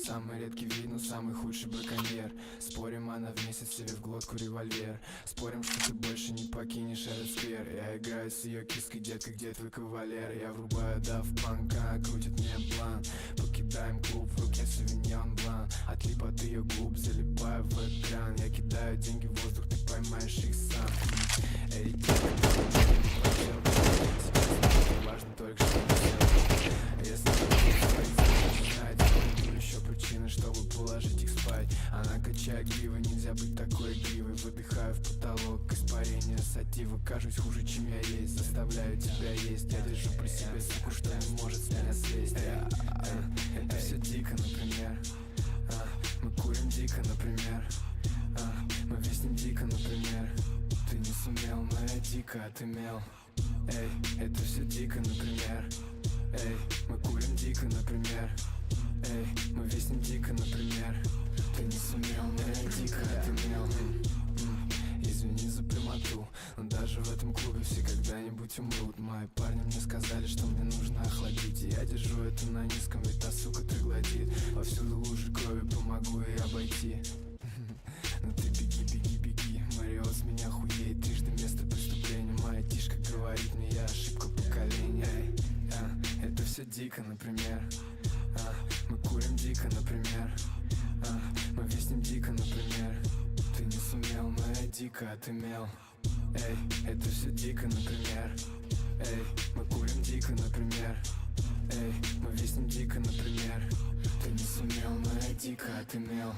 Самый редкий вид, но самый худший браконьер. Спорим, она вместе себе в глотку револьвер. Спорим, что ты больше не покинешь этот сквер. Я играю с ее киской, детка, где твой кавалер? Я врубаю Daft Punk, она крутит мне план. Покидаем клуб, в руке Совиньон Блан. Отлип от ее губ, залипаю в экран. Я кидаю деньги в воздух, ты поймаешь их сам. Эй, детка, ты не хотел бы. Сейчас важно только, что ты. Если ты знать, найду еще причины, чтобы положить их спать. Она качает гривой, нельзя быть такой игривой. Выдыхаю в потолок, испарение сатива. Кажусь хуже, чем я есть, заставляю тебя есть. Я держу при себе суку, что не может с меня слезть. Эй, это все дико, например. Мы курим дико, например. Мы виснем дико, например. Ты не сумел, но я дико отымел. Эй, это все дико, например. Эй, мы курим дико, например. Эй, мы виснем дико, например. Ты не сумел, но я дико отымел. Извини за прямоту, но даже в этом клубе все когда-нибудь умрут. Мои парни мне сказали, что мне нужно охладить. И я держу это на низком, ведь та сука троглодит. Повсюду лужи крови, помогу ей обойти. Ну ты беги, беги, беги. Мариот с меня хуеет, трижды место преступления. Моя тишка говорит мне, я ошибка поколения. Эй, это все дико, например. Мы курим дико, например. Мы виснем дико, например. Ты не сумел, но я дико отымел. Эй, это все дико, например. Эй, мы курим дико, например. Эй, мы виснем дико, например. Ты не сумел, но я дико отымел.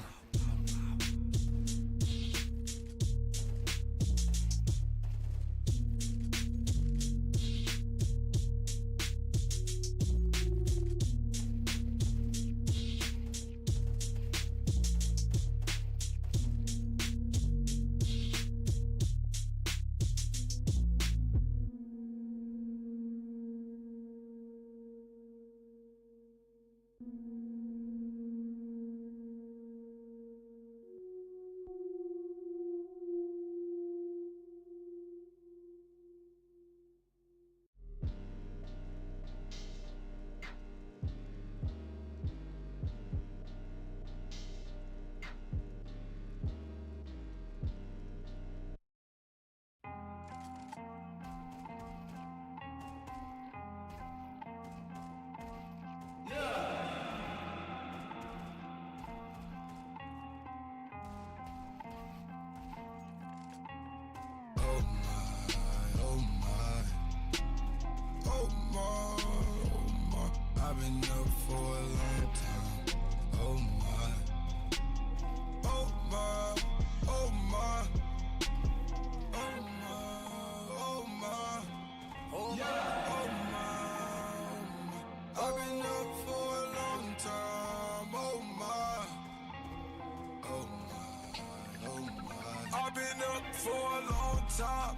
Oh my, oh my. Oh my, oh my. I've been up for a long time. Oh my. Oh my, oh my. Oh my, oh my. Oh my, oh my. I've been up for a long time. Oh my. Oh my, oh my. I've been up for a long time.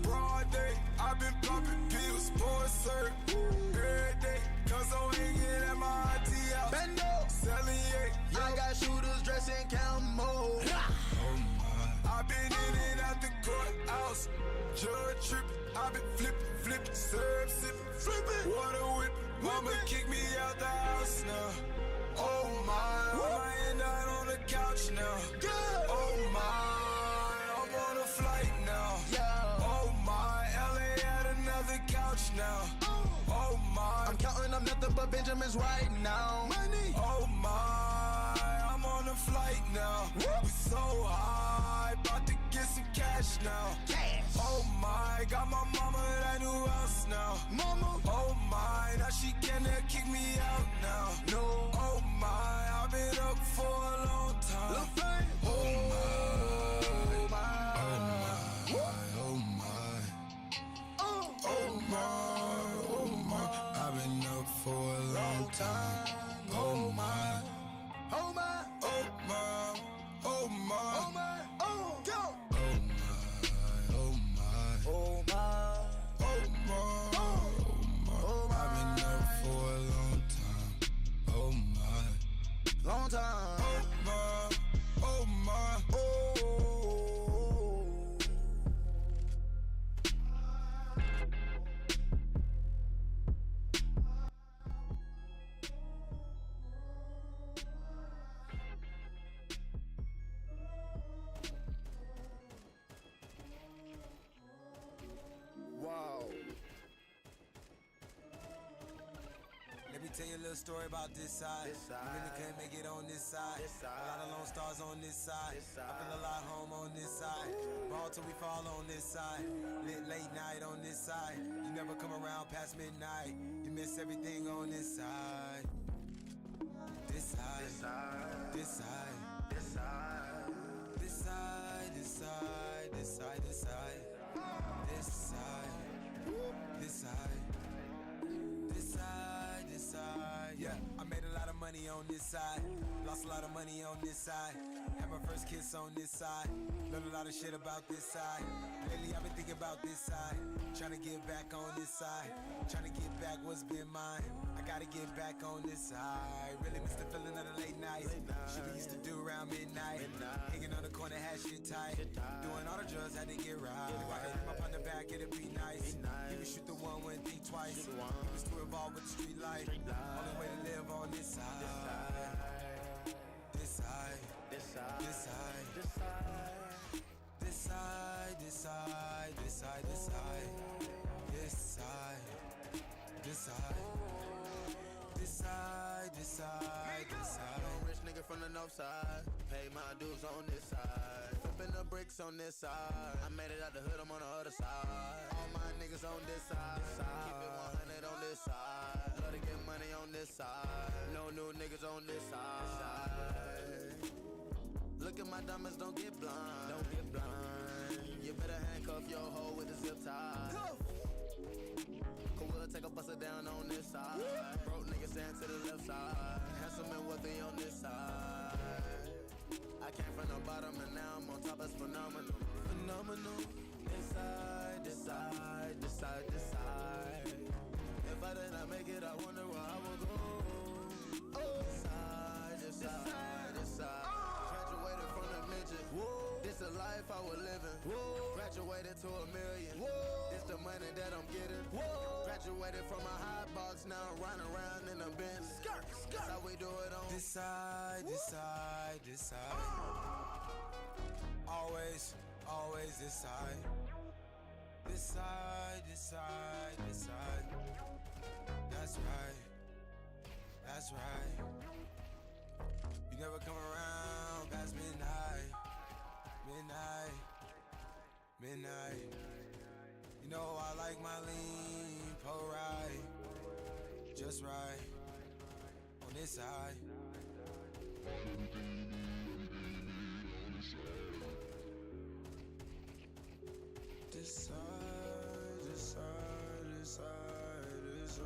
Broad day, I've been popping pills, pouring syrup. Every day, cause I'm hanging at my auntie house. Bendo. Selling yeah, I got shooters dressing camo. Oh my. I've been in and out the courthouse. Judge tripping, I've been flipping, flipping, serve sipping, flipping. Water whip, mama kick me out the house now. Oh my, I'm laying down on the couch now. Yeah. Oh my, I'm on a flight now. Yeah. Oh my, LA at another couch now. Oh my, I'm counting up nothing but Benjamins right now. Money. Oh my, I'm on a flight now. We so high, about to get some cash now. Cash. Oh my, got my mama that new house now. Mama. Oh my, now she cannot kick me out now. No. Oh my, I've been up for a long time. Lil Flame. Oh my, Oh my. oh my, Oh. oh my, oh my. I've been up for a long time. Oh my, Oh my. oh my, oh my. Oh my. Oh. Go. Oh my, oh my, Oh my. oh my, oh my. Oh my. I've been up for a long time. Oh my, Long time. oh my, oh my. Oh. tell you a little story about this side. This You really side. couldn't make it on this side. This A lot of side. lone stars on this side. This I feel a side. lot home on this side. Ball till we fall on this side. Lit late night on this side. You never come around past midnight. You miss everything on this side. This side. This side. This side. This side. This side, this side, this side, this side. This side. This side. This side, this side. Yeah, I made a lot of money on this side. Lost a lot of money on this side. Had my first kiss on this side. Learned a lot of shit about this side. Lately I've been thinking about this side. Trying to get back on this side. Trying to get back what's been mine. I gotta get back on this side. Really miss the feeling of the late nights. Late night. Shit we used to do around midnight. Midnight. Hanging on the corner, had shit tight. Shit tight. Doing all the drugs, had to get right. Get If I could hit my partner back, it'd be nice. Be nice. He would shoot the one, wouldn't think twice. Shoot the one. He was too involved with the street life. Street life. Only way to live on this side. This side. This side. This side. This side. This side. This side. This side. This side. This side. This side. This side. This side. This side. This side. Young rich nigga from the north side. Pay my dues on this side. Flipping the bricks on this side. I made it out the hood, I'm on the other side. All my niggas on this side. Keep it 100 on this side. Love to get money on this side. No new niggas on this side. Look at my diamonds, don't get blind. Don't get blind. You better handcuff your hoe with a zip tie. Cause we'll take a buster down on this side. Broke niggas stand to the left side. Handsome and wealthy on this side. I came from the bottom and now I'm on top. That's phenomenal. Phenomenal. This side, this side, this side, this side. If I did not make it, I wonder where I would go. Oh, this side, this side, this side. Graduated from the midget. Whoa. This the life I was living. Whoa. Graduated to a million. Whoa. This the money that I'm getting. Whoa. Graduated from a high box, now I'm riding around in a Benz. Skirt, skirt. That's how we do it on This side, this side, this side. Always, always this side. This side, this side, this side. That's right. That's right. You never come around past midnight. Midnight. Midnight. You know I like my lean, po right. Just right. On this side. This side, this side, this side, this side.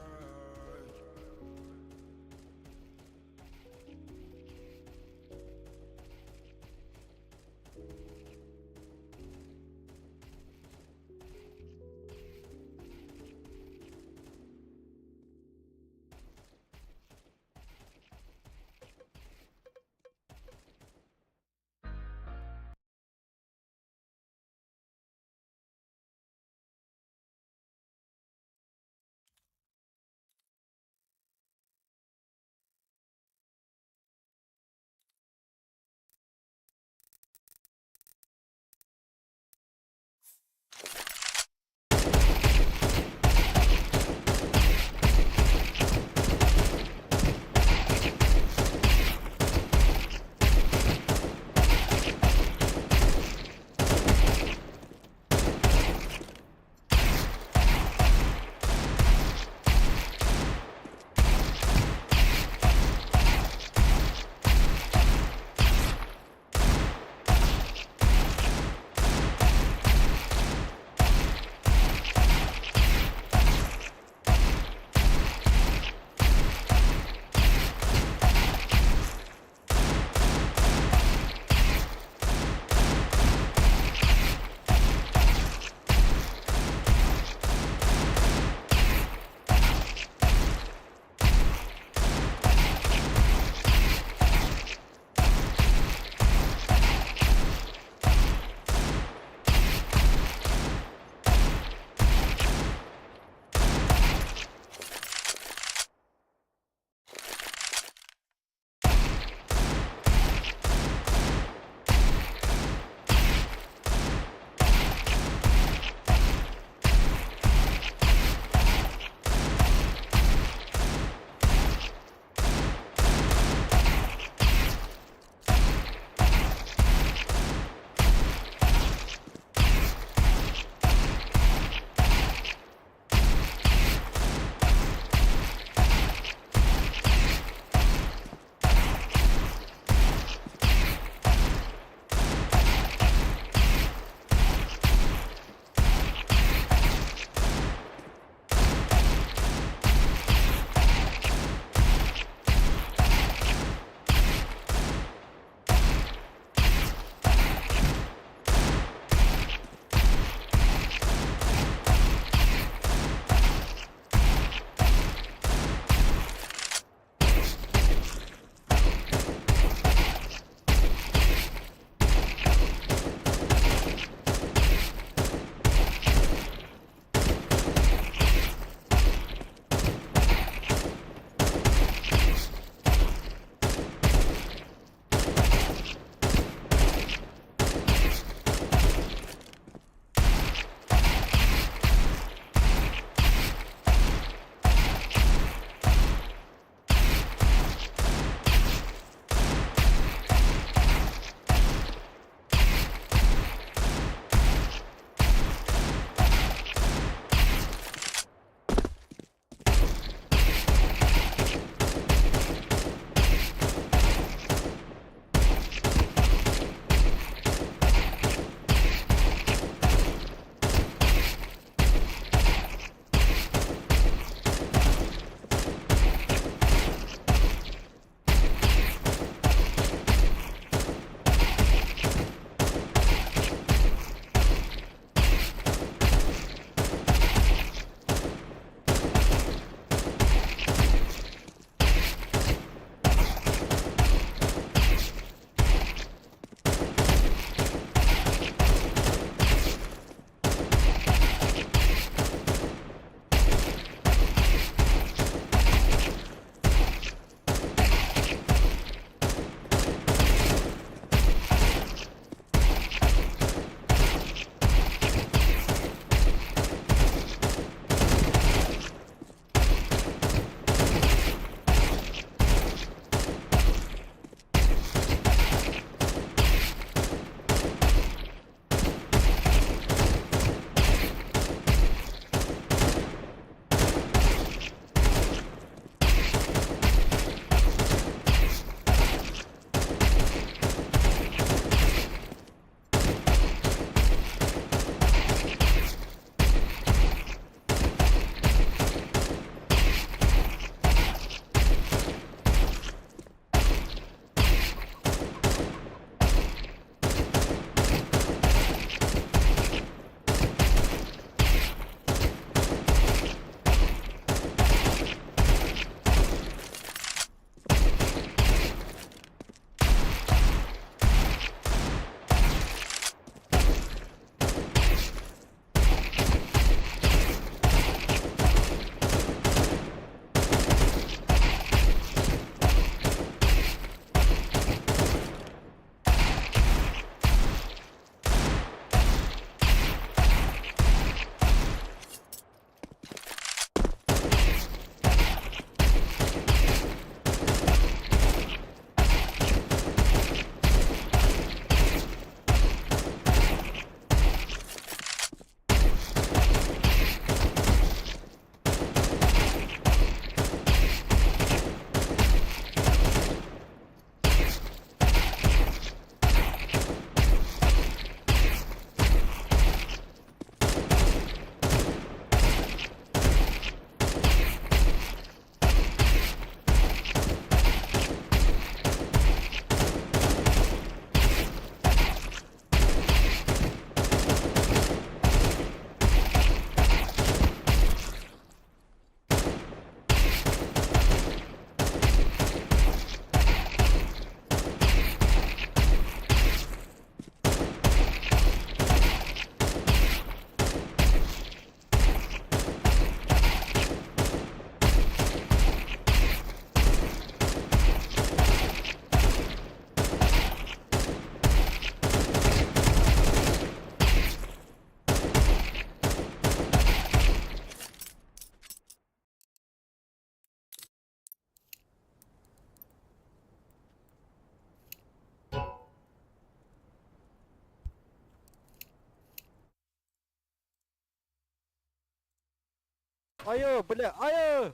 Айыы, бля, айыы!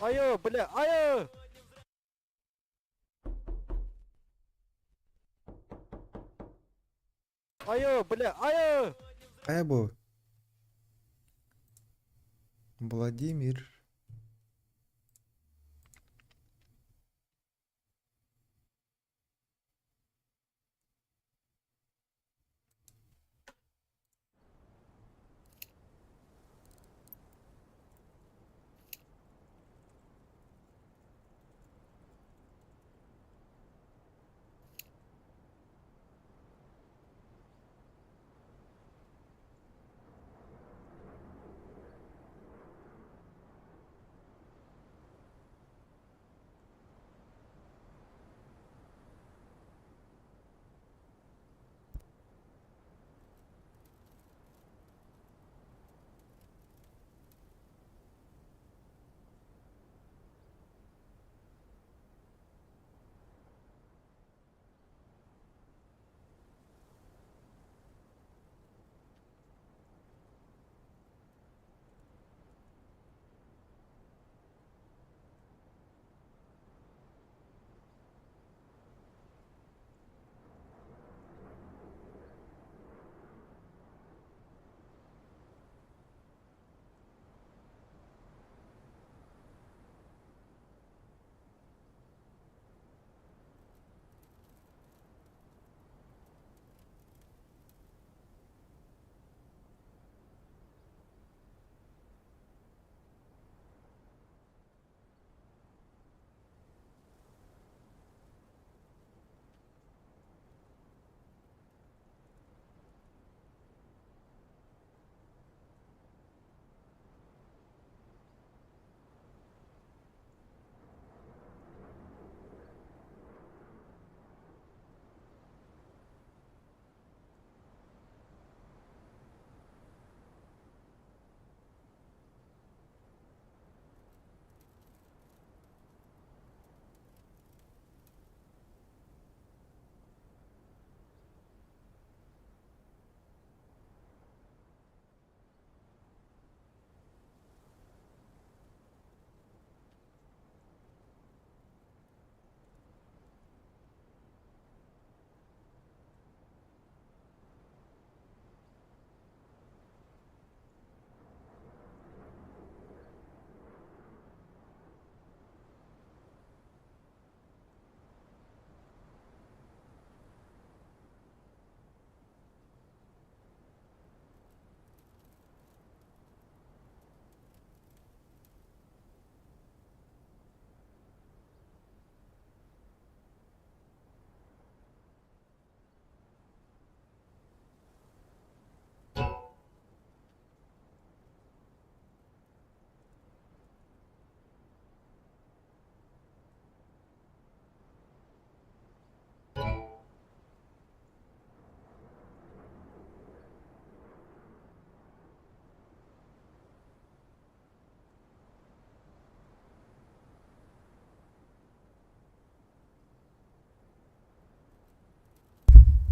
Айыы, бля, айыы! Айыы, бля, айыы! Хайа бу? Владимир.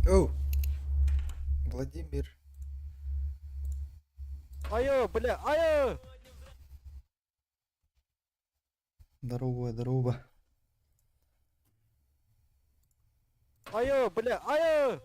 Оу! Владимир. Айыы, бля, айыы! Здорово, здорово. Айыы, бля, айыы!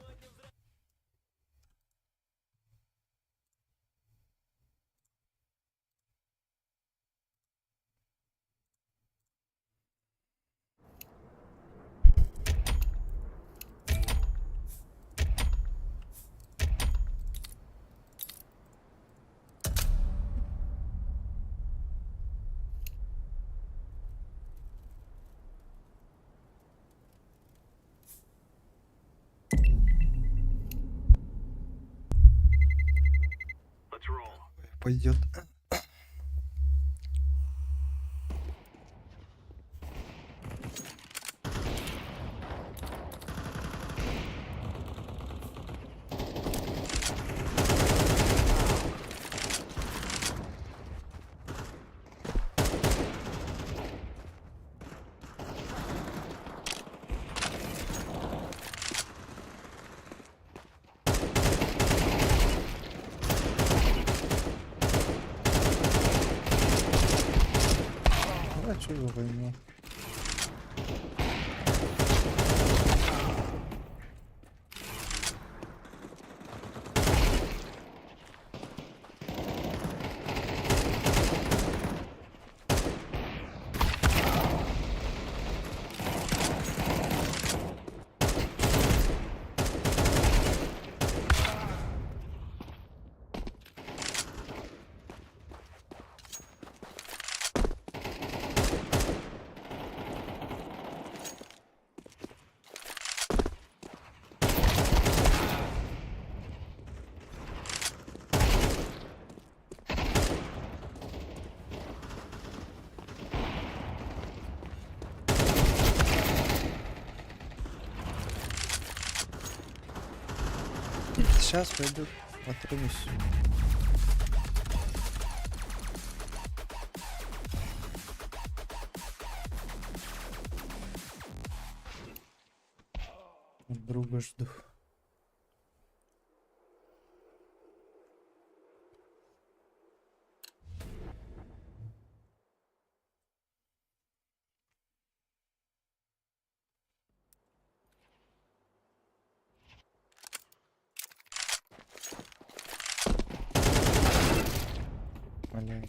Пойдет. Чё за война? Сейчас пойду отрубусь. Друга жду. Бля.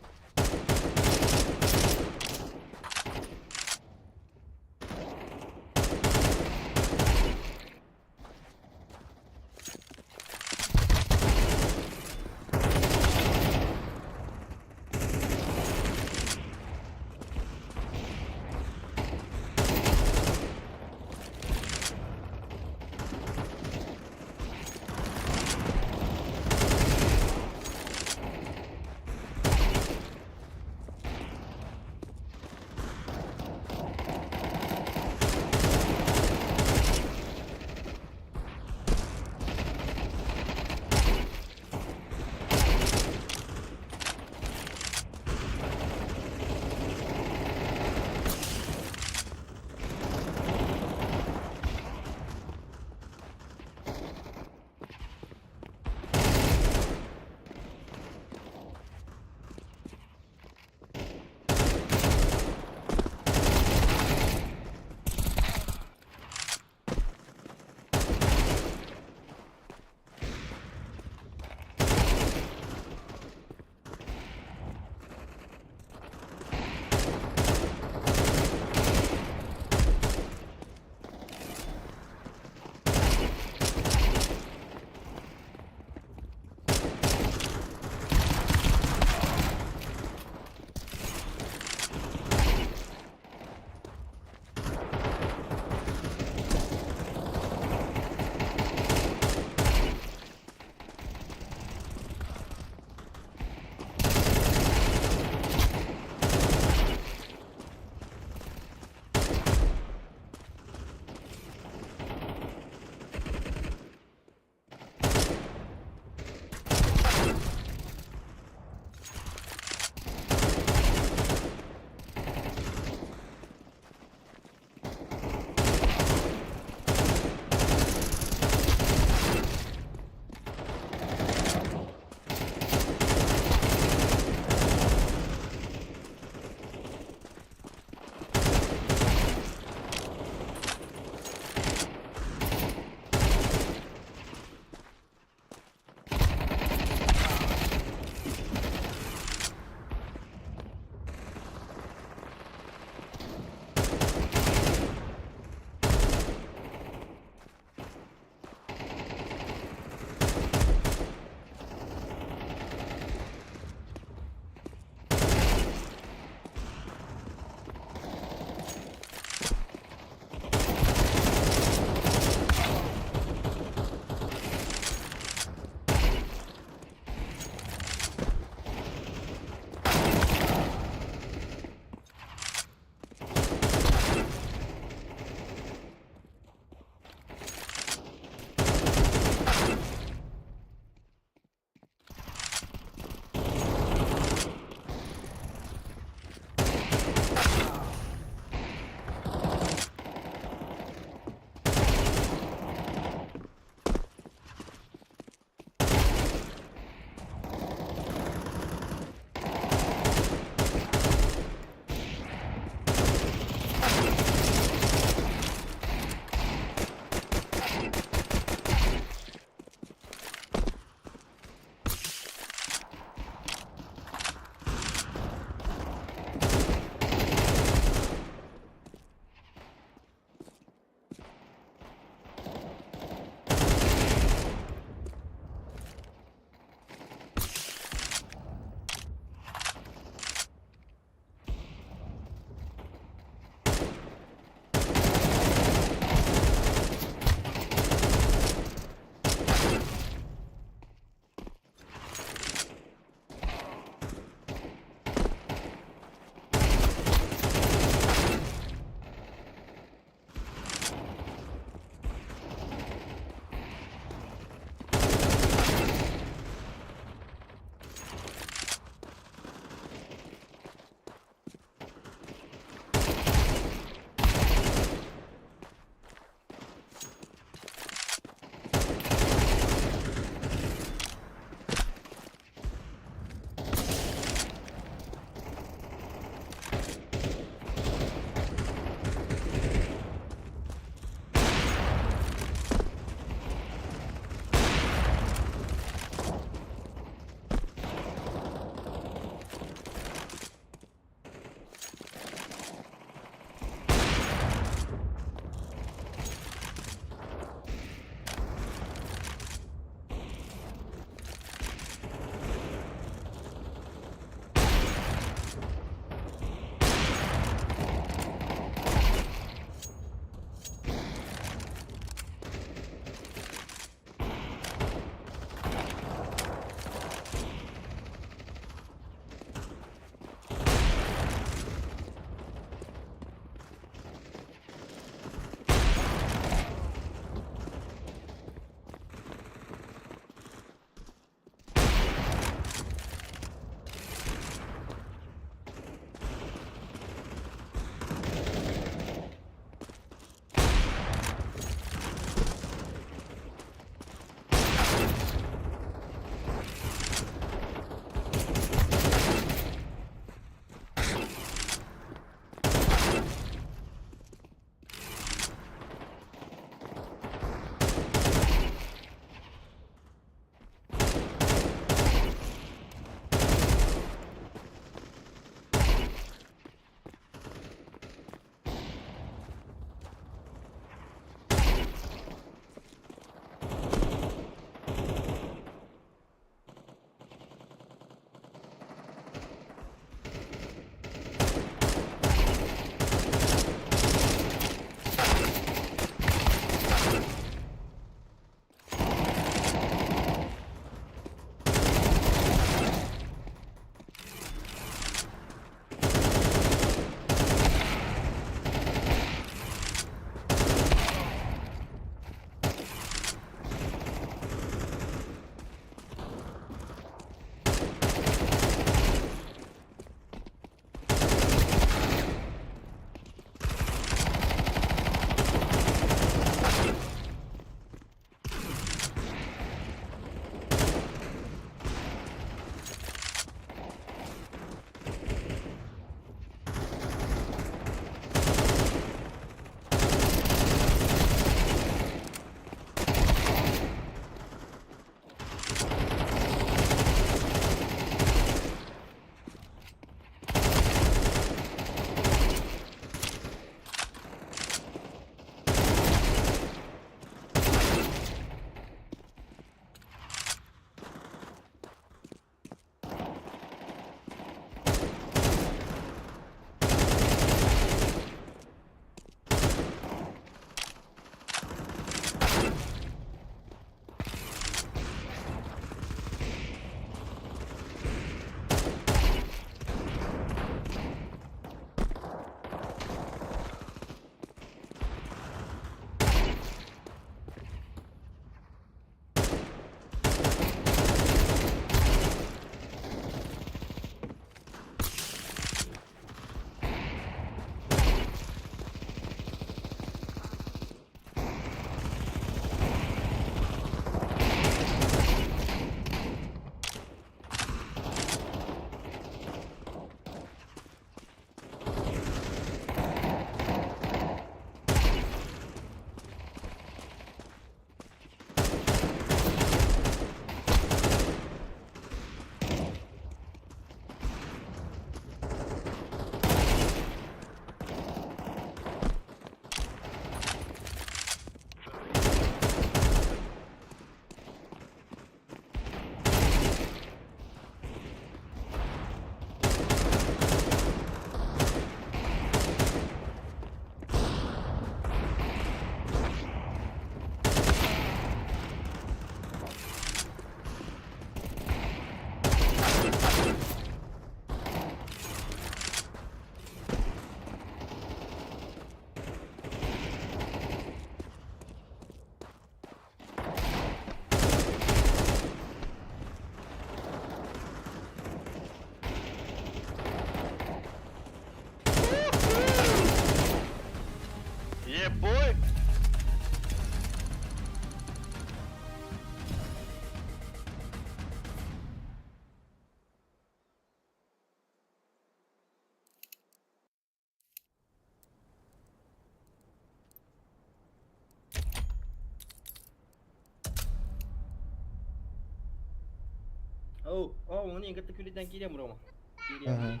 Оо, оо, ону кытта күлүтэн киириэм Рома. Киириэм. Ага.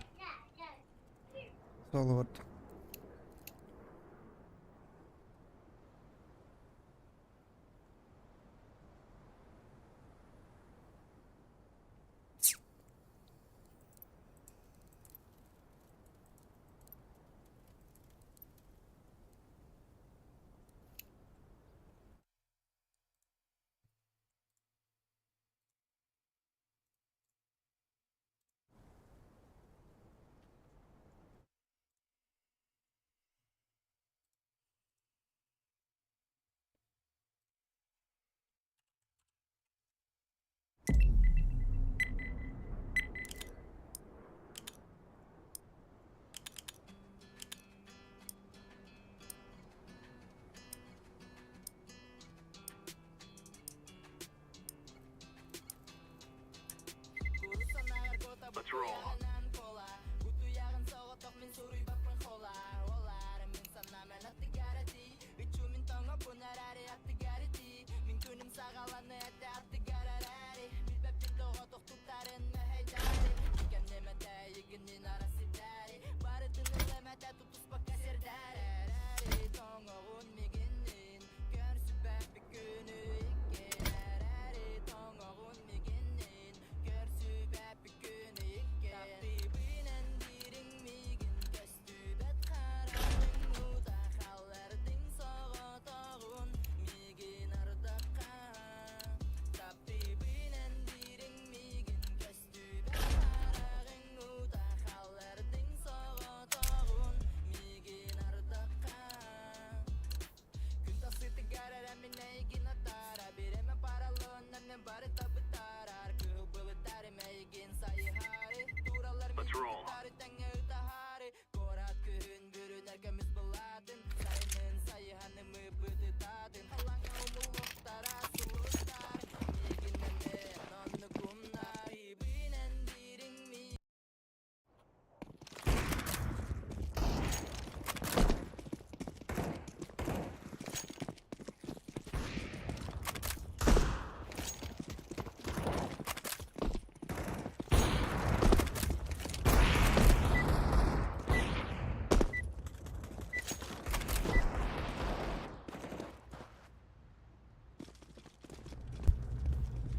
Соло вот.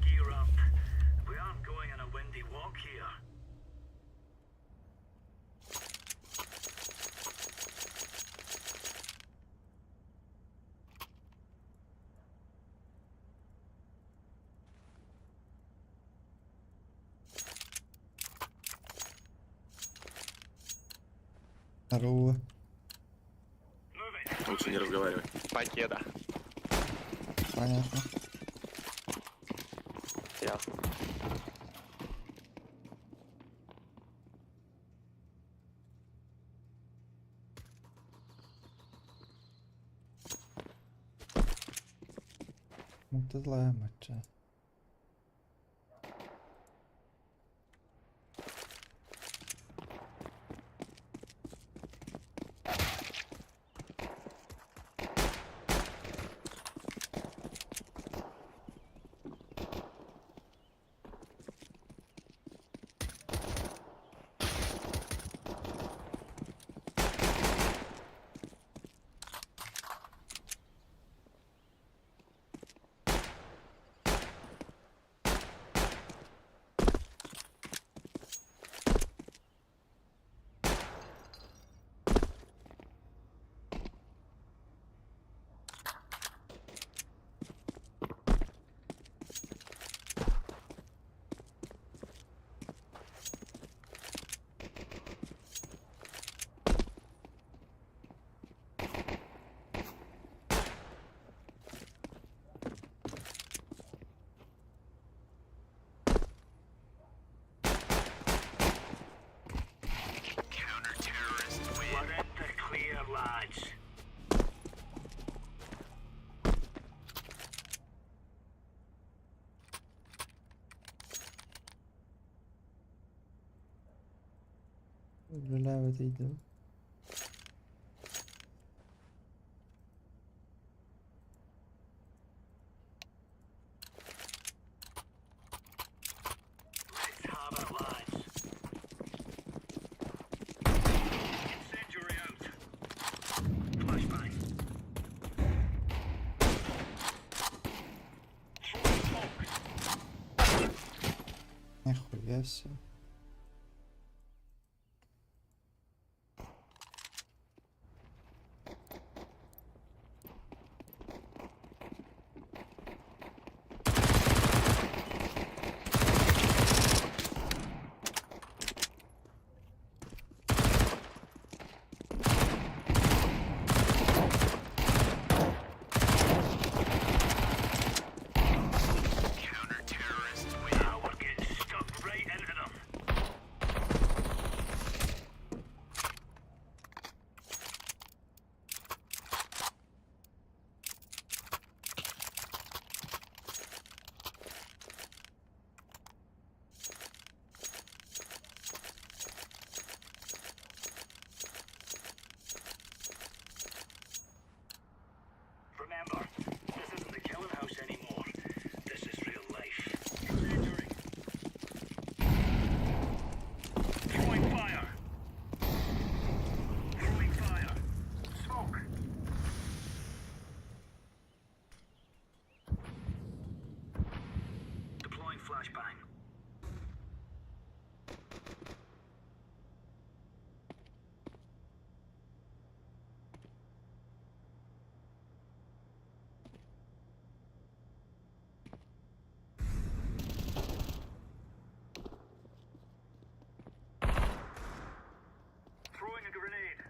Gear up. We aren't going on a windy walk here. Здорово. Лучше не разговаривай. Покеда. Понятно. Ясно. Ну ты злая мача. We're in the clear, lads. Үлэлээбэт ыйдым. Нихуя себе. Counter-terrorists win. Now we're getting stuck right into them. Remember, this isn't the killing house anymore. This is real life. Incendiary. Throwing fire. Throwing fire. Smoke. Deploying flashbang. Throwing a grenade.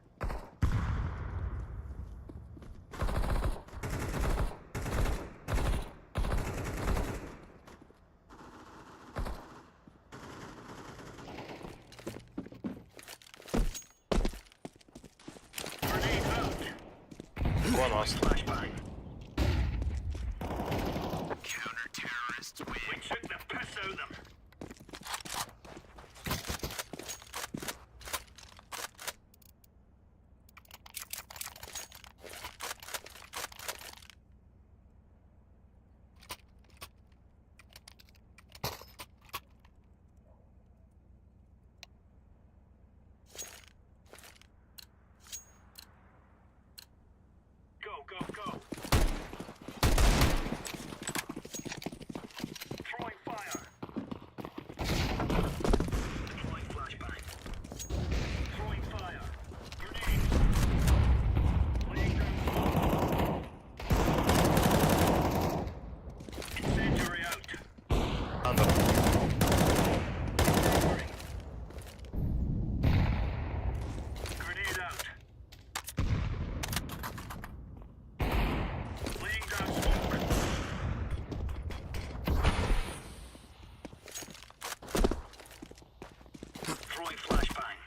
Grenade out. One last. Flashbang. Counter-terrorists win. We took the piss out of them. Go, go, go. Throwing fire. Deploying flashbang. Throwing fire. Grenade. Laying down smoke. Incendiary out. Under. Incendiary. Grenade out. Laying down smoke. Throwing flashbang.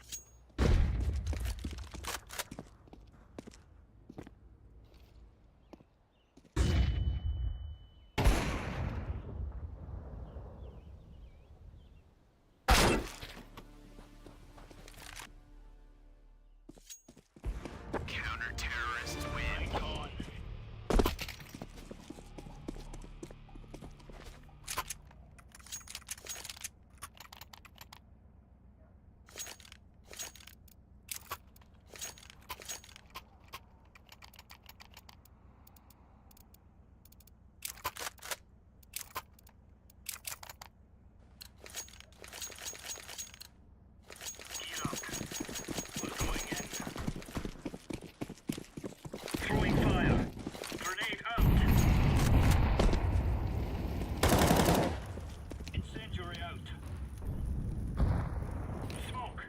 Counter-terrorists win. On. Gear up. We're going in. Throwing fire. Grenade out. Incendiary out. Smoke.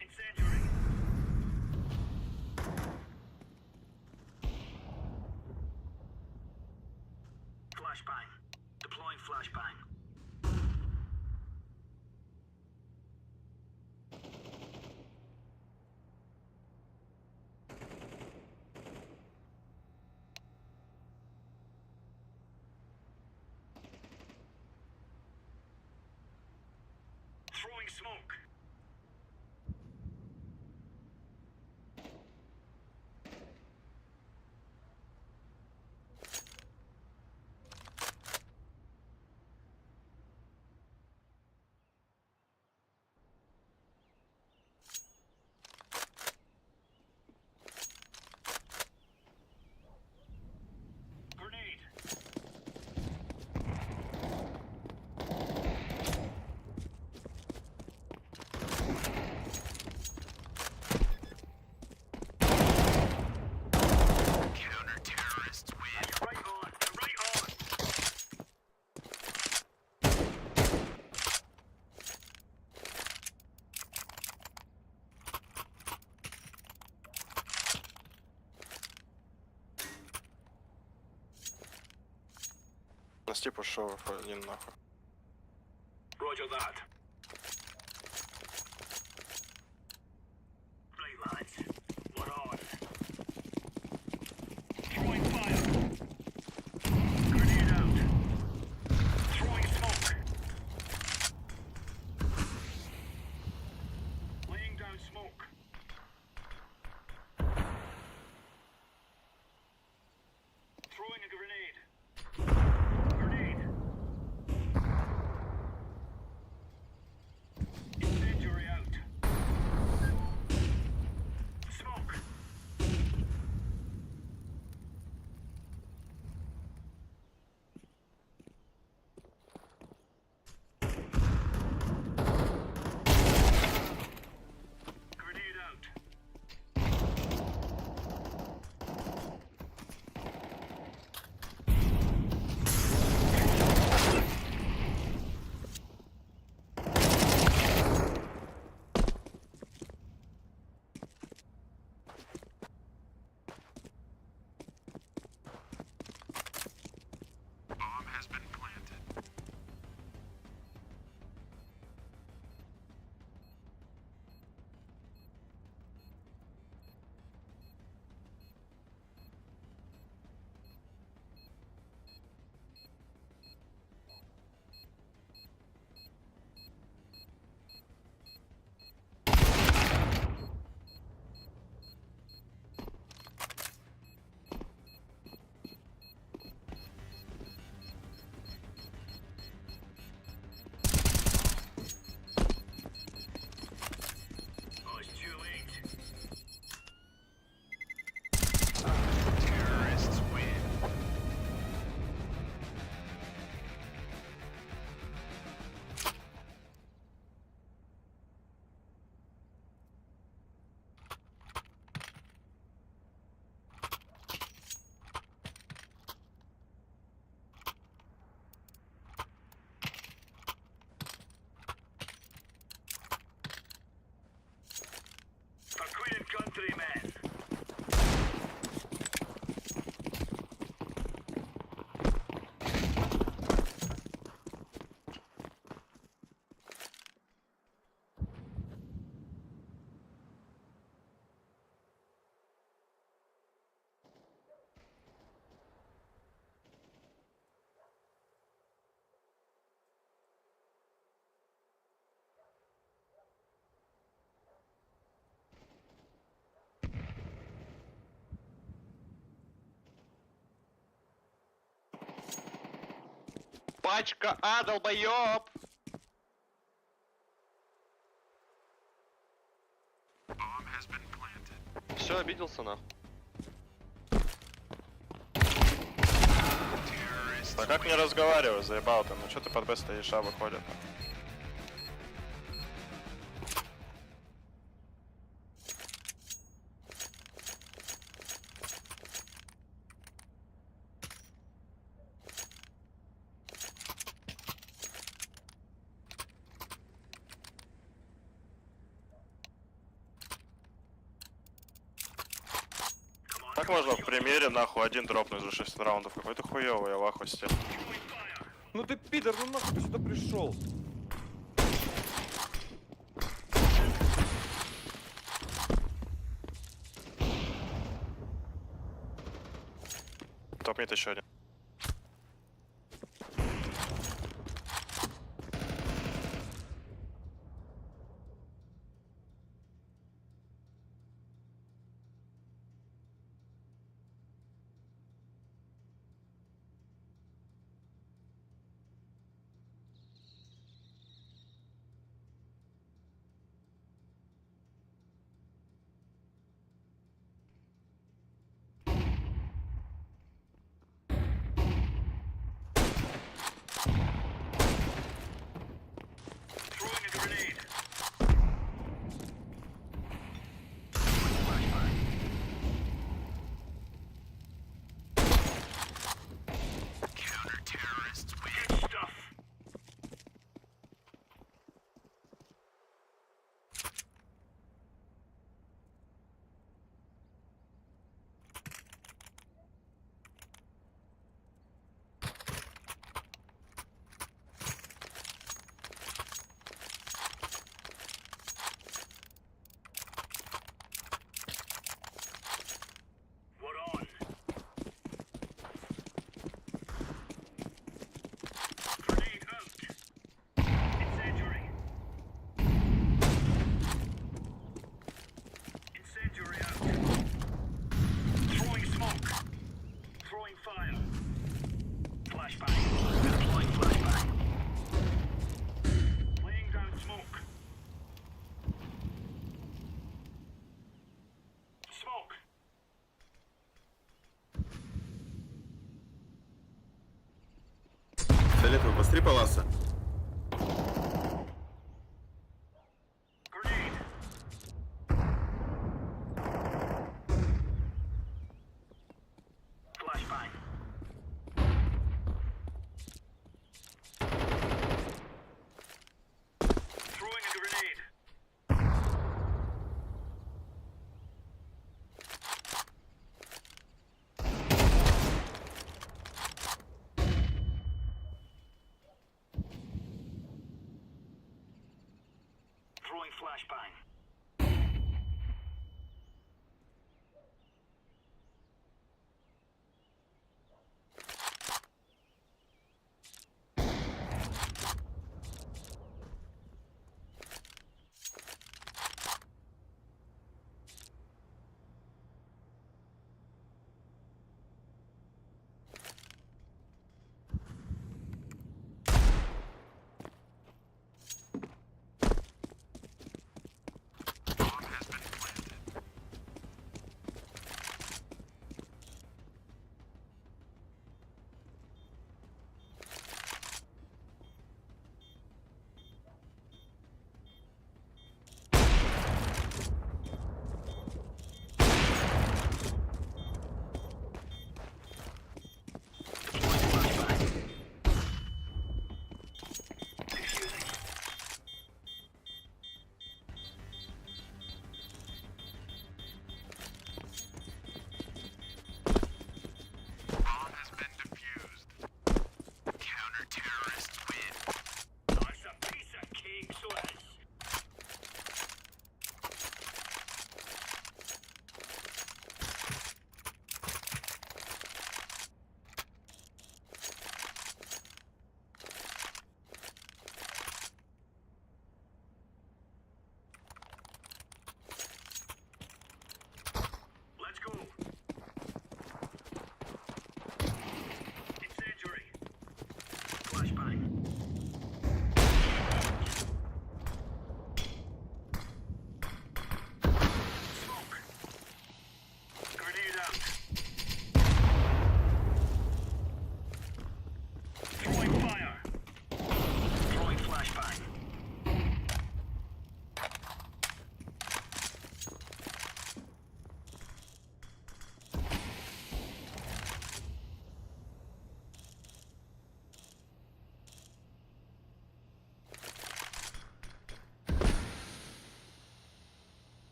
Incendiary. Flashbang. Deploying flashbang. Throwing smoke. Grenade. Нас типа ушел один нахуй. Roger that. Right, lads. We're on. Throwing fire. Grenade out. Throwing smoke. Laying down smoke. Throwing a grenade. Grenade. Incendiary out. Smoke. Grenade out. Oh, it's too late. Terrorists win. For Queen and country, men. Пачка А, долбоёб! Все, обиделся нахуй. Да как мне разговаривать, заебал ты? Ну что ты под Б стоишь, а выходит? Как можно в примере нахуй один дропнуть за 6 раундов? Какой ты хуёвый, я в ахуе. Ну ты пидор, ну нахуй ты сюда пришел? Топ мид еще один. Фиолетовый, посмотри паласа.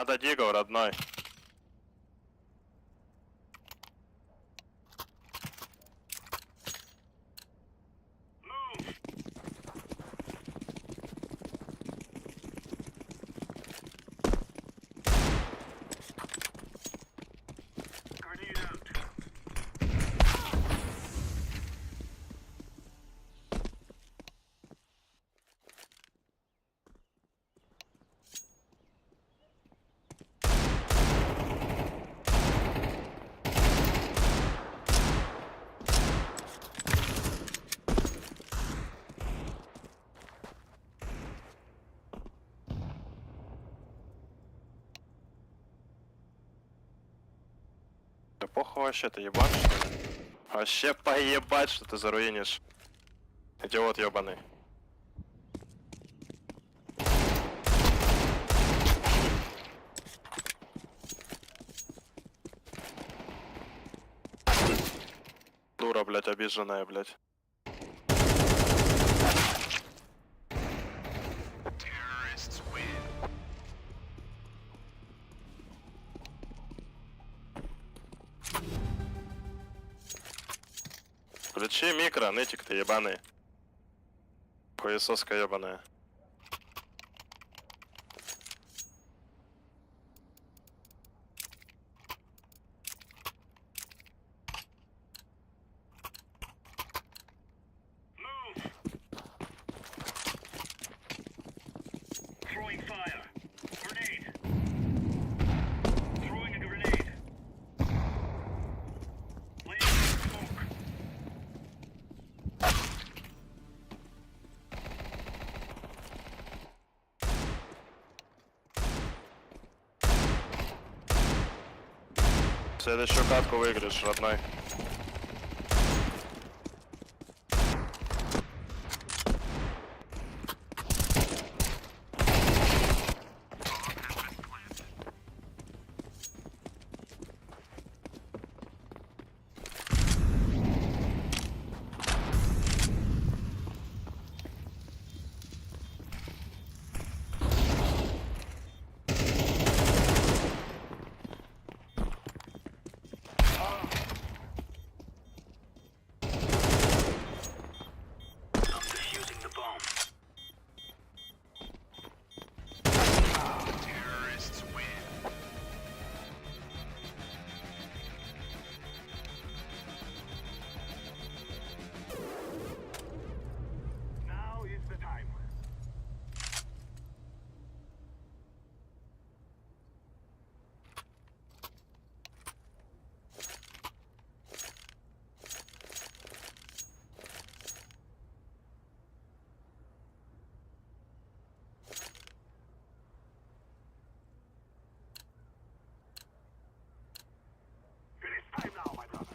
Надо Дигл, родной. Да похуй вообще, ты ебан, что ли? Вообще поебать, что ты заруинишь. Идиот ебаный. Дура, блядь, обиженная, блядь. Включи микро, нытик ты ебаный. Хуесоска ебаная. Move. Throwing fire. Grenade. Throwing a grenade. Laying down smoke. Следующую катку выиграешь, родной. I'm defusing the bomb. Terrorists win. Now is the time. It is time now, my brothers.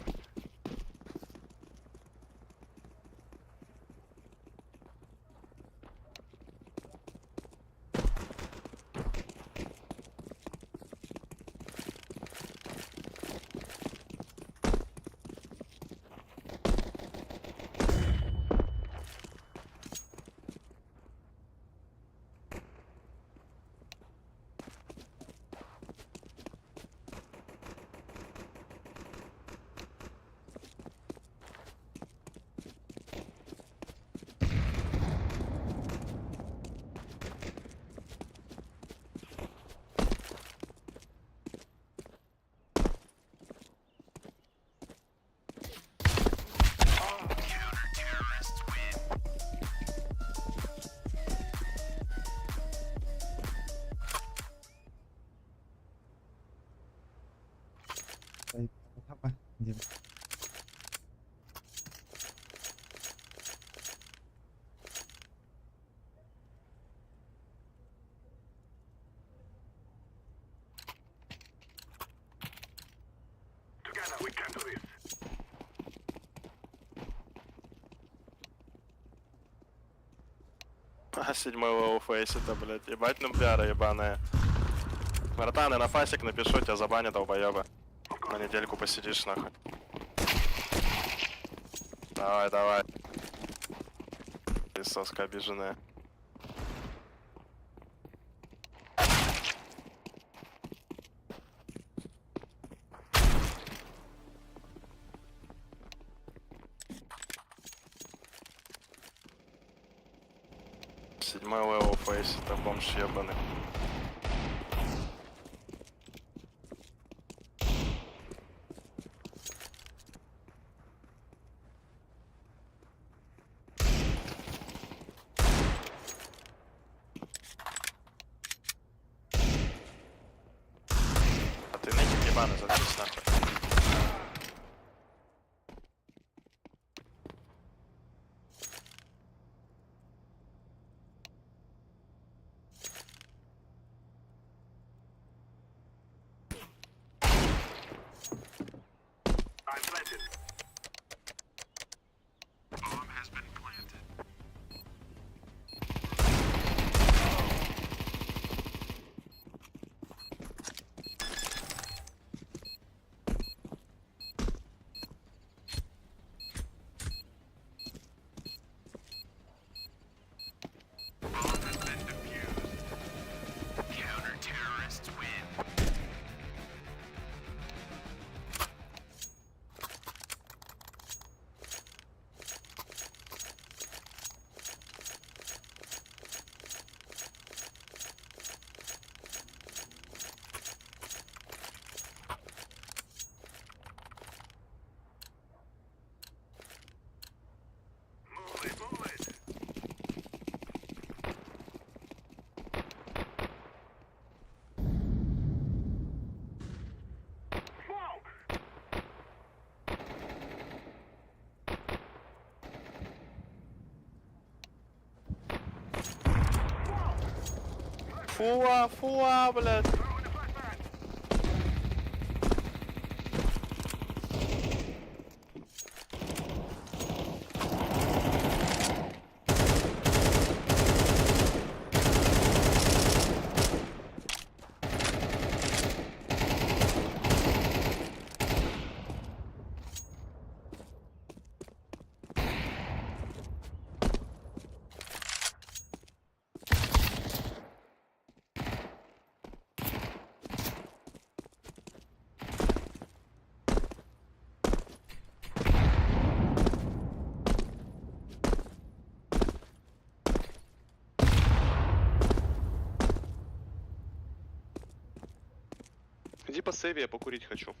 Counter-terrorists win. Дим. Together we can do this. А, седьмой level Faceit а, блядь. Ебать, нубяра ебаная. Братан, я на фасик напишу, тебя забанят, долбоеба. На недельку посидишь, нахуй. Давай, давай. Ты соска обиженная. Седьмой level Faceit а, бомж ебаный. А ты нытик ебаный, заткнись нахуй. I'm planted. Bomb has been planted. Фуа, фуа, блядь. Иди по сейве, я покурить хочу.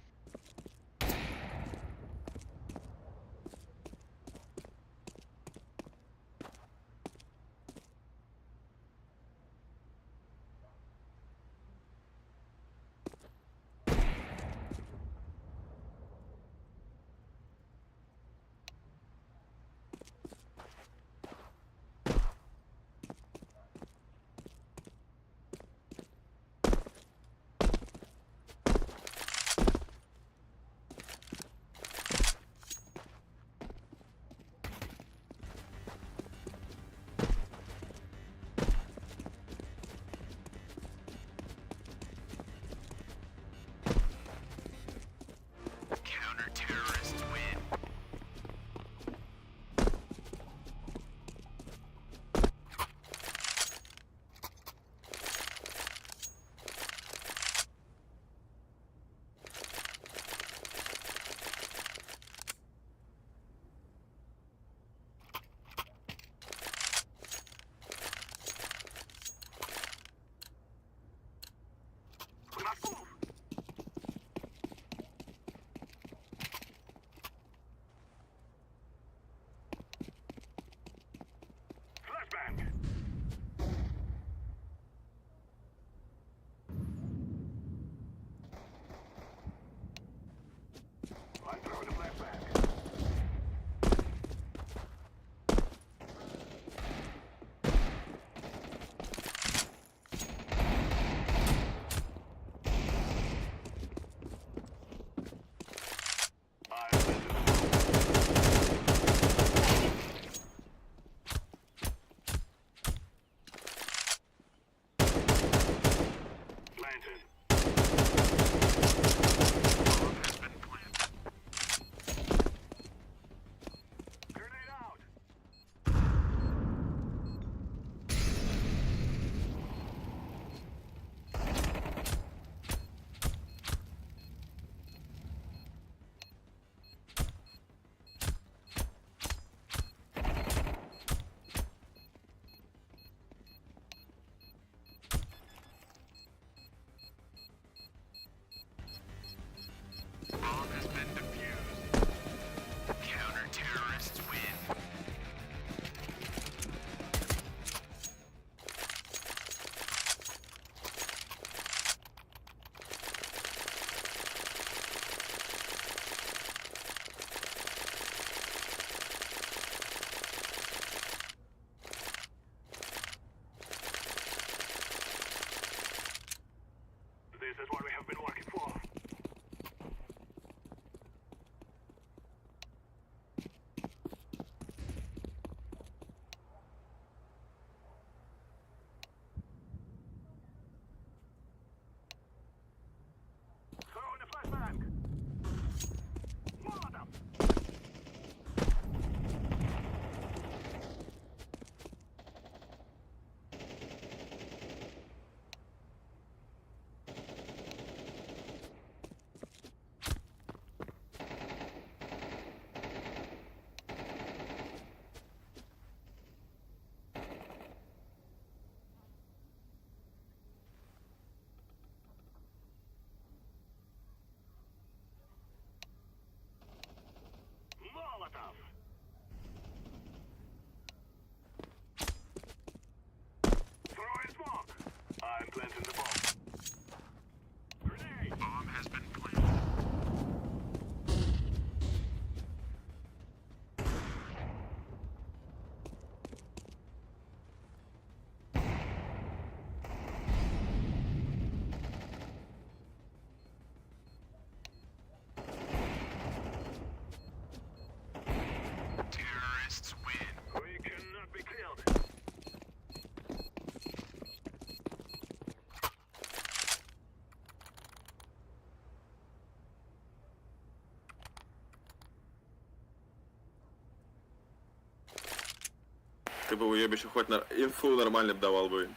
Ты бы уебище хоть на... инфу нормально б давал бы им.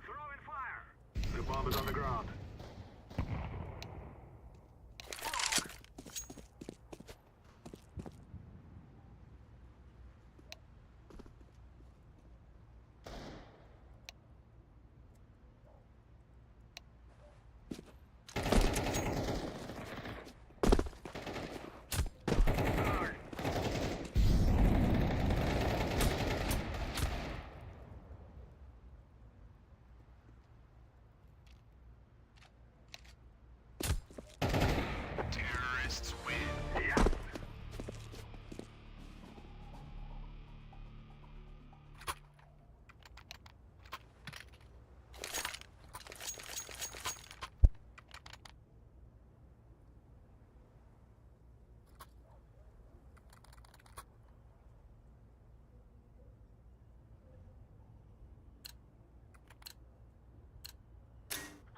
Throwing fire. The bomb is on the ground. Terrorists win. Yeah.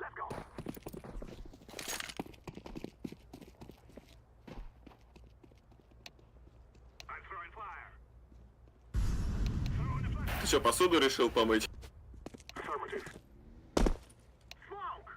Let's go. I'm throwing fire. Throwing a flash. Ты что, посуду решил помыть? Affirmative. Smoke!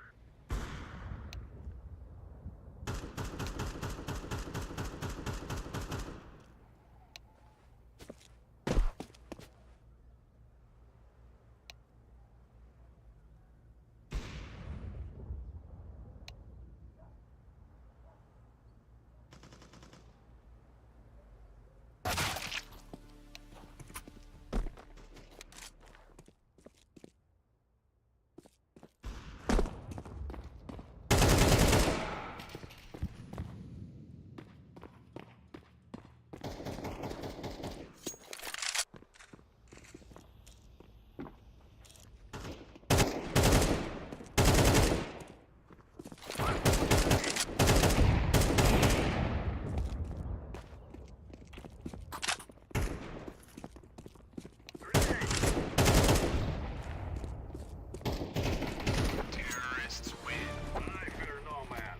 Terrorists win. I fear no man.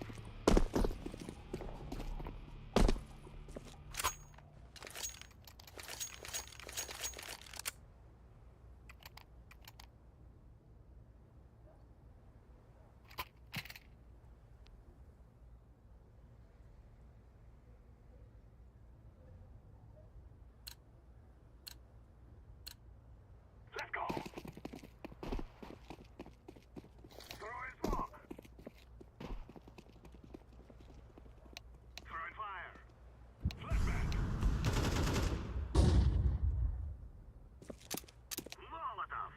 Let's go. Throwing smoke. Throwing fire. Flashbang. Molotov.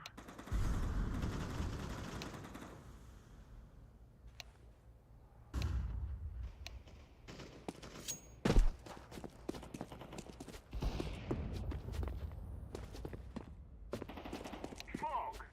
Smoke.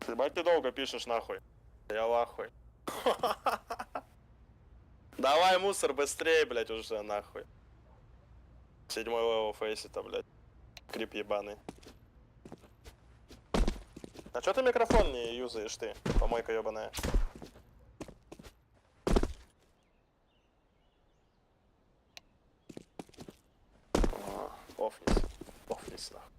Ебать ты долго пишешь нахуй. Я в ахуе. Давай мусор быстрее, блядь, уже нахуй. Седьмой level фейсита, блядь. Крип ебаный. А чё ты микрофон не юзаешь ты, помойка ебаная? А, Офнись. Офнись, нахуй.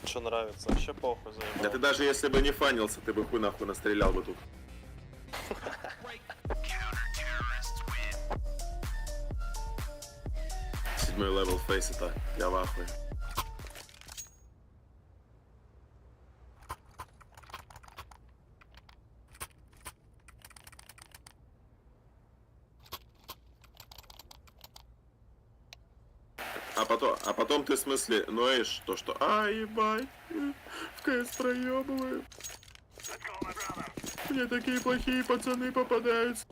Что нравится? Вообще похуй заебал. Да ты даже если бы не фанился, ты бы хуй нахуй настрелял бы тут. Седьмой level Faceit а. Я в ахуе. А потом ты в смысле ноешь то, что а, ебать, в КС проебываю. Мне такие плохие пацаны попадаются.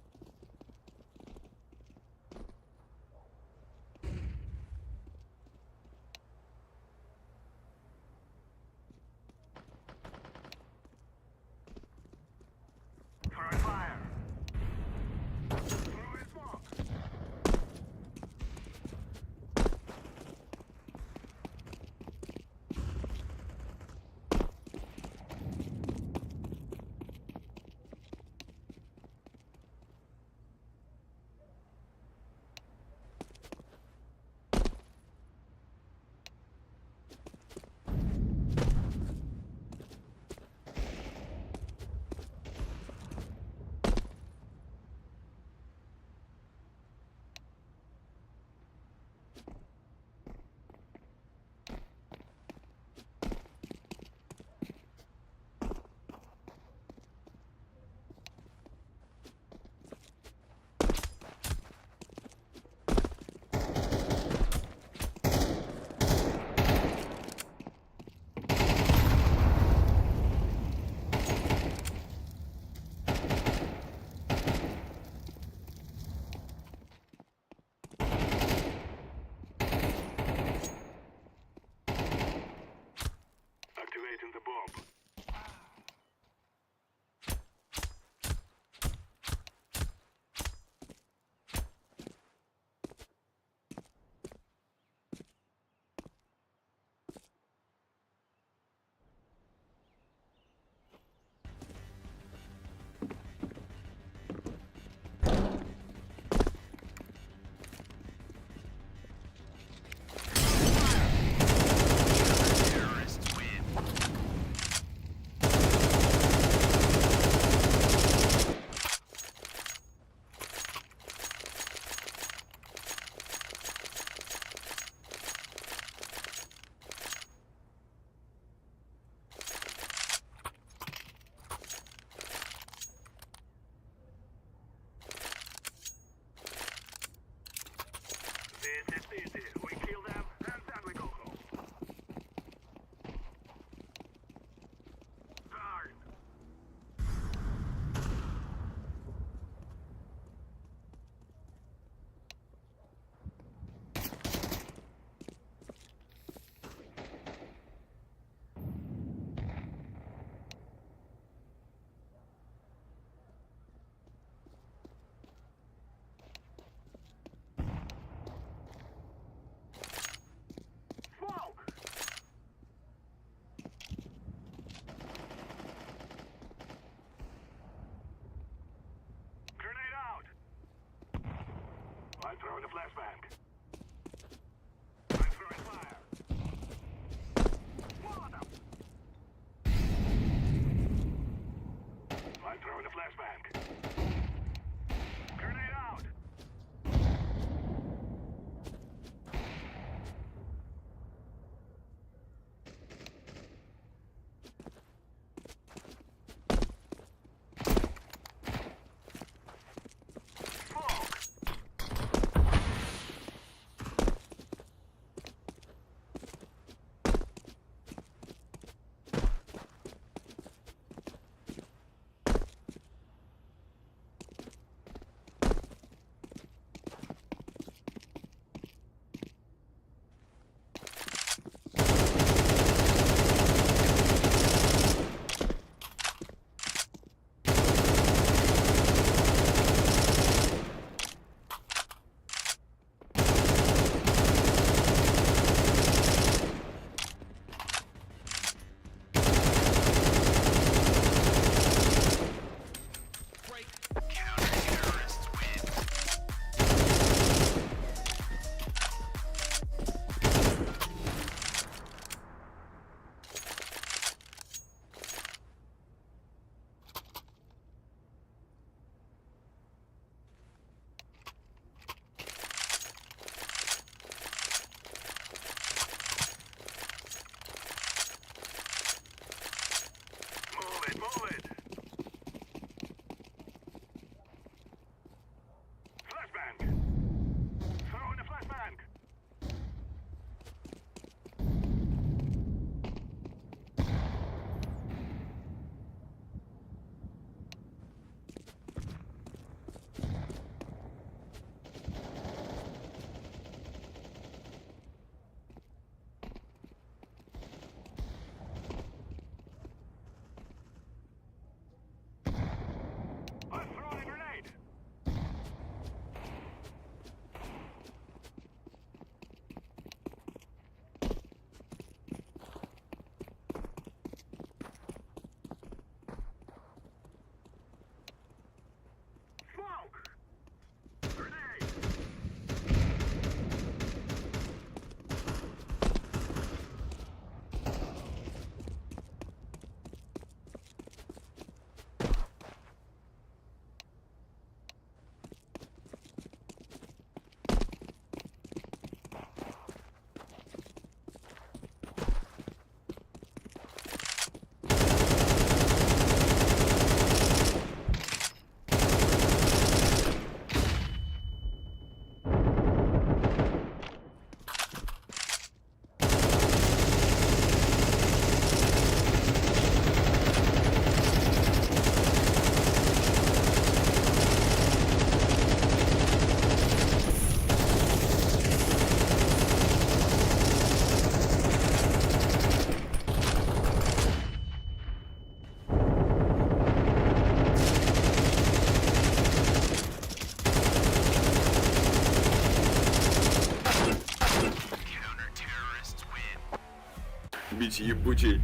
бич ебучий.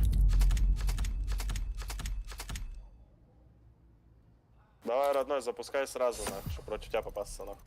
Давай, родной, запускай сразу, нахуй, чтобы против тебя попасться, нахуй.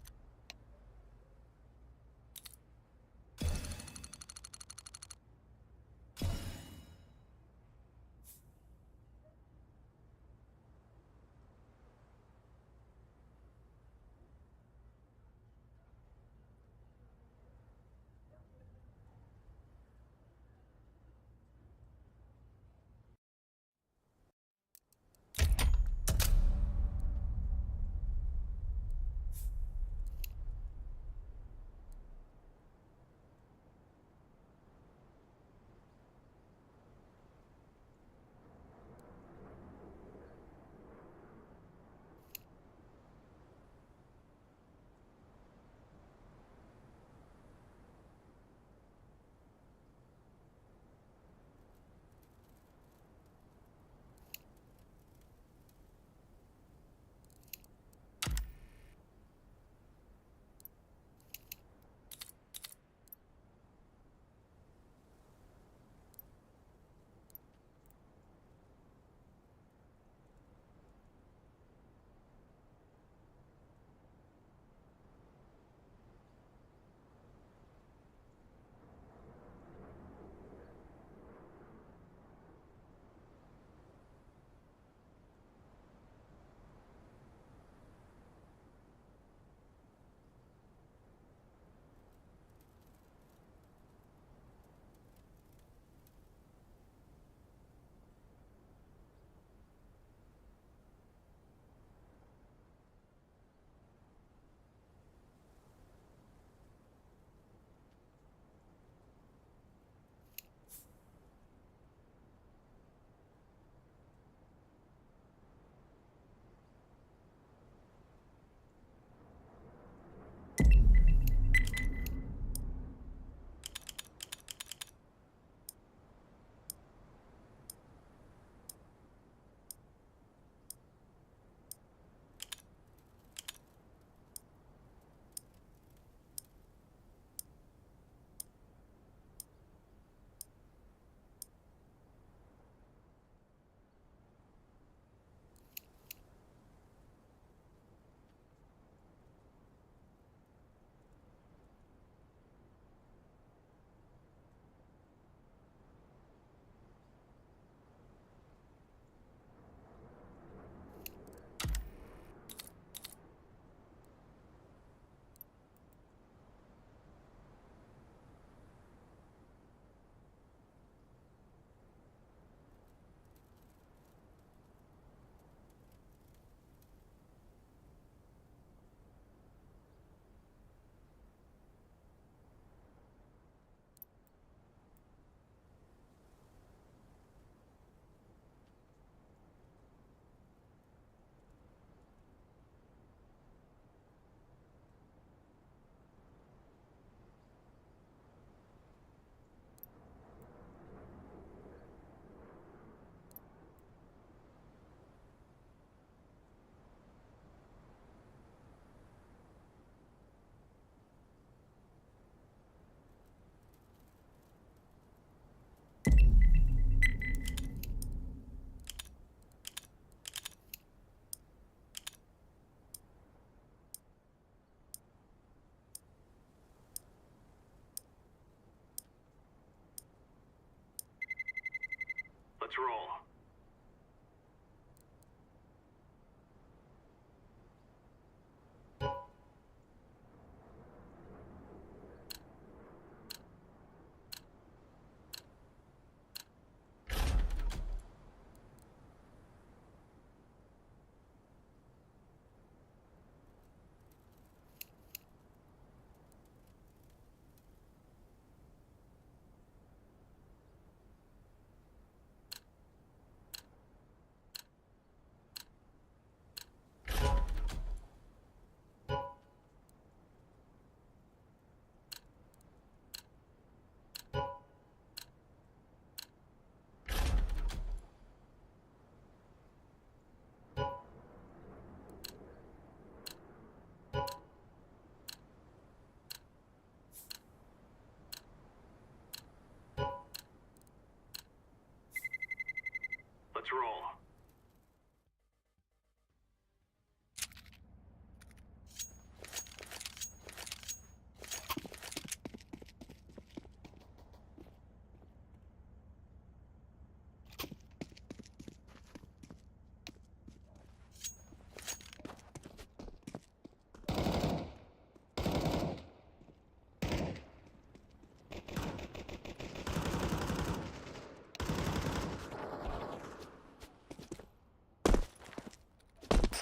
Let's roll.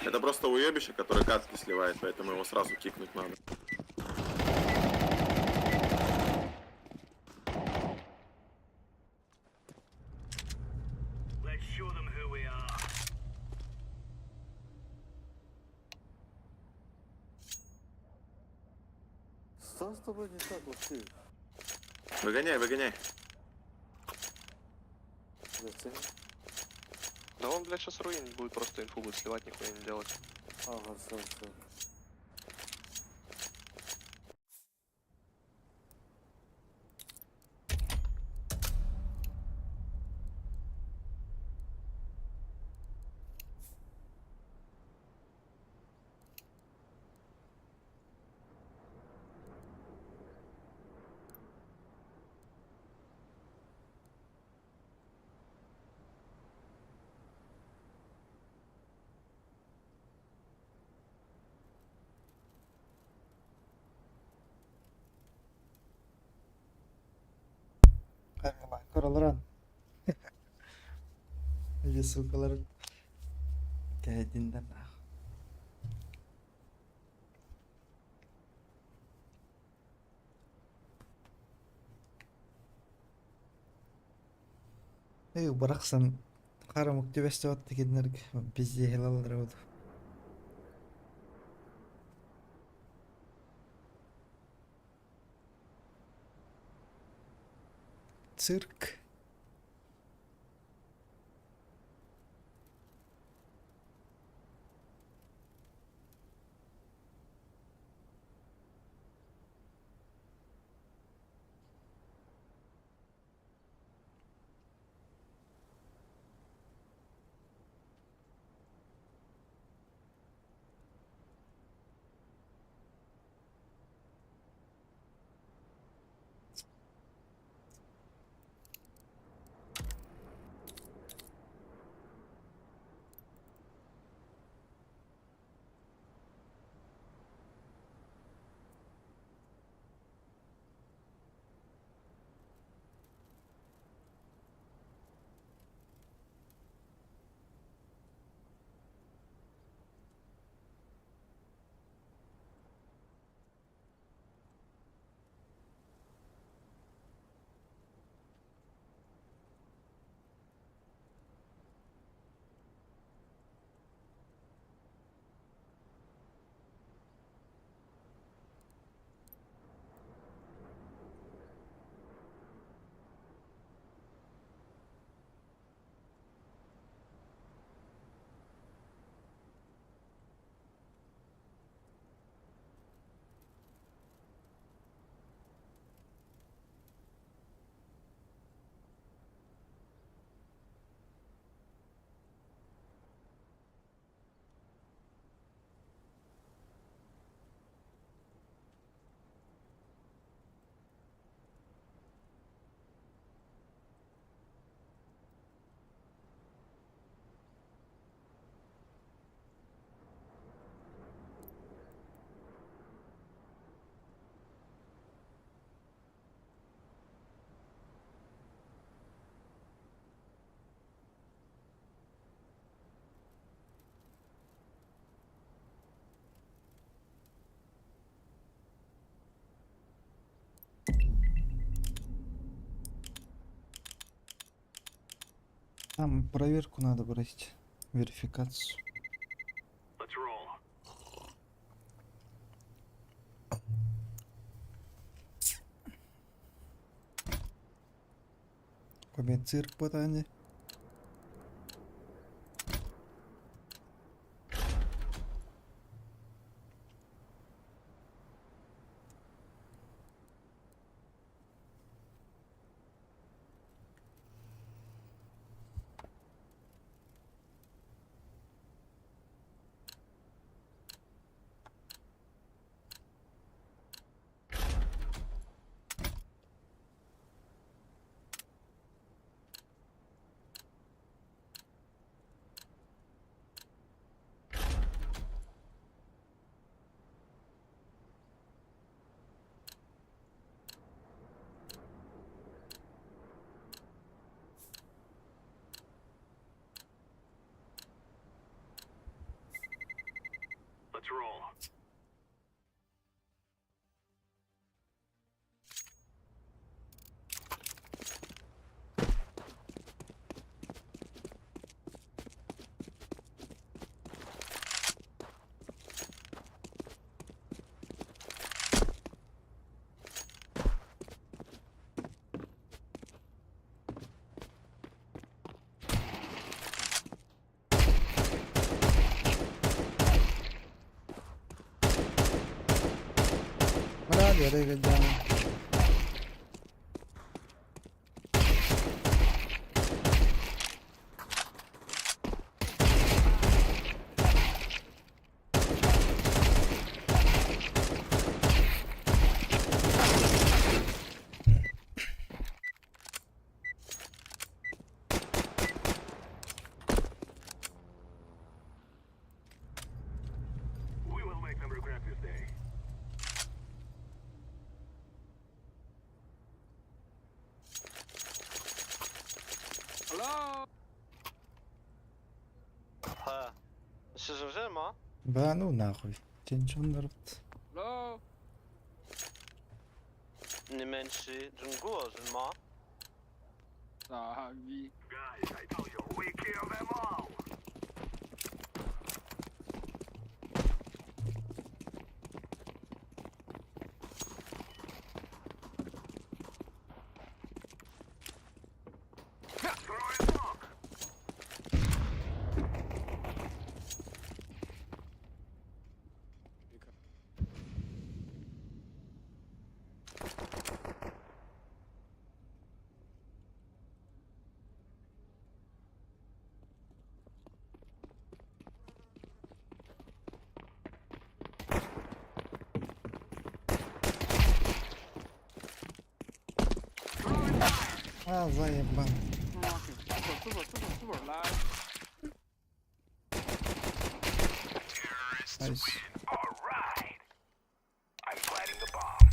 Это просто уебище, которое катки сливает, поэтому его сразу кикнуть надо. Let's show them who we are. Что с тобой не так вообще? Выгоняй, выгоняй. Зачем? Да он, блядь, сейчас руин будет, просто инфу будет сливать, нихуя не делать. Ага, все, все. Коралран. Или сукалар. Кәдиндә нах. Эй, барахсан Хара муктибесте отты киннерг бизде хелалар буду. Цирк. Там проверку надо брать. Верификацию. Let's roll. Кобе цирк ботани. Яры гадяна. We will make them regret this day. Hello. Ба ну нахуй. Тенчон народ. Hello. 傻逼！ Guys, I told you, we kill them all. Throwing smoke. А, заебал. super super super super 来， Найс. All right. I'm planting the bomb.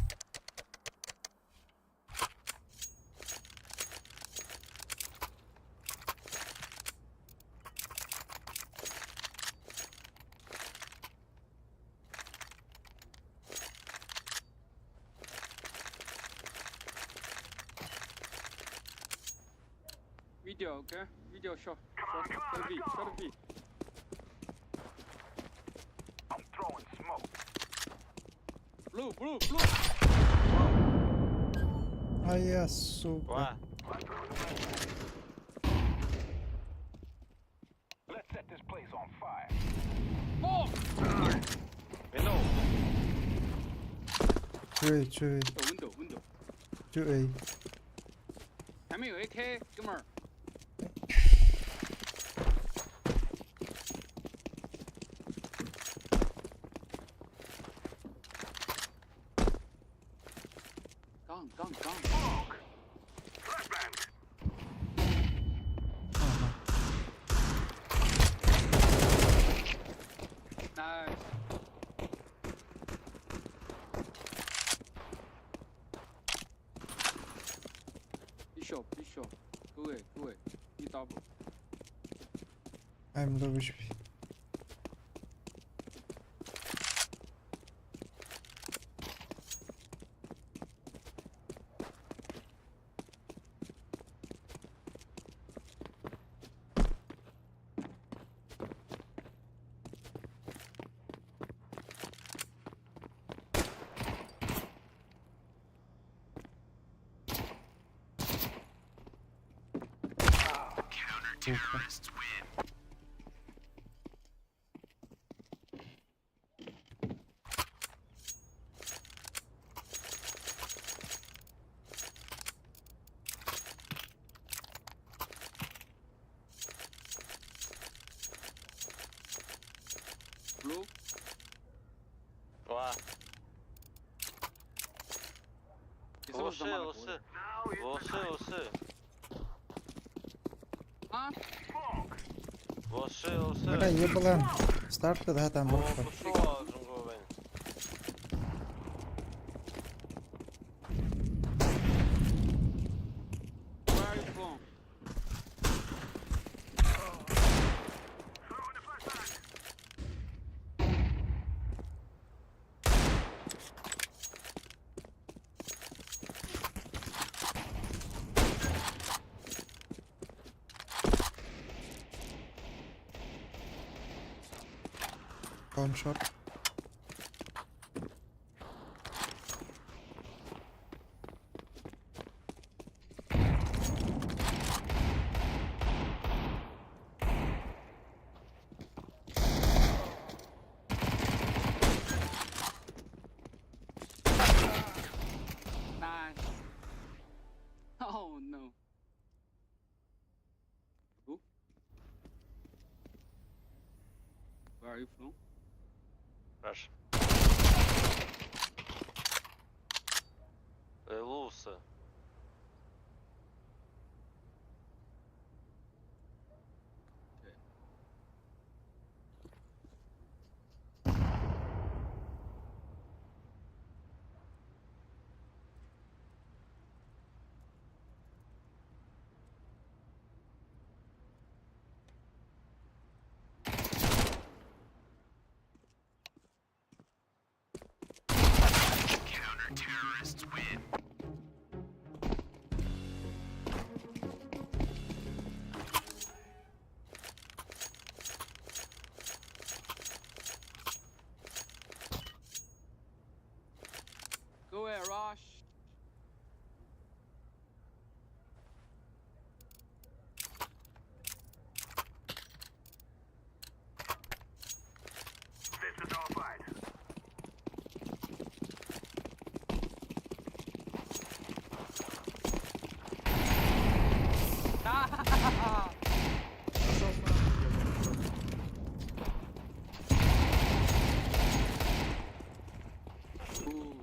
Video OK video short short short B short B。 I'm throwing smoke. Blue blue blue。 А я, сука. Let's set this place on fire. Oh. 2A, 2A, Window window， 2A. 前面有 AK，哥们儿。杠杠杠！ Flashbang. Ага. Nice。一手一手，各位各位，一 double。 I'm low HP. Сука. Blue。 哇！你是不是他妈的国人？我是我是啊？我是我是 Бля, ебала. Старт, да, там 我 брошка. 不说中国文。 Where are you from？ Throwing a flashbang. One shot. Where are you from? Rush. Луса. Go ahead, Rush. This is our fight. Good.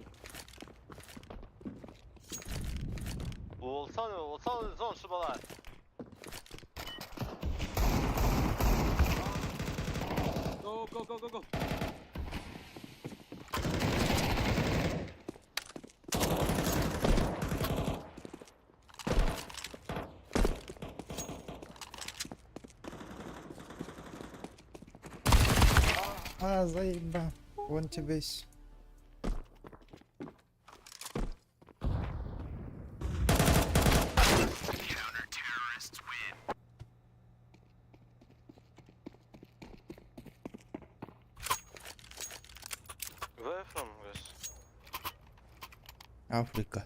我操你！我操你！这种吃饱了。 Go, go, go, go, go. А, заеба. Вон тебе с- Where you from, guys? Африка.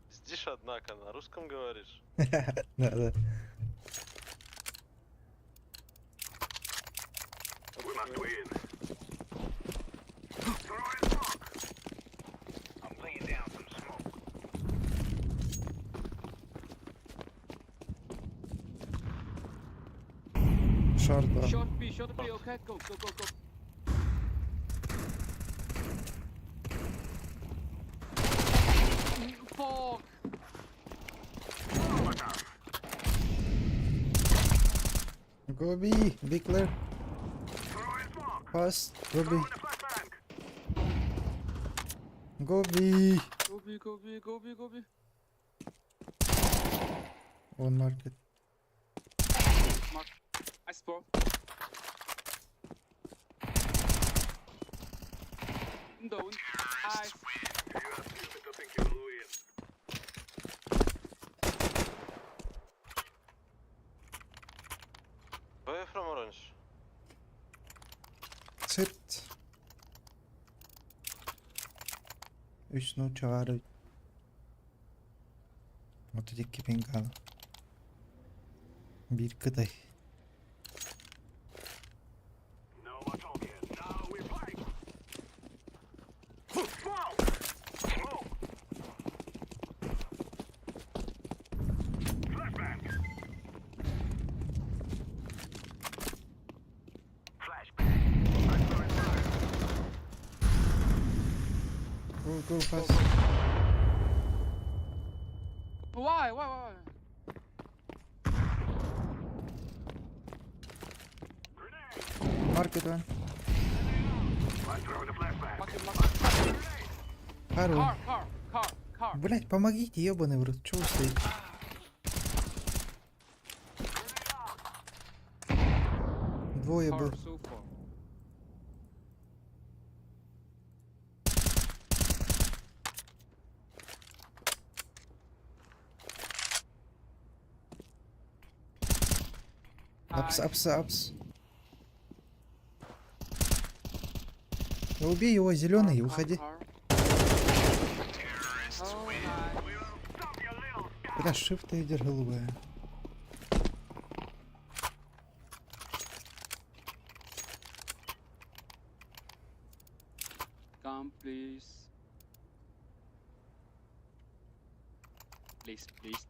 Пиздишь, однако, на русском говоришь. Да, да. We must win. Throw in smoke. I'm laying down some smoke. Шорт, два. Short B, okay, go, go, go, go. Fuck. Go B, be clear. Throw in smoke. Fast, go B. Throw in the flashbang. Go B. Go B, go B, go B, go B. One market. Mark. Nice, bro. Window, window. Nice. You are stupid to think you will win. Where you from, Orange? Сыт. Үс нуччалар 32 бенгал. Биир Кытай. No more talking. Now we fight. Smoke! Smoke! Flashbang! Flashbang! I'm throwing fire. Go, go fast. Why? Grenade! Market one. I'm throwing a flashbang. Mark, mark. Хару. Car, car, car, car. Блять, помогите, ебаный в рот. Чего вы стоите? Двое Car был. so far. Апс, апс, апс. Да убей его, зеленый, уходи. Бля, shift идешь голубая. Come, please. Please, please.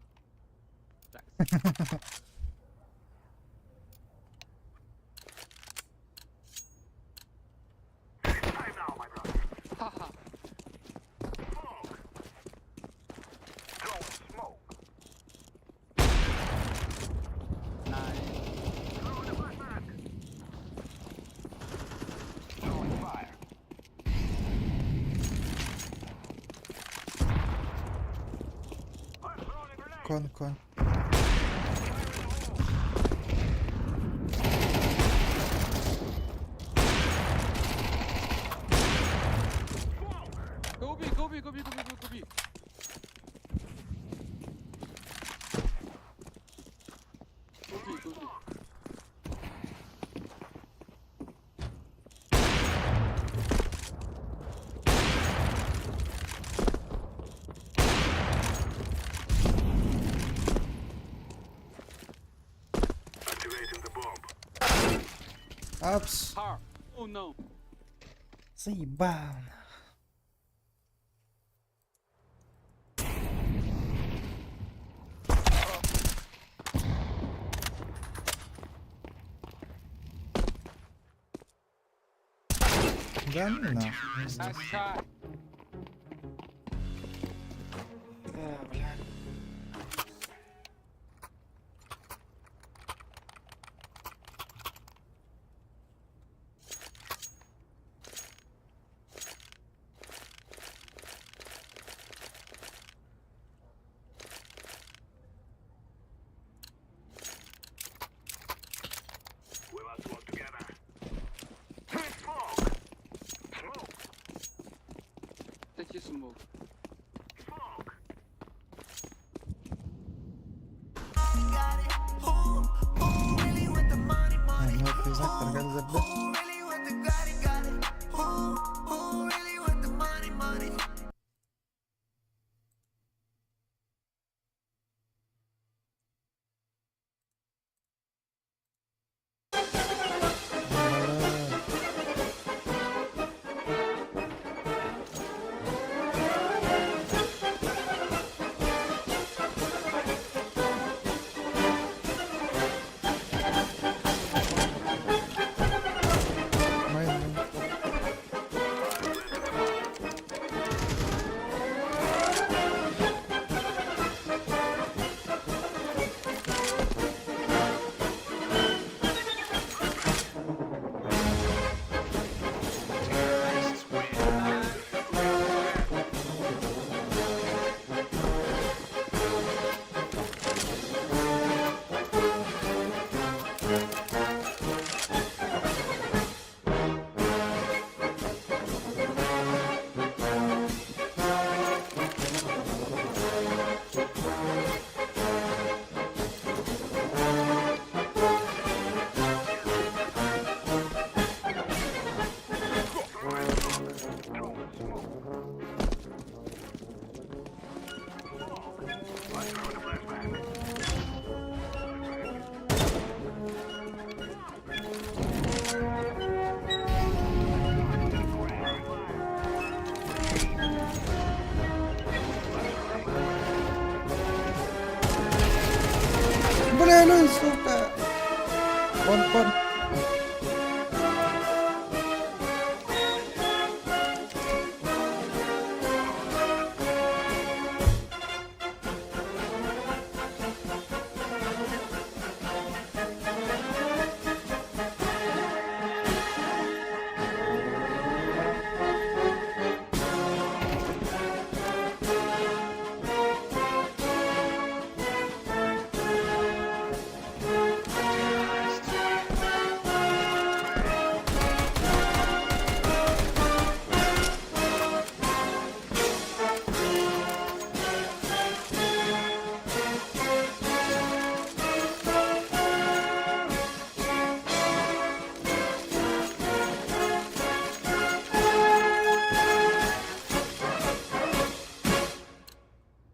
Suspects. Haha. Nice. Кон, кон. Go B, go B, go B, go B, go B. Go B, go B. Апс. Car. Oh no. Заебал. нах. Да ну нахуй. не знаю. Nice try. Да, бля. Take your smoke. А, ну это знак организа, бля. Бля. Майн, майн. Бля, ну, сука. Вон, вон.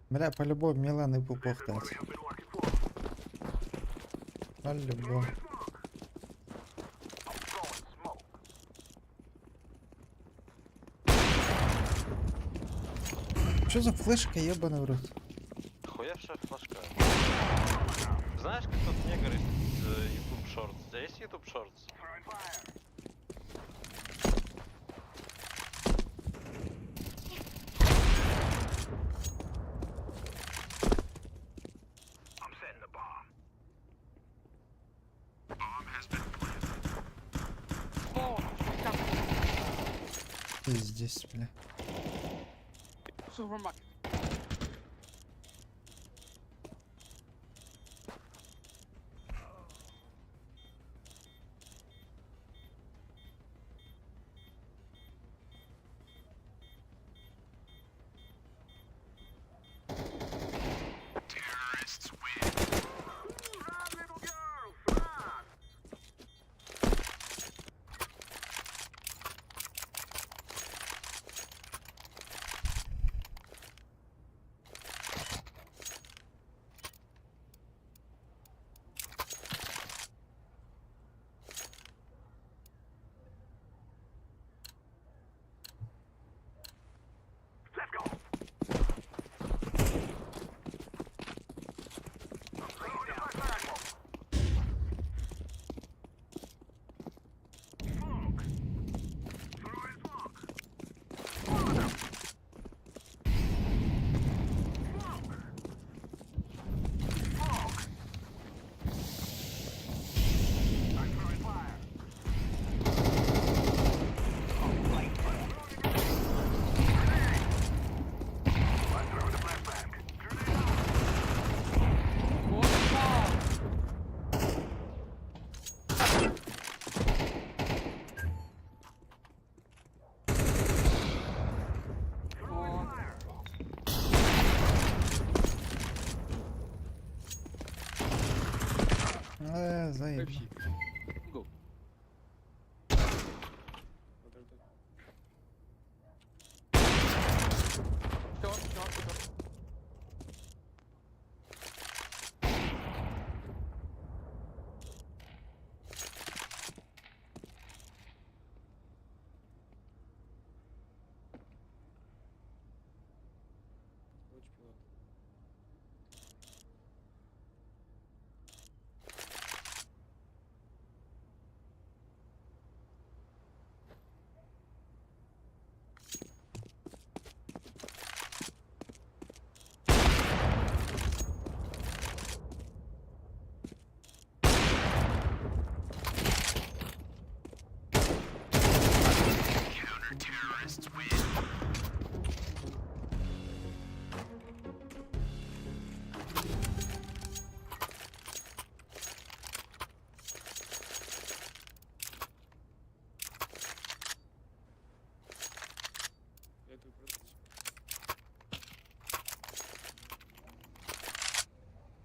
Бля, по-любому Милан и Пупох дать. По-любому. Что за флешка, ебаный в рот? Хуя флешка. Знаешь, как тот негр из YouTube Shorts? У тебя есть YouTube Shorts? Пиздец, бля. Супермаркет. Заебал. Вообще. Go. Short, short, short.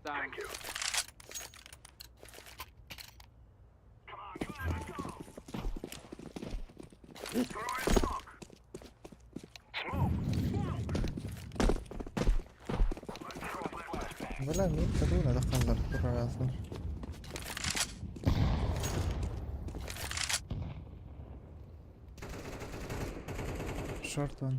Там. Бля, мид кадуна дахаллар турарасың. Short one.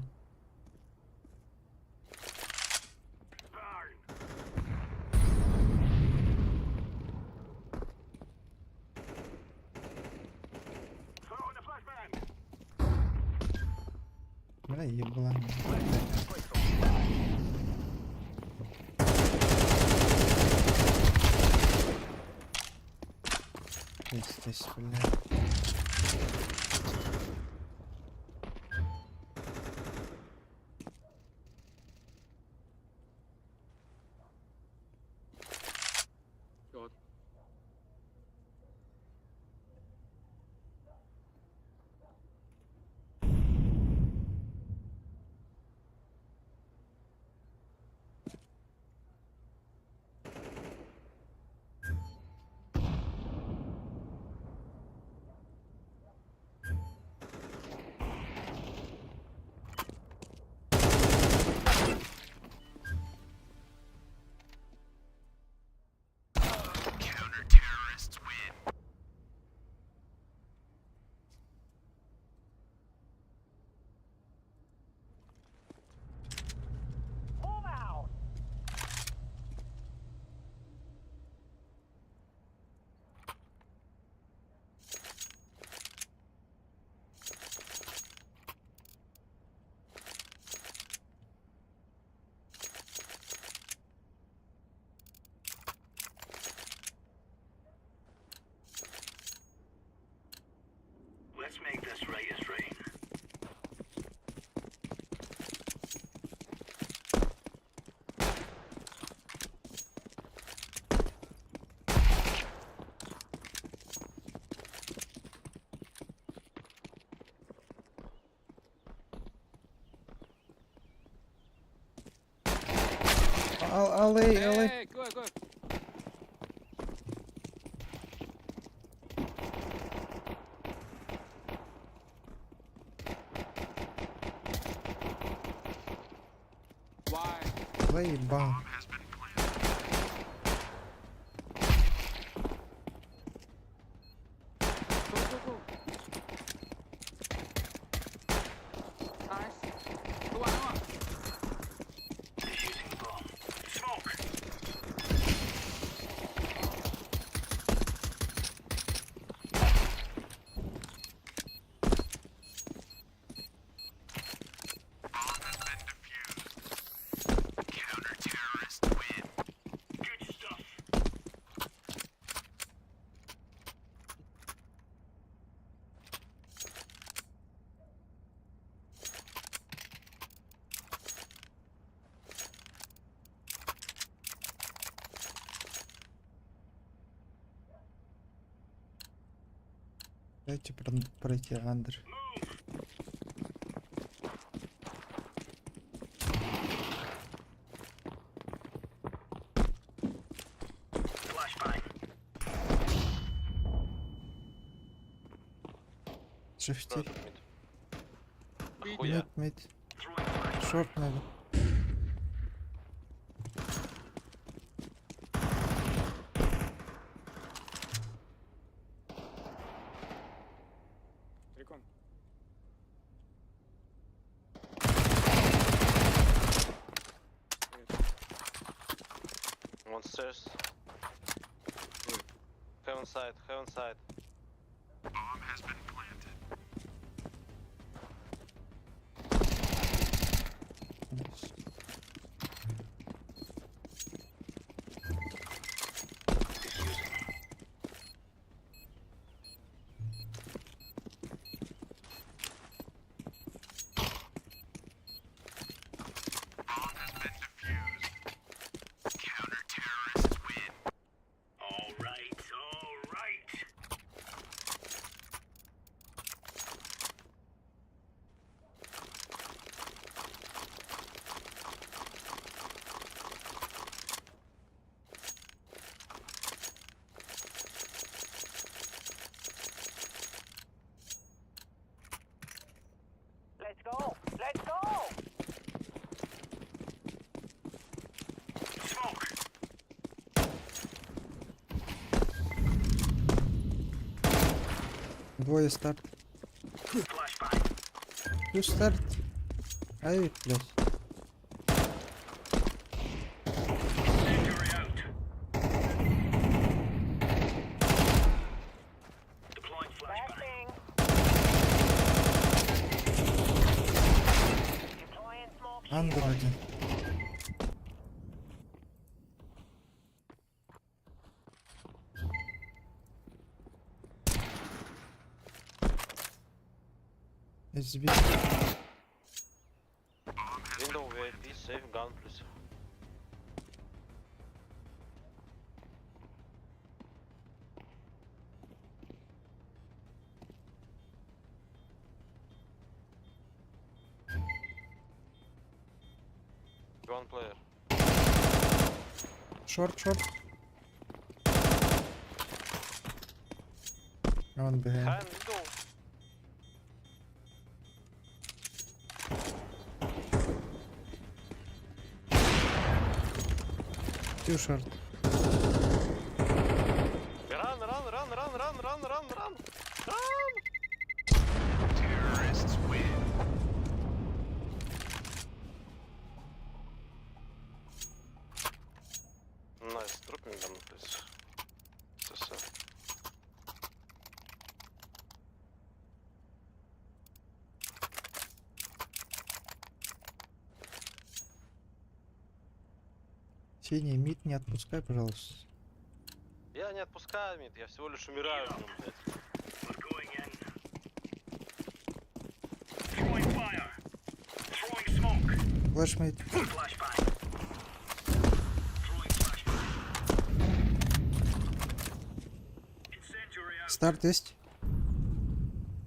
Бля, еблан. Здесь, бля. Short. Ал, ал, эй, ал, эй. Эй, go, go. Why? Заебал. Go, go, go. Nice. Go on, go on. Defusing the bomb. Smoke. Good stuff. Дайте пройти under. Flashbang. Шифти. Нахуя? Mid, mid. Throwing flashbang. Short надо. Recon. One stairs. Heaven side, heaven side. Nice. All right, all right. Let's go. Let's go. Smoke. Двое старт. Flashbang. Плюс старт. Ай, блядь. Incendiary out. Deploying flashbang. Flashbang. Deploying smoke shield. Under один. SB. Window VIP, safe gun, please. One player. Short, short. One behind. Behind window. Two short. Run, run, run, run, run, run, run, run. Run! Nice, drop me gun, please. СС. Синий mid не отпускай, пожалуйста. Я не отпускаю mid, я всего лишь умираю в нем, блядь. We're going in. Throwing fire. Throwing smoke. Flash mid. Flashbang. Throwing flashbang. Incendiary out. Старт есть?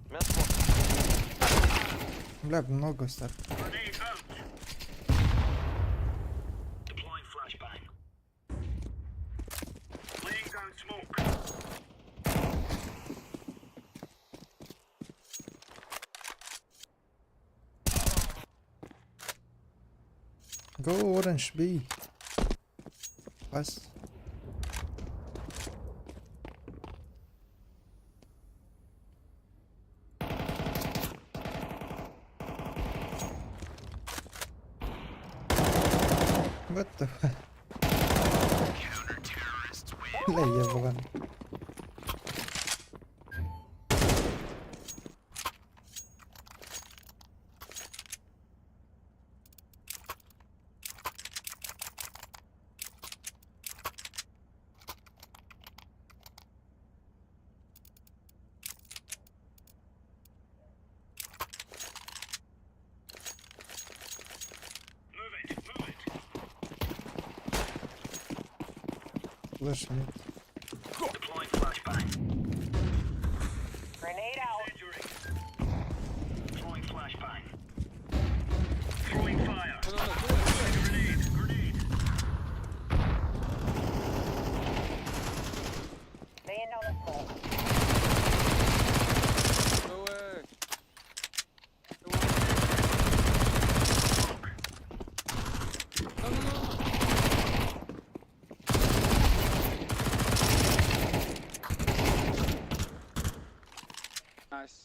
Меня smoke. Бля, много старт. Grenade out. Deploying flashbang. Go orange B. Fast. What the fuck? Бля, ебан. Flash нет. Deploying flashbang. Grenade out. Deploying flashbang. Throwing fire. No, no, no, go away. Grenade. Grenade. Laying down the smoke. Go away. Go away. No, no, no, no. Nice.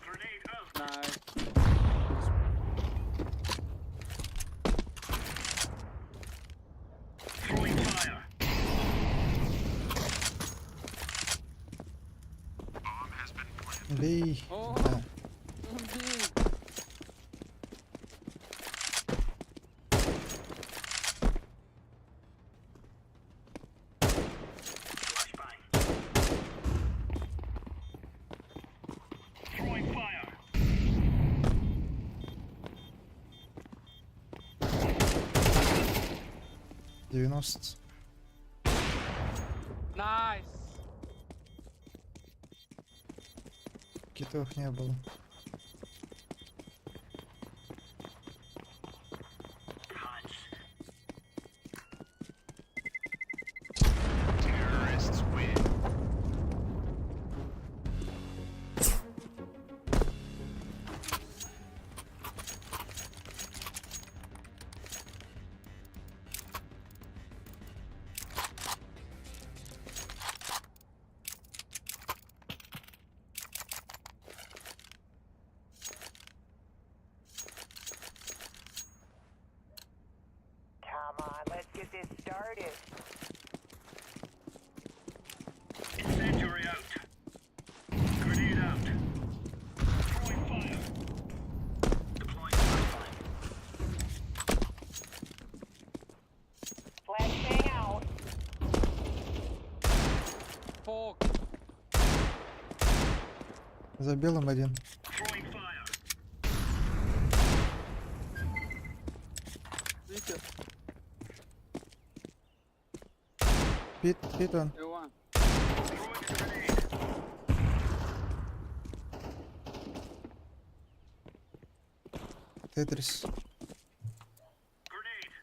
Grenade out. Nice. Throwing fire. B. Oh. Да. B. Flashbang. Throwing fire. 90. Nice. Китов не было. Hands. Come on, let's get this started. Incendiary out. Grenade out. Throwing fire. Deploying flashbang. Flashbang out. Fuck. За белым один. Throwing fire. Видите? Pit, pit он. A1. Throwing a grenade. Тетрис. Grenade.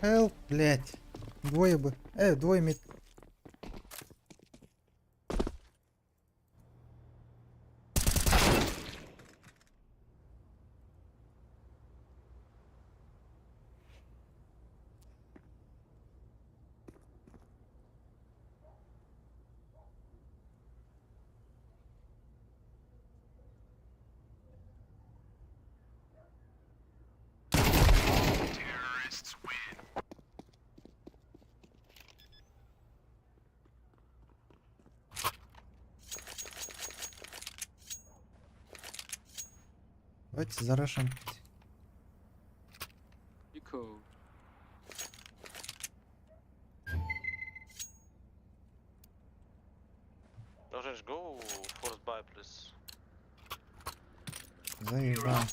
Help, блять. Двое бы. Двое mid. Давайте зарашим. Eco. Orange, go force buy, please. Заебал.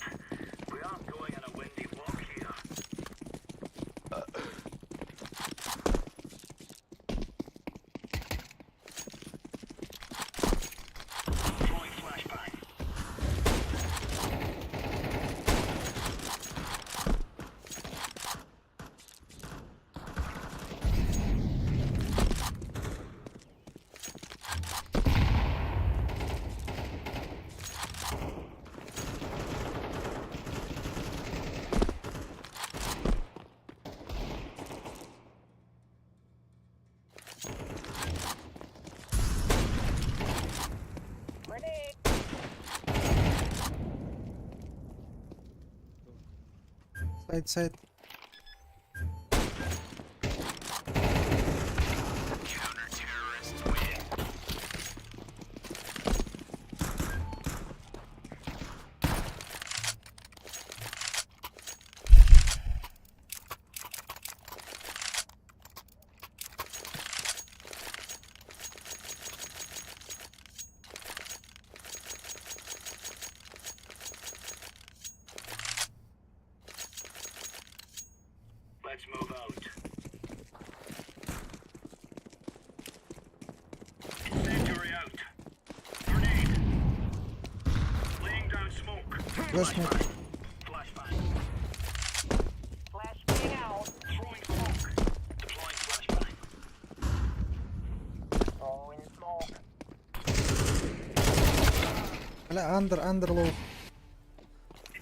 We aren't going on a windy walk here. Сайт, сайт. Let's move out. Incendiary out. Grenade. Laying down smoke. Flash mid. Flashbang. Flashbang out. Throwing smoke. Deploying flashbang. Throwing smoke. Бля, under, under low.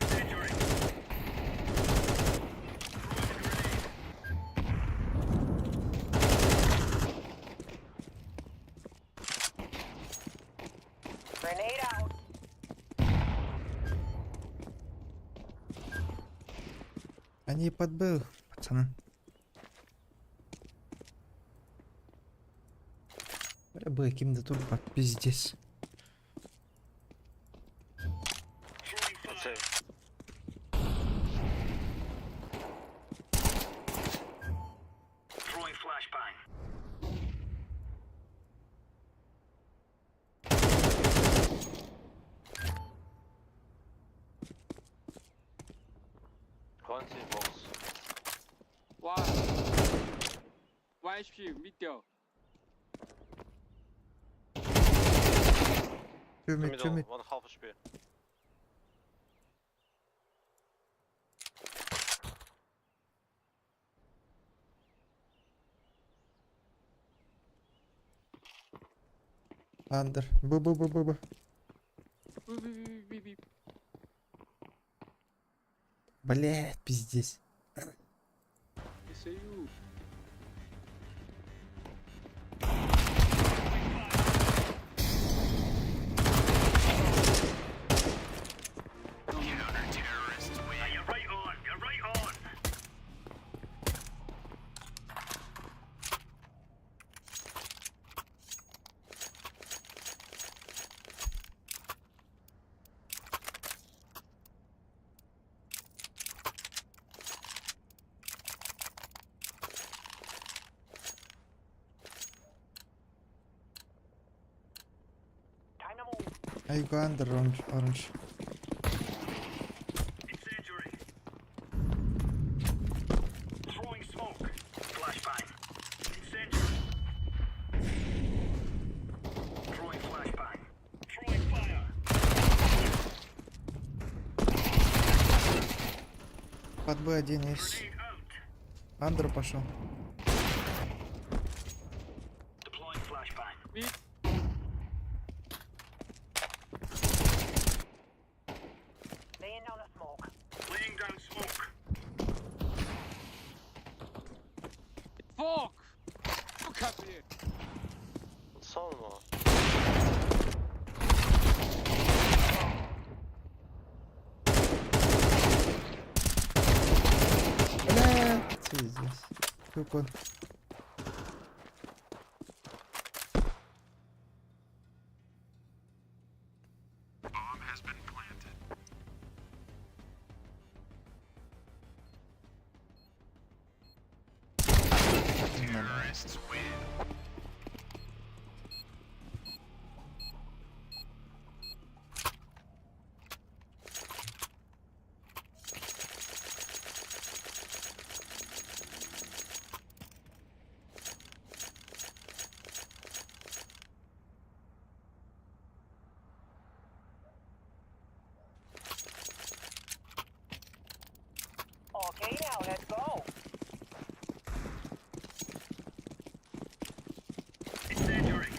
Incendiary. Grenade out. Они под Б, пацаны. Бля, Б, ким-то турбо, пиздец. Throwing fire. Throwing flashbang. One. One HP middle. Two mid, two mid. One half HP. Under. Б, Б, Б, Б, Б. B B B B B. Блядь, пиздец. It's you. Ah, you're right on. You're right on. Time to move. I go under orange, orange. Incendiary. Throwing smoke. Flashbang. Incendiary. Throwing flashbang. Throwing fire. Под Б один есть. Grenade out. Under пошел. Deploying flashbang. Mid. Laying down the smoke. Laying down smoke. Fuck. Сука, блядь. Сонно. Бля, пиздец. Как он? Okay, now let's go. Incendiary.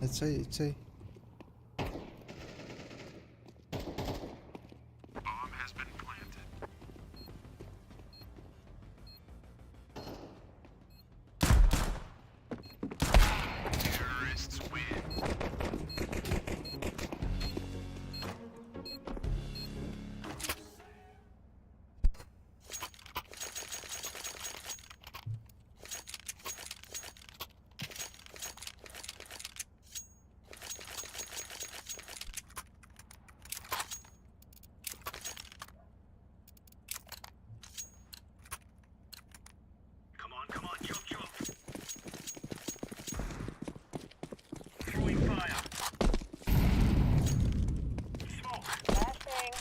It's A, it's A. Come on, come on, chop chop. Throwing fire. Smoke. Flashbang.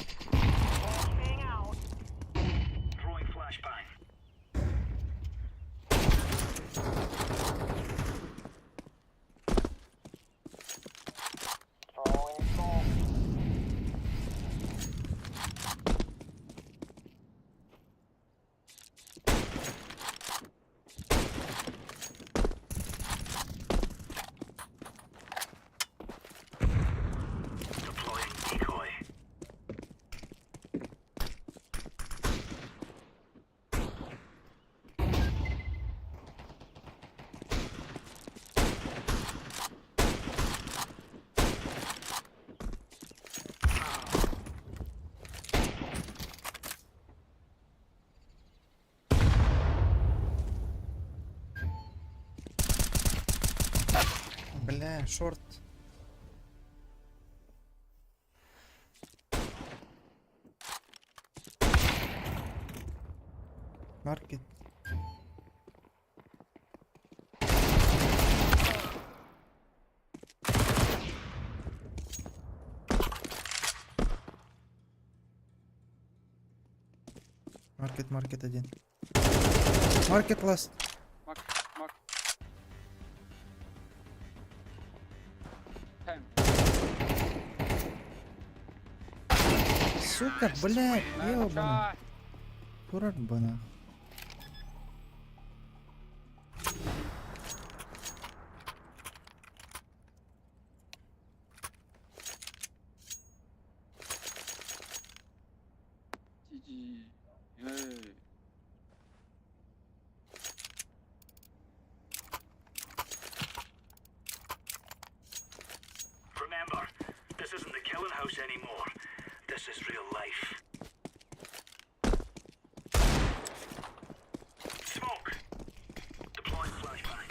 Flashbang out. Throwing flashbang. Throwing smoke. Deploying decoy. Бля, short. Маркет. Маркет, маркет один. Маркет last. Мак, мак. Ten. Сука, блядь, Nice ёбаный. try. Дурак бы нахуй. GG. Hey. Remember, this isn't the killing house anymore. This is real life. Smoke. Deploying flashbang.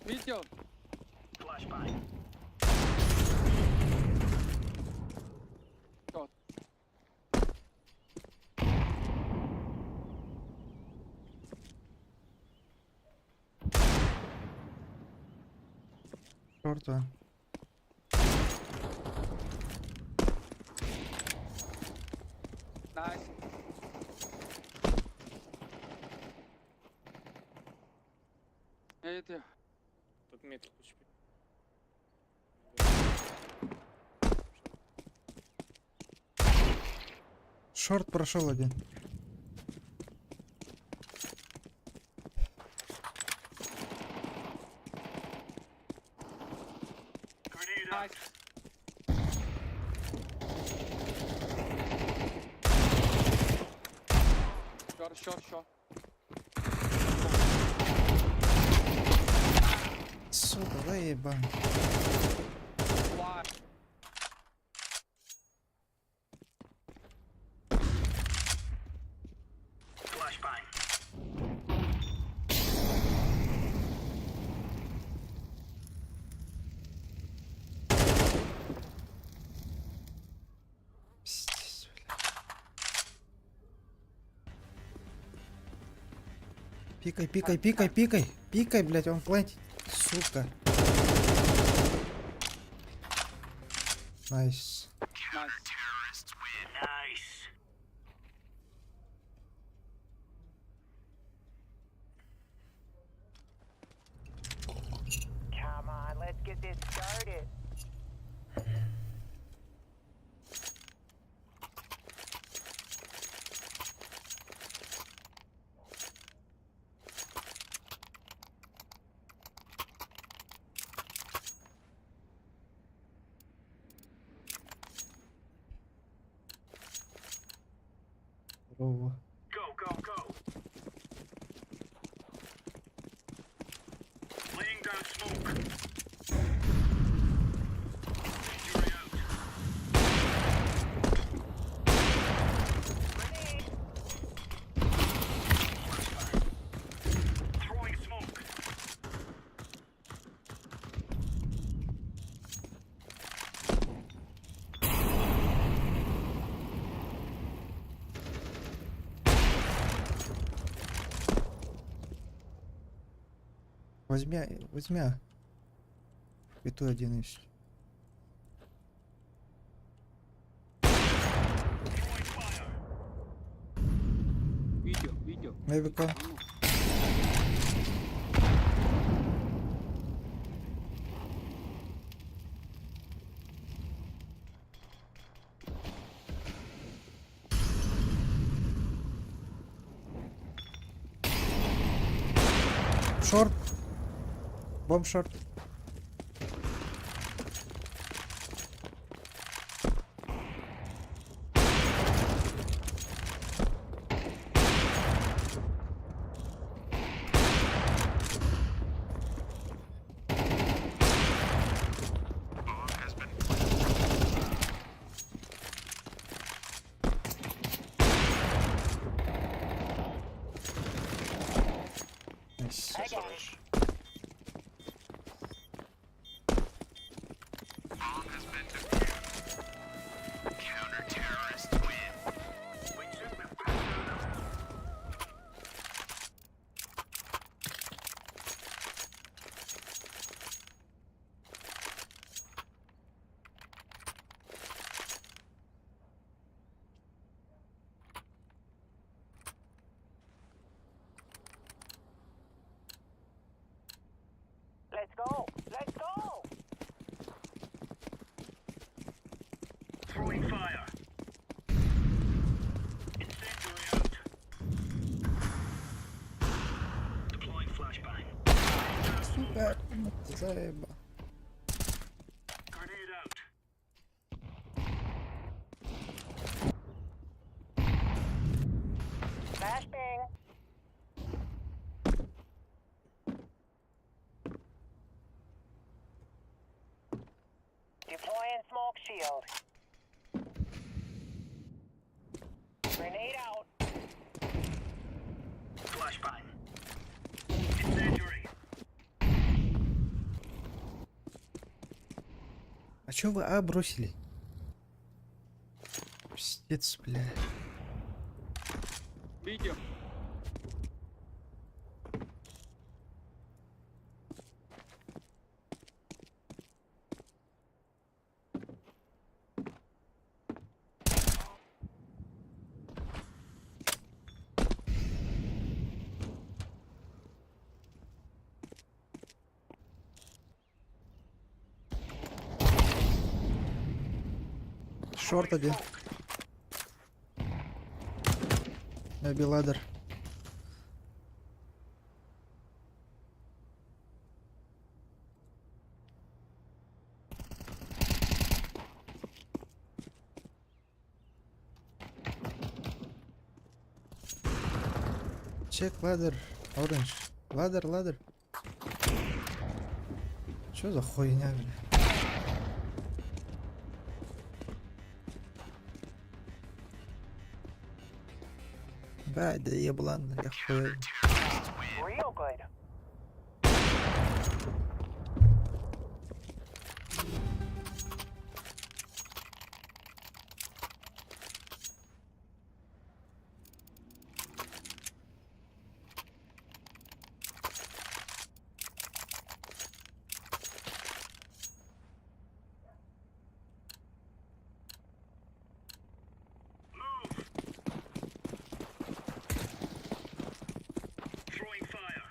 Видео. Flashbang. Short. Short one. Nice. Это. Тут мид лучше. Short прошел один. Grenade out. Nice. Short, short, short. Сука, заебан. Why? Flashbang. Пиздец, бля. Пикай, пикай, пикай, пикай. Пикай, блядь, он плантит. Сука. Nice. Nice. Nice. get started. Здорово. Go, go, go. Laying down smoke. Incendiary out. Grenade. Throwing smoke. Возьми, возьми. А. И то один из. Throwing fire. Видео, видео. Maybe go. А ну. Short. Bomb short. Nice. I got it. Let's go. Let's go. Throwing fire. Incendiary out. Deploying flashbang. Сука, заеба. Grenade out. Flashbang. Deploying smoke shield. Grenade out. Flashbang. Incendiary. А чё вы А бросили? Пиздец, бля. Видео. Short один. Maybe ladder. Check ladder, orange. Ladder, ladder. Чё за хуйня, бля? Бля, да еблан, я хуй. Real good. Move. Throwing fire.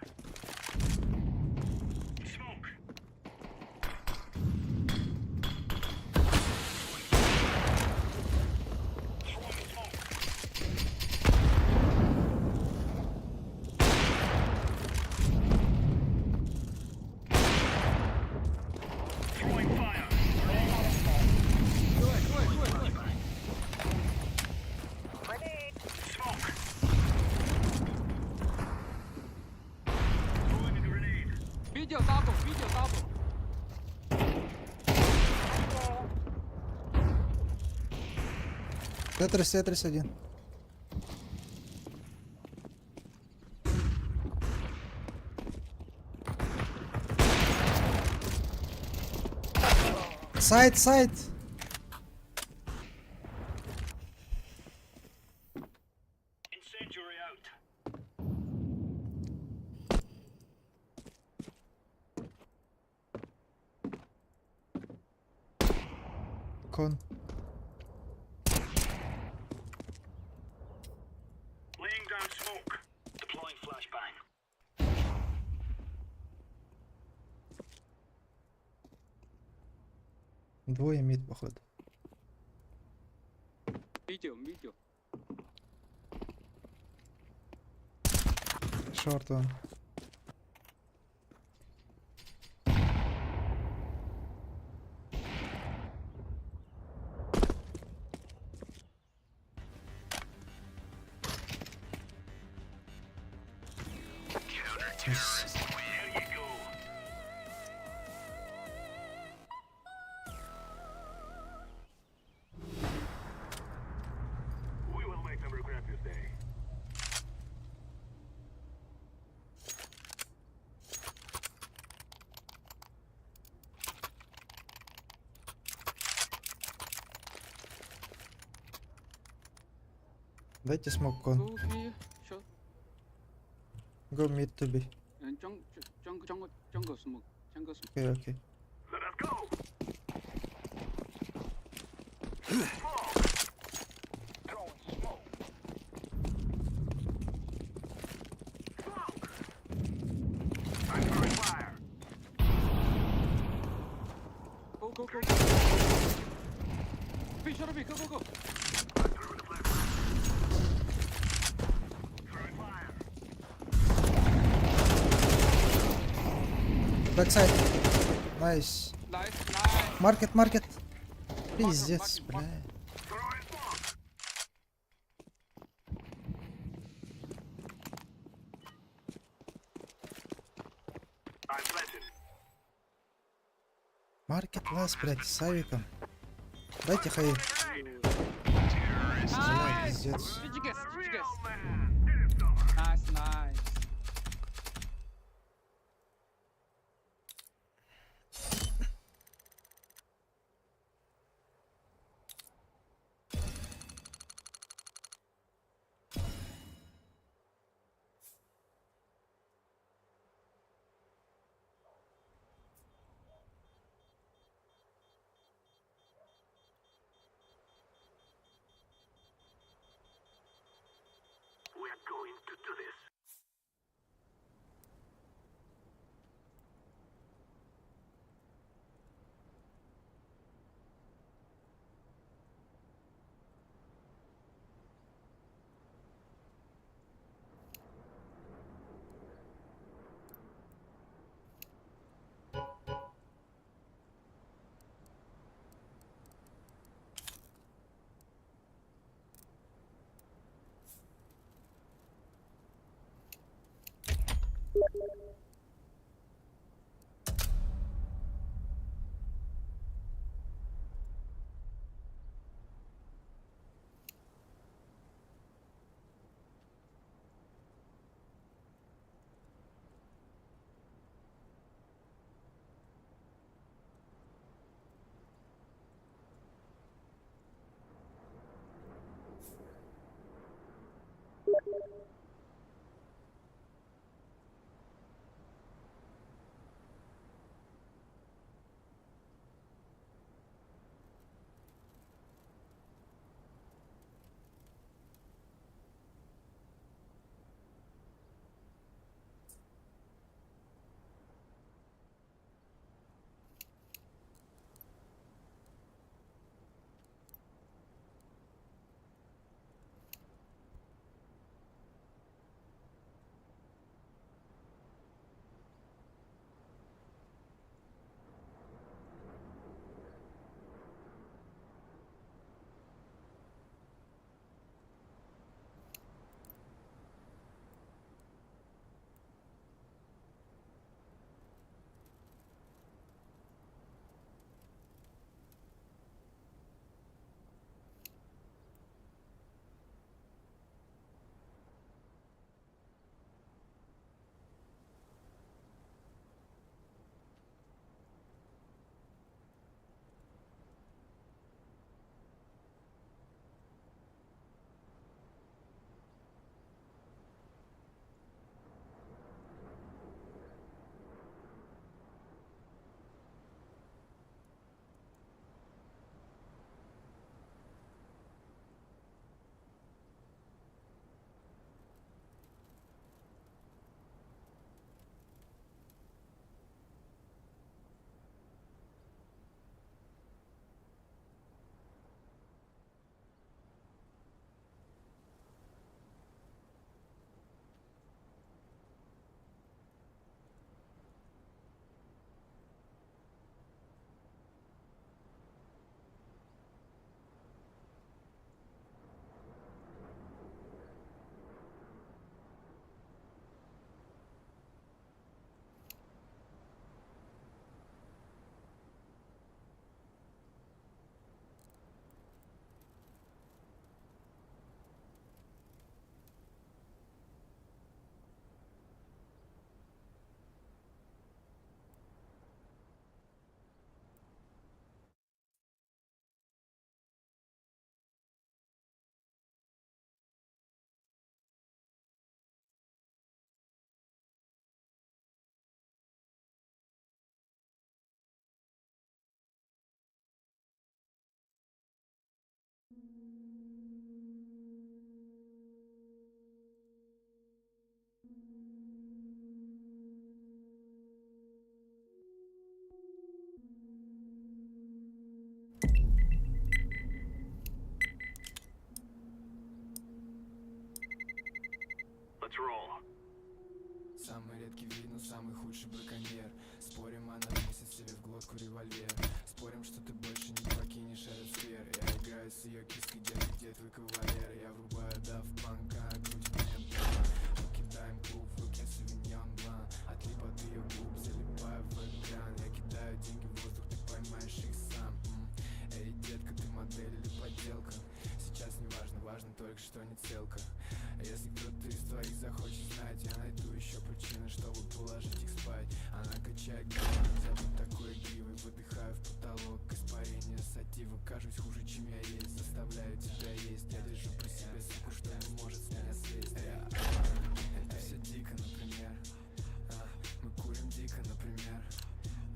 Тетрис, Тетрис один. Сайт, сайт! Incendiary out. Кон. Laying down smoke. Deploying flashbang. Двое мид, походу. Видео, видео. Шорт он. Nice. There you go. We will make them regret this day. Дайте смок кон. Go B, short. Go mid to B. And jungle, jungle, jungle, jungle smoke. Jungle smoke. Окей, окей. Let us go. Throwing smoke. Smoke. I'm throwing fire. Go, go, go, go. B, short B, go, go, go. Throwing the flashbang. Throwing fire. Backside. Nice. Nice, nice. Маркет, маркет. Пиздец, маркет, бля. Throwing smoke. I'm planting. Маркет лаз, блядь, с авиком. Дайте хай. Grenade. Бля, пиздец. GG guys, GG guys. Real man. It is over. Nice, nice. We are going to do this. Let's roll. Самый редкий вид, но самый худший браконьер. Спорим, она внесет себе в глотку револьвер. Спорим, что ты больше не покинешь этот сквер. Я играю с ее киской, детка, где твой кавалер? Я врубаю Daft Punk, а крутит меня блан. Покидаем клуб, в руке савиньон блан. Отлип от ее губ, залипаю в экран. Я кидаю деньги в воздух, ты поймаешь их сам. Эй, детка, ты модель или подделка? Сейчас не важно, важно только, что не целка. А если кто-то из твоих захочет знать, я найду еще причины, чтобы положить их спать. Она качает голову, нельзя быть такой игривой. Выдыхаю в потолок, испарение сатива. Кажусь хуже, чем я есть, заставляю тебя есть. Я держу при себе суку, что не может с меня слезть. Эй, это все дико, например. А, мы курим дико, например.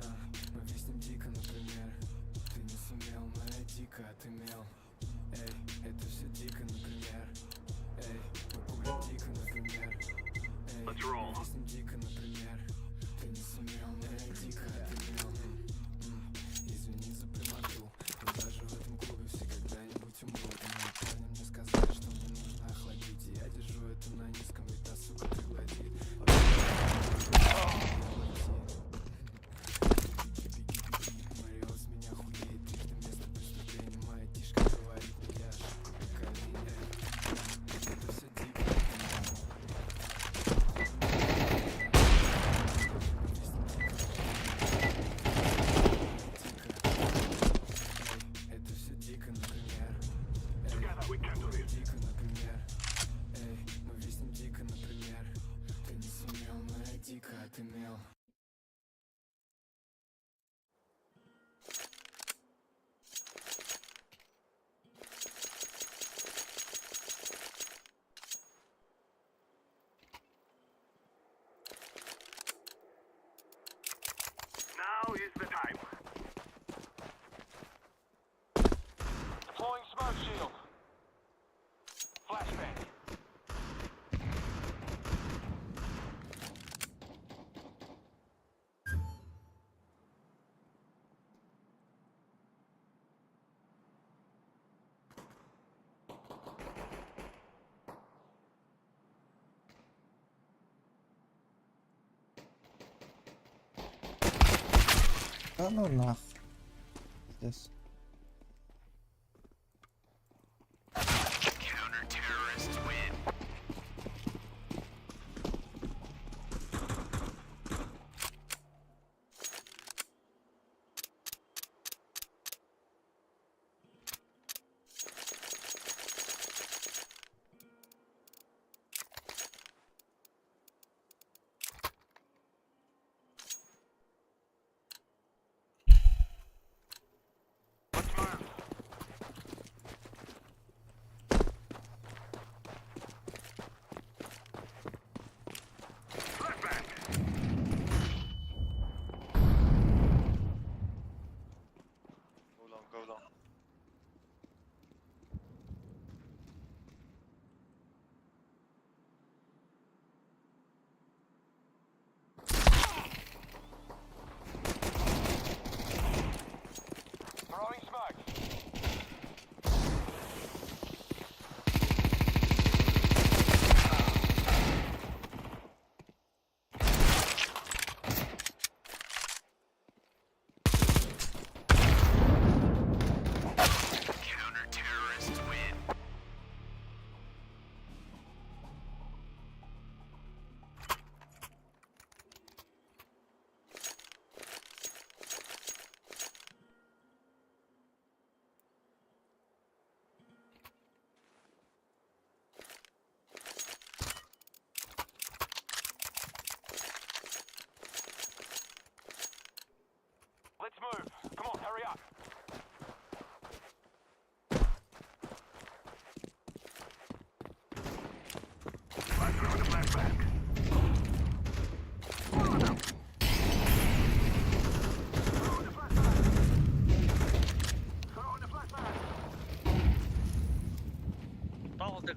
А, мы виснем дико, например. Ты не сумел, но я дико отымел. Эй, это все дико, например. Эй, мы курим дико, например. Эй, Let's roll. мы виснем дико, например. Ты не сумел, но я дико отымел. Извини за прямоту, но даже в этом клубе все когда-нибудь умрут. Мои парни мне сказали, что мне нужно охладить. И я держу это на низком, ведь та сука пригладит. Беги, беги, беги, Марион с меня хуеет. Трижды место преступления. Моя тишка говорит, я ошибка поколения. Это все дико. Эй, это все дико, например. Эй, Together we can do this. дико, например. Эй, мы виснем дико, например. Ты не сумел, но я дико отымел. Now is the time. Deploying smoke shield. Flashbang. Да ну нахуй. Пиздец. Let's move. Flashbang. Go down, go down. Throwing smoke. Let's move. Come on, hurry up. I'm throwing a flashbang. Follow them. Throwing a flashbang. Throwing a flashbang. Smoke!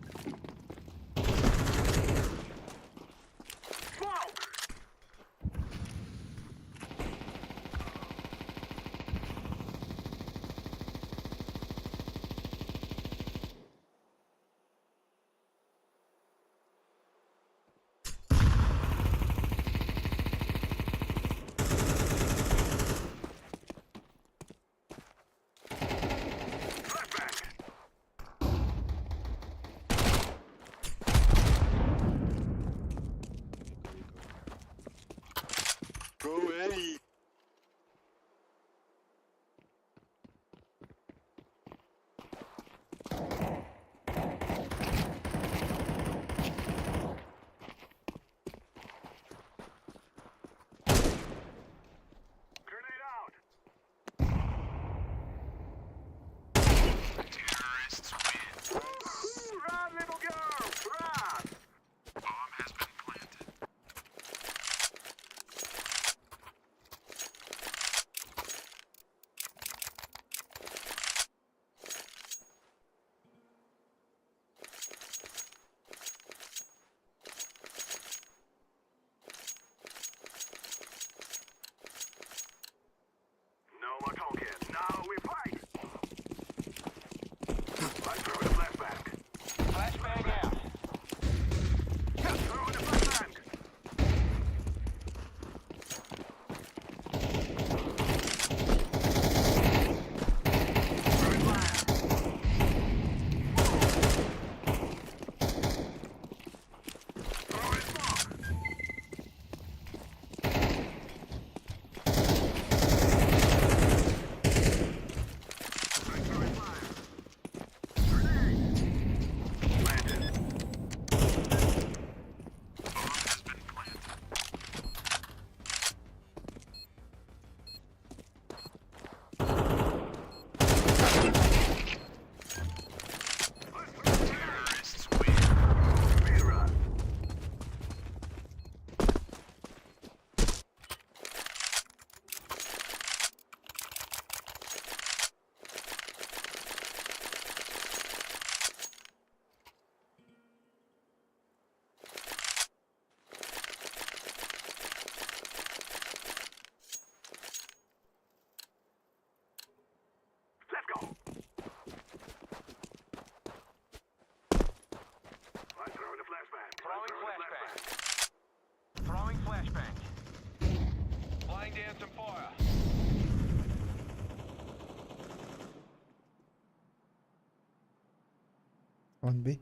One B.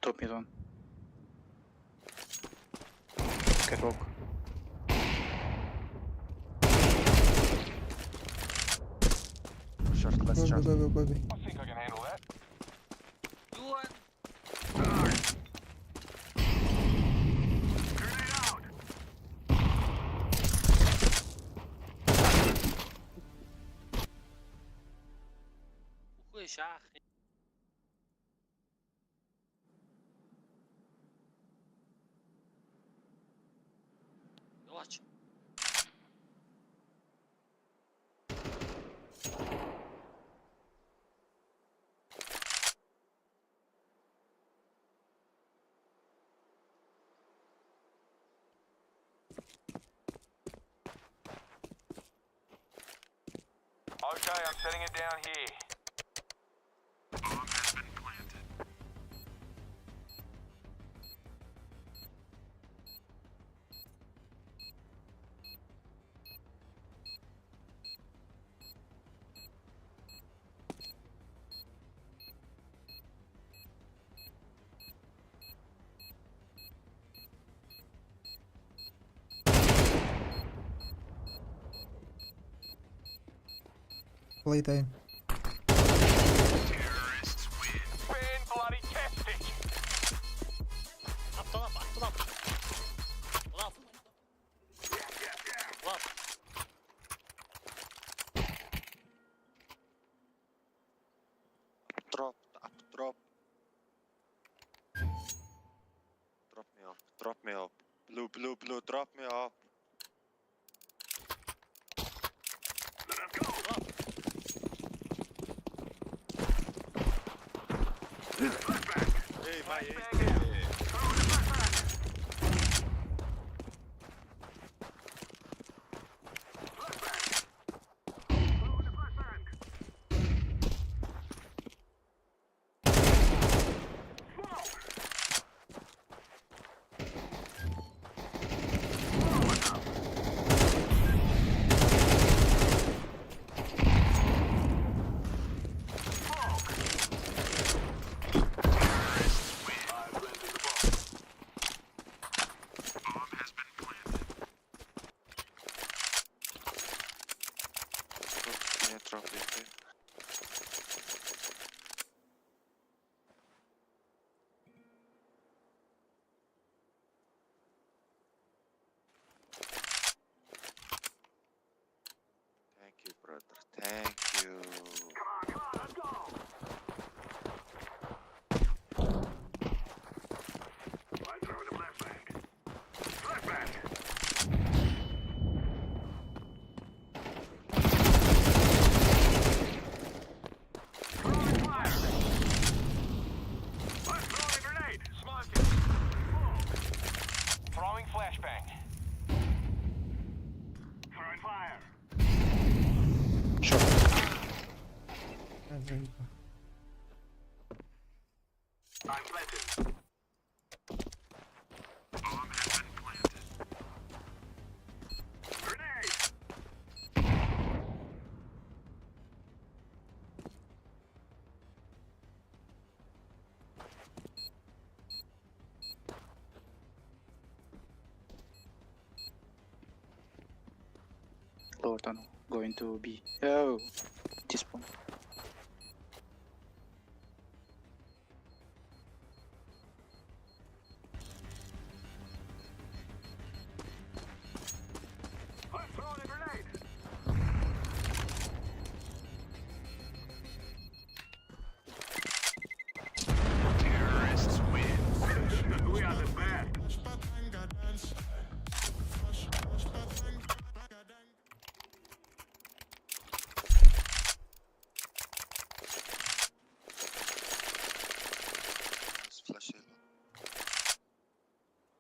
Top mid one. Catwalk. Short, Go last go short. go go go B. Okay, I'm setting it down here. Playtime. Up, up, up, up. Up. Up. Drop, up, drop. Drop me up, drop me up. Blue, blue, blue, drop me up. Hey, my AK. Can you drop AK? Thank you, brother. Thank you. Throwing flashbang. Throwing fire. Short. Заебал. I'm planted. Bomb has been planted. Grenade. Lower tunnel. Going to B. Oh. This one. I'm throwing a grenade. Terrorists win. We are the best. Let's flash it.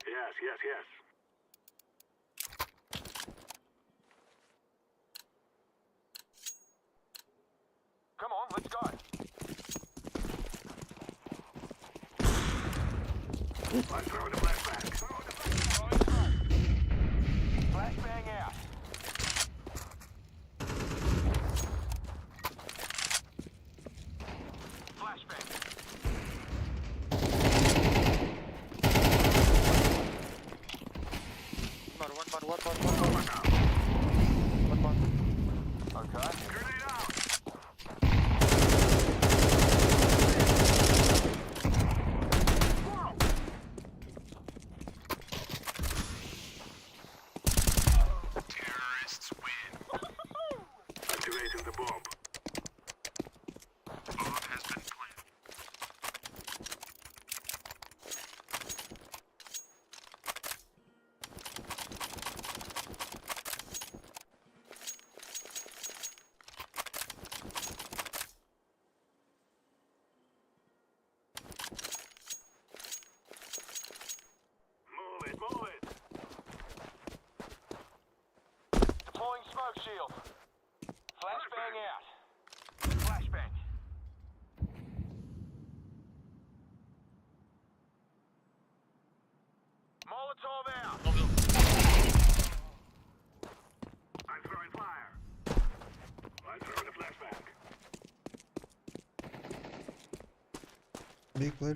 Yes, yes, yes. Come on, let's go. I'm throwing a flashbang. Throwing a flashbang. Big player.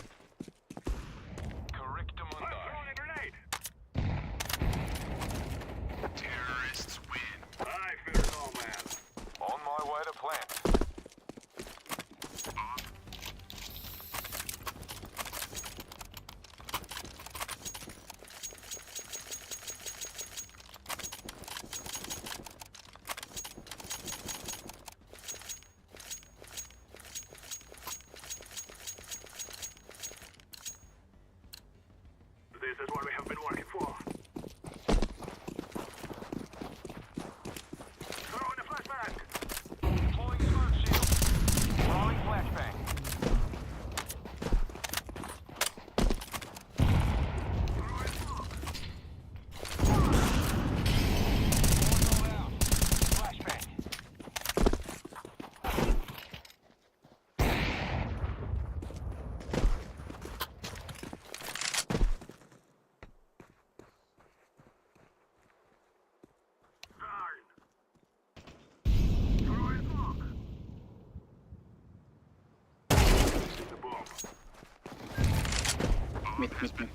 Mid, mid, mid.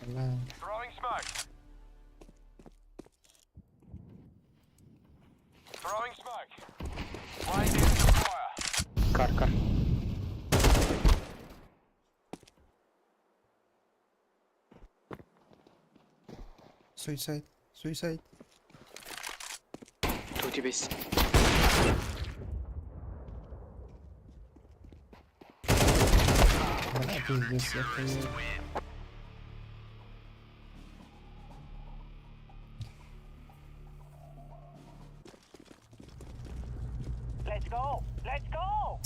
Бля. Car, car. Suicide. Suicide. Two T-base. Бля, пиздец, я хуею. Let's go. Let's go.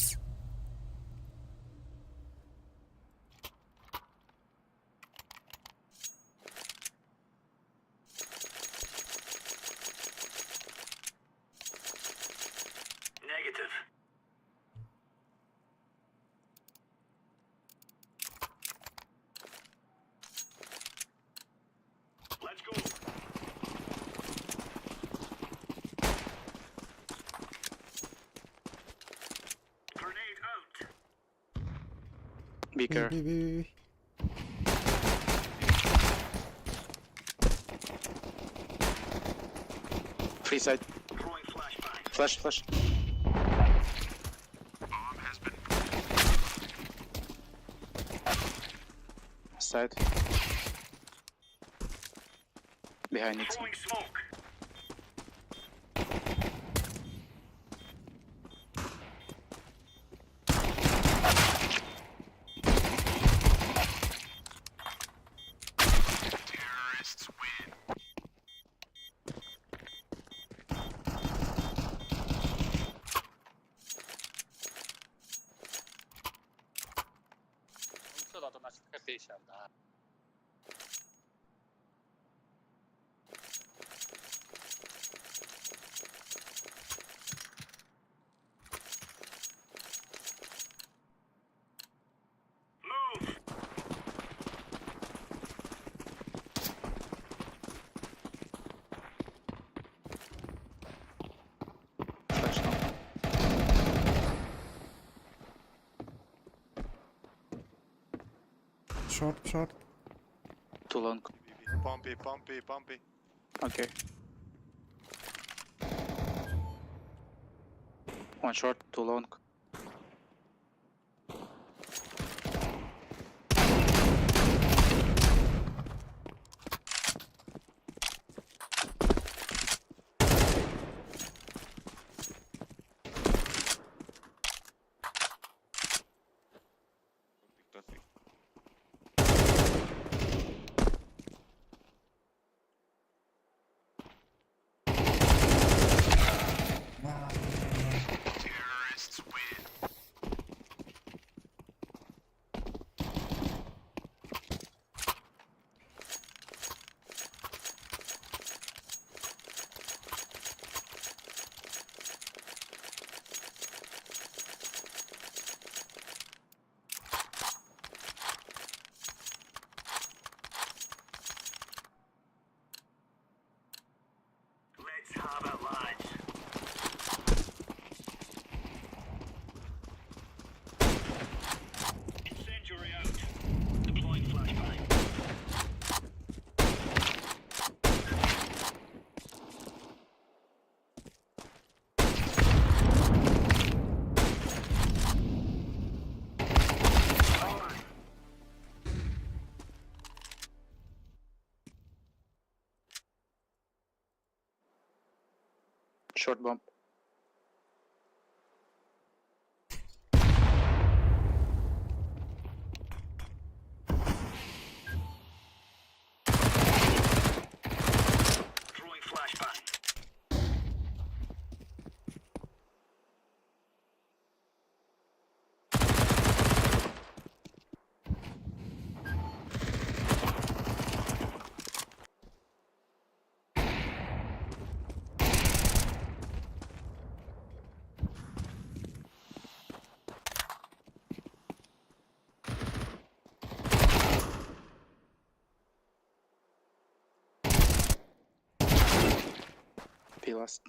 Negative. Let's go. Grenade out. Be B, careful. B, B, B, B. Free side. Flash, flash. Side. Behind it. Flash now. Short, short. Too long. Pompey, Pompey, Pompey. Okay. One short, too long. Don't pick. Ah, Let's have it, lads. Incendiary out. Deploying flashbang. Short bomb. Throwing flashbang. P last.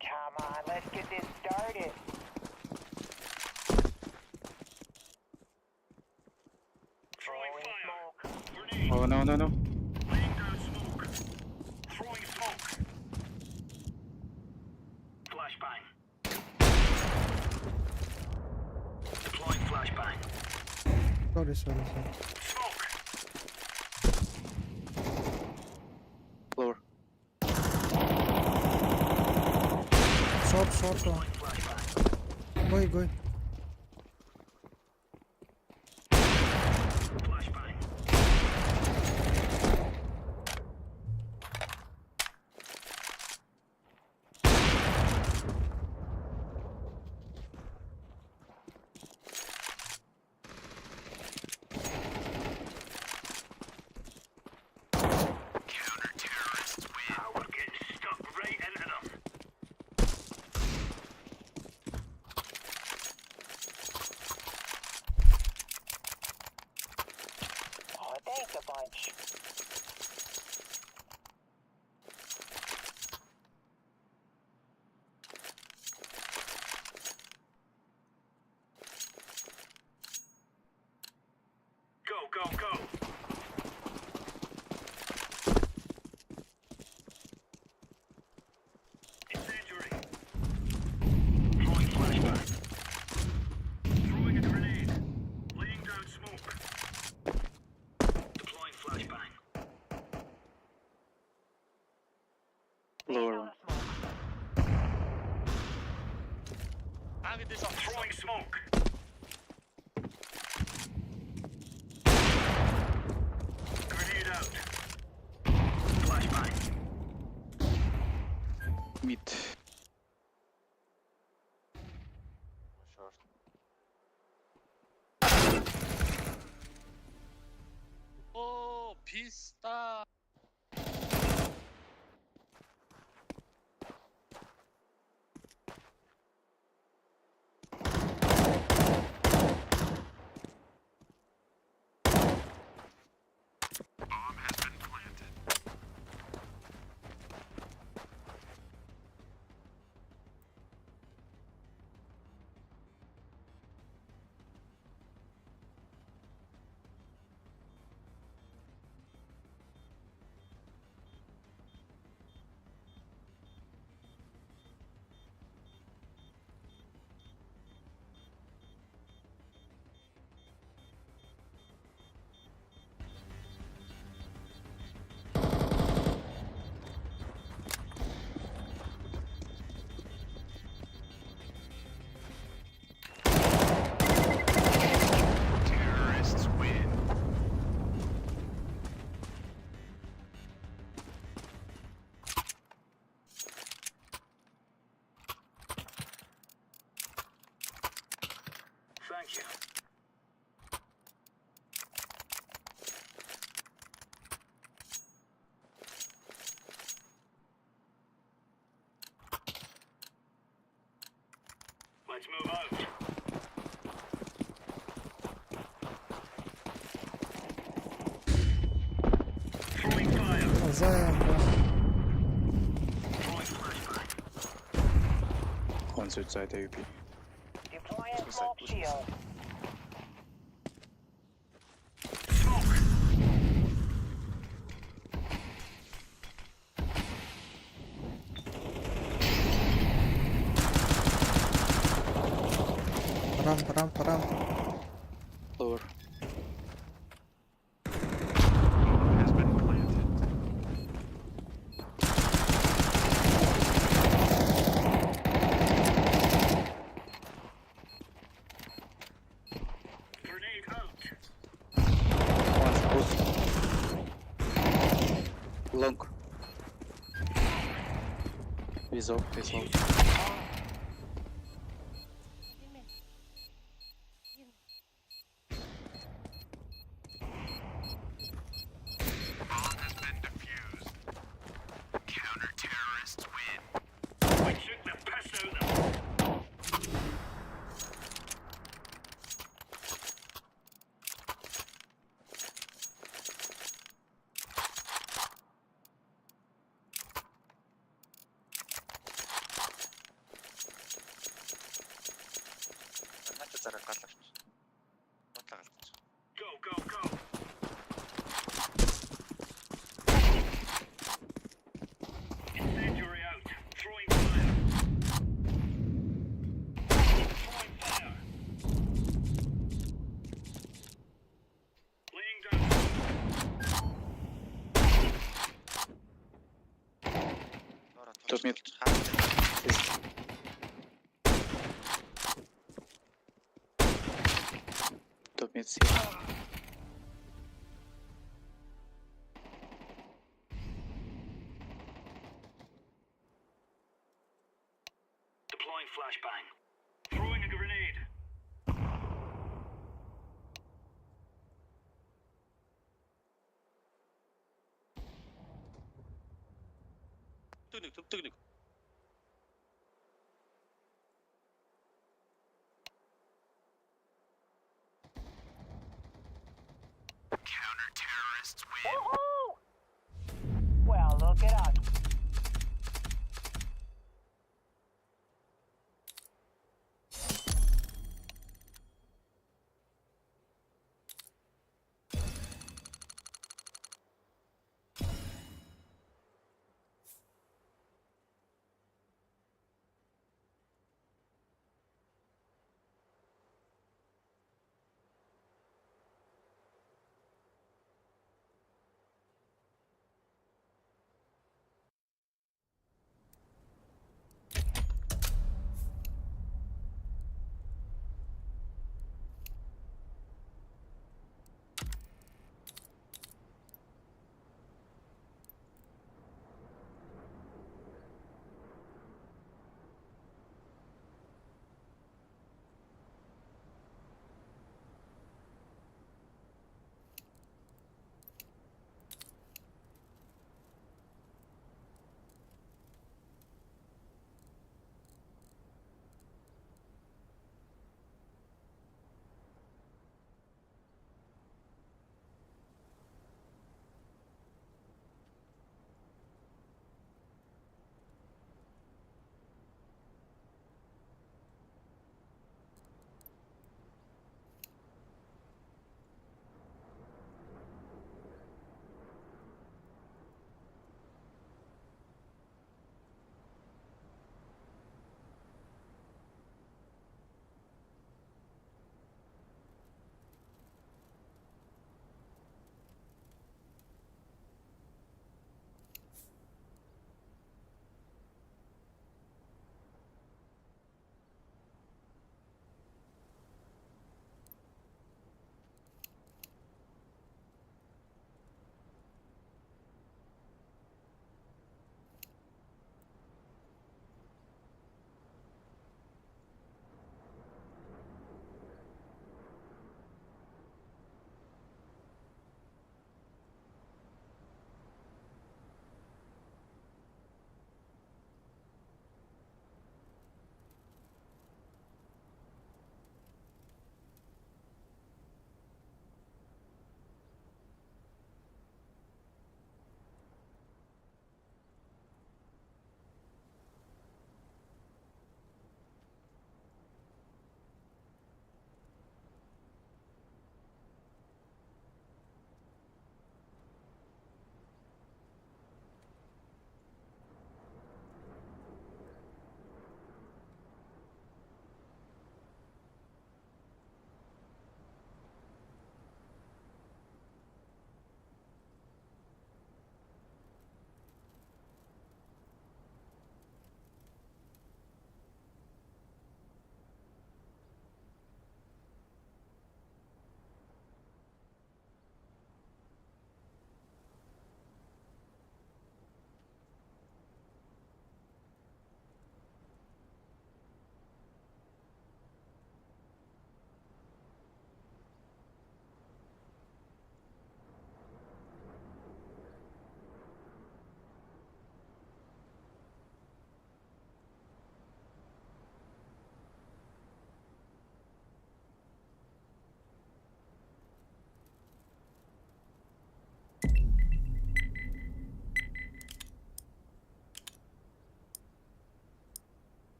Come on, let's get this started. Throwing Throwing fire. smoke. Grenade. Oh no no no. Laying down smoke. Throwing smoke. Flashbang. Deploying flashbang. Sorry, sorry, sorry. Smoke. Lower. Short, short one. Flashbang. Go, go. Flashbang. Lower one. Throwing smoke. Grenade out. Flashbang. Mid. Short. О, пизда. Thank you. Let's move out. Throwing fire. Азам, да. Throwing flashbang. One suicide AWP. Deploying smoke shield. Smoke. Рампа, рампа, рампа. Lower. Grenade out. One's close. Long. He's off, he's long. We took the piss out of them. Надад зараг гал авчих. Ботлоо галчих. Go, go, go. Incendiary out. Throwing fire. Throwing fire. Laying down. Нора Top mid. Хаа. Top mid C. Deploying flashbang. Throwing a grenade. Түнэг, түнэг. Woohoo! Well, look at us.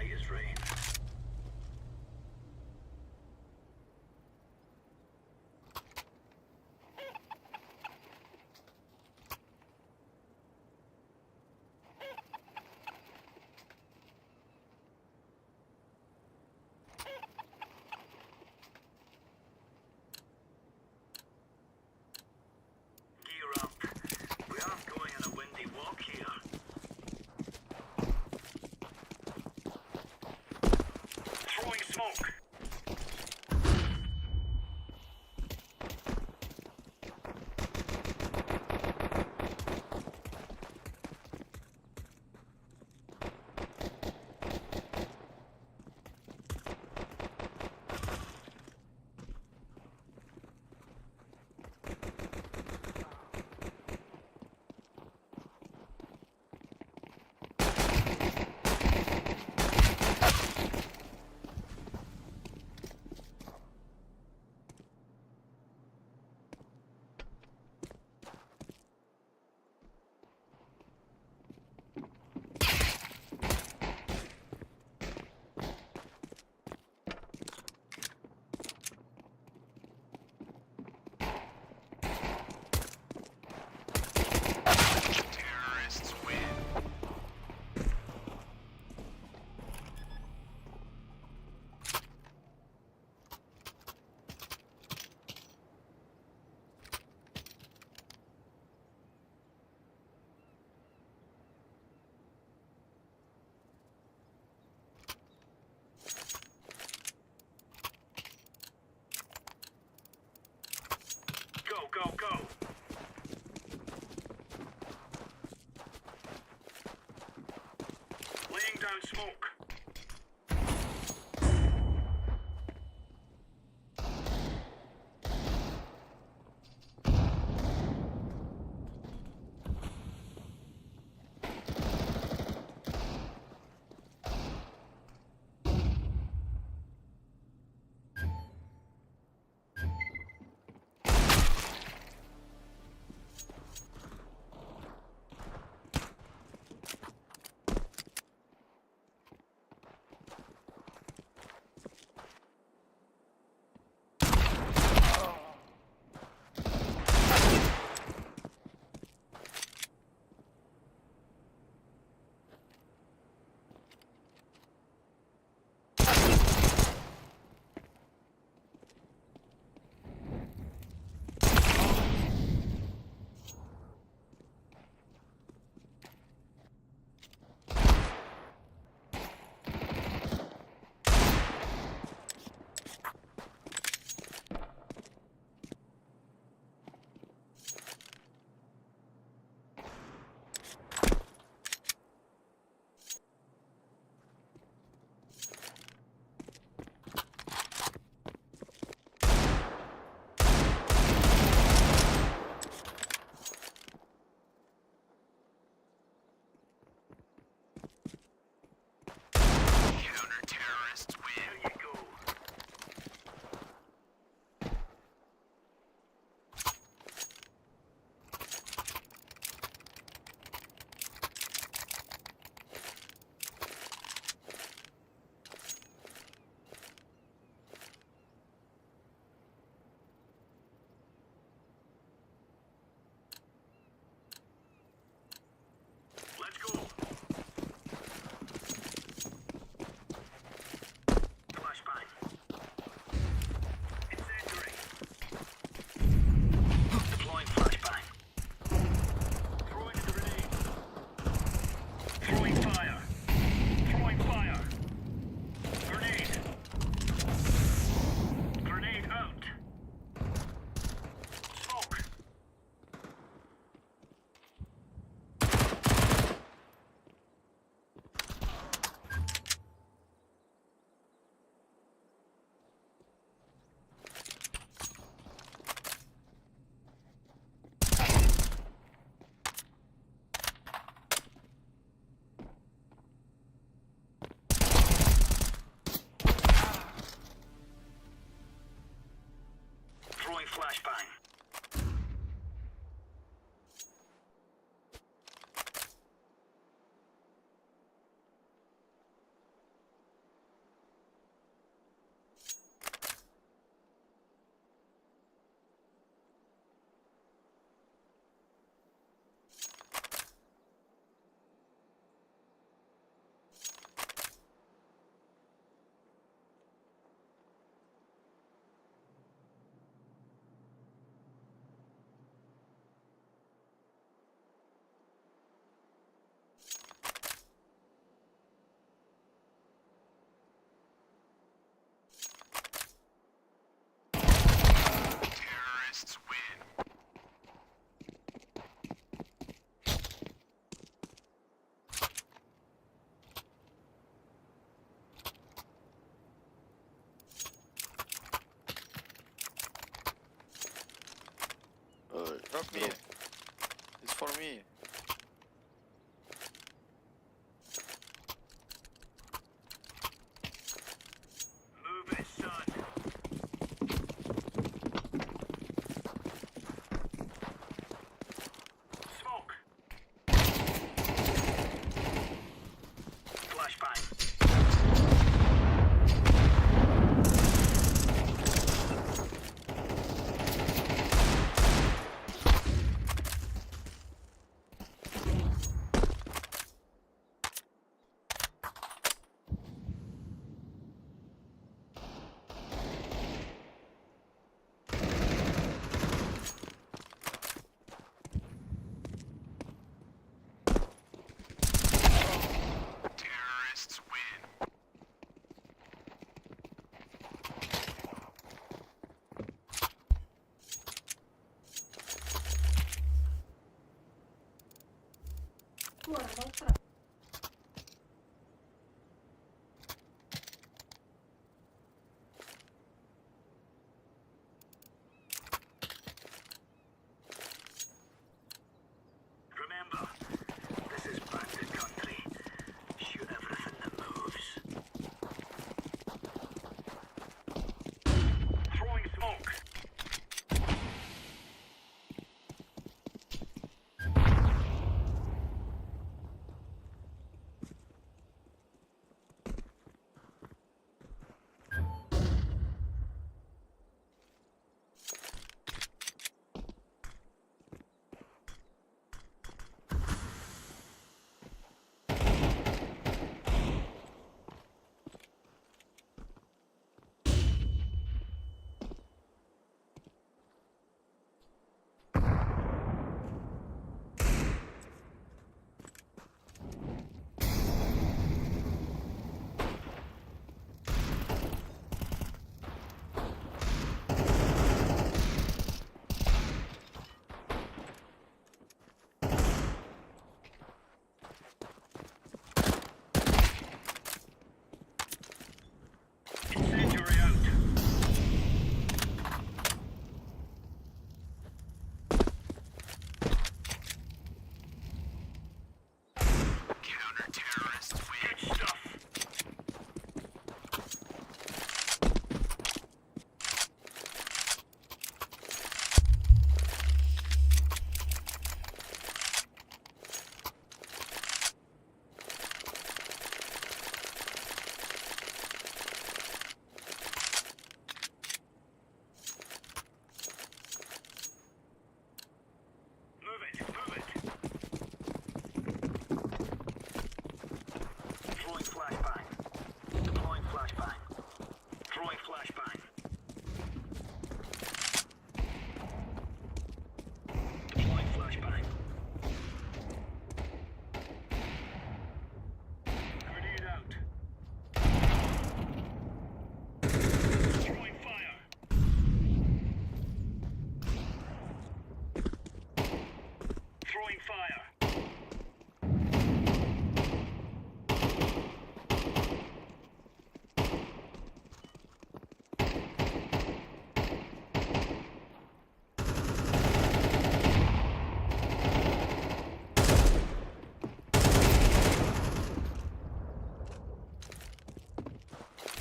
Right as rain. Gear up. We aren't going on a windy walk here. Throwing smoke. Terrorists win. Go, go, go. Laying down smoke. Me. It's for me. Move it, son. Smoke. Flashbang. Terrorists win. Remember, this is bandit country. Shoot everything that moves. Throwing smoke. Incendiary out. Counter-terrorists win. Good stuff. Move it, move it. Throwing flashbang. Deploying flashbang. Throwing flashbang. Deploying flashbang. Grenade out. Throwing fire. Throwing fire.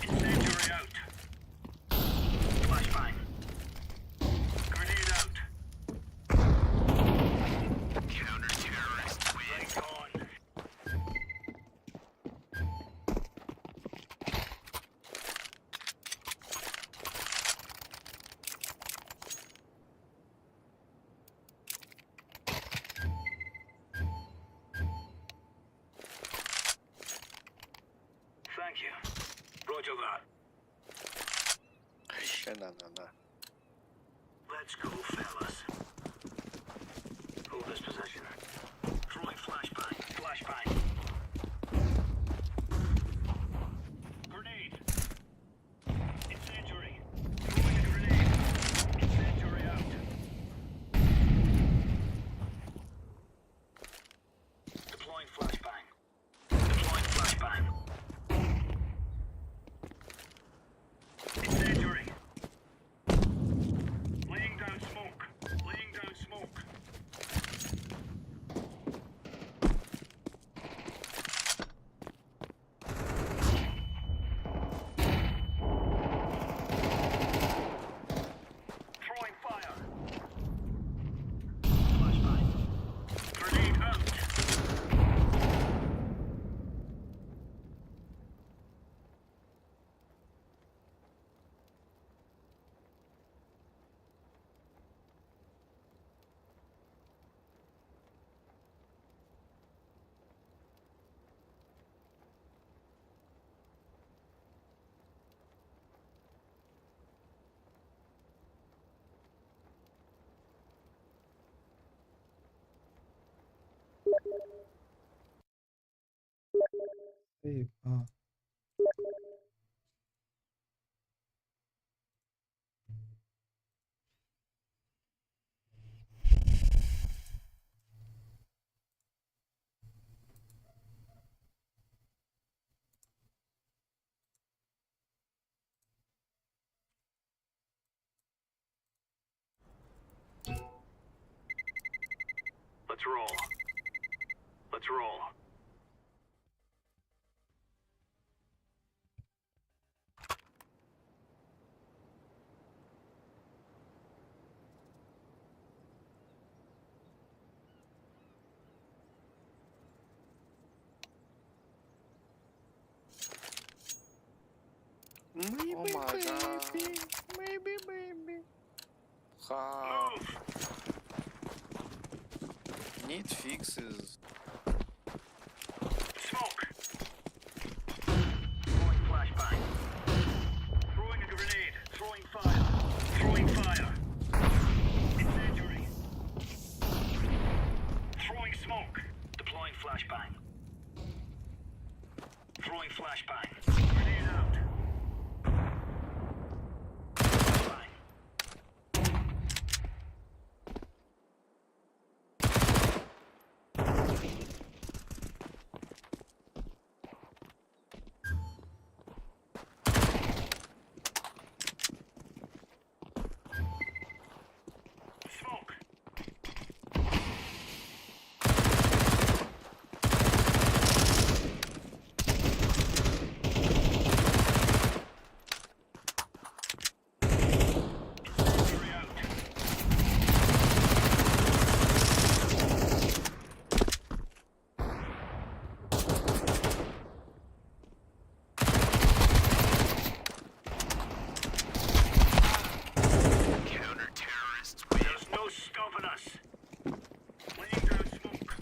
Incendiary out. Flashbang. Grenade out. Counter-terrorists win. Right on. Thank you. Roger that. На-на-на. Let's go, fellas. Hold this position. Throwing flashbang. Flashbang. Grenade. Incendiary. Throwing a grenade. Incendiary out. Deploying flashbang. Deploying flashbang. Incendiary. Laying down smoke. Laying down Эй, а. Let's roll. Let's roll. Oh my god. Maybe, baby. Ха. Move. Need fixes. Smoke. Throwing flashbang. Throwing a grenade. Throwing fire. Throwing fire. Incendiary. Throwing smoke. Deploying flashbang. Throwing flashbang. Grenade out. Flashbang. Smoke. Incendiary out. Counter-terrorists win. There's no stopping us. Laying down smoke.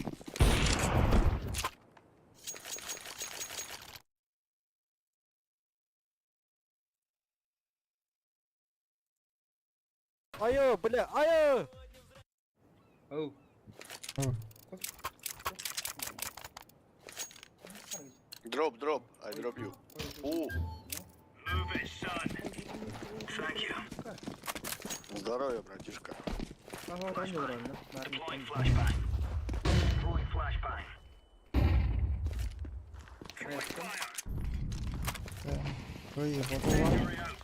Айо, бля, айо! Оу. О. Drop, drop. I drop you. О, Move it, son. Thank you. здоровья, братишка. Deploying flashbang. Throwing flashbang. Throwing fire. Ой, вот. Incendiary out.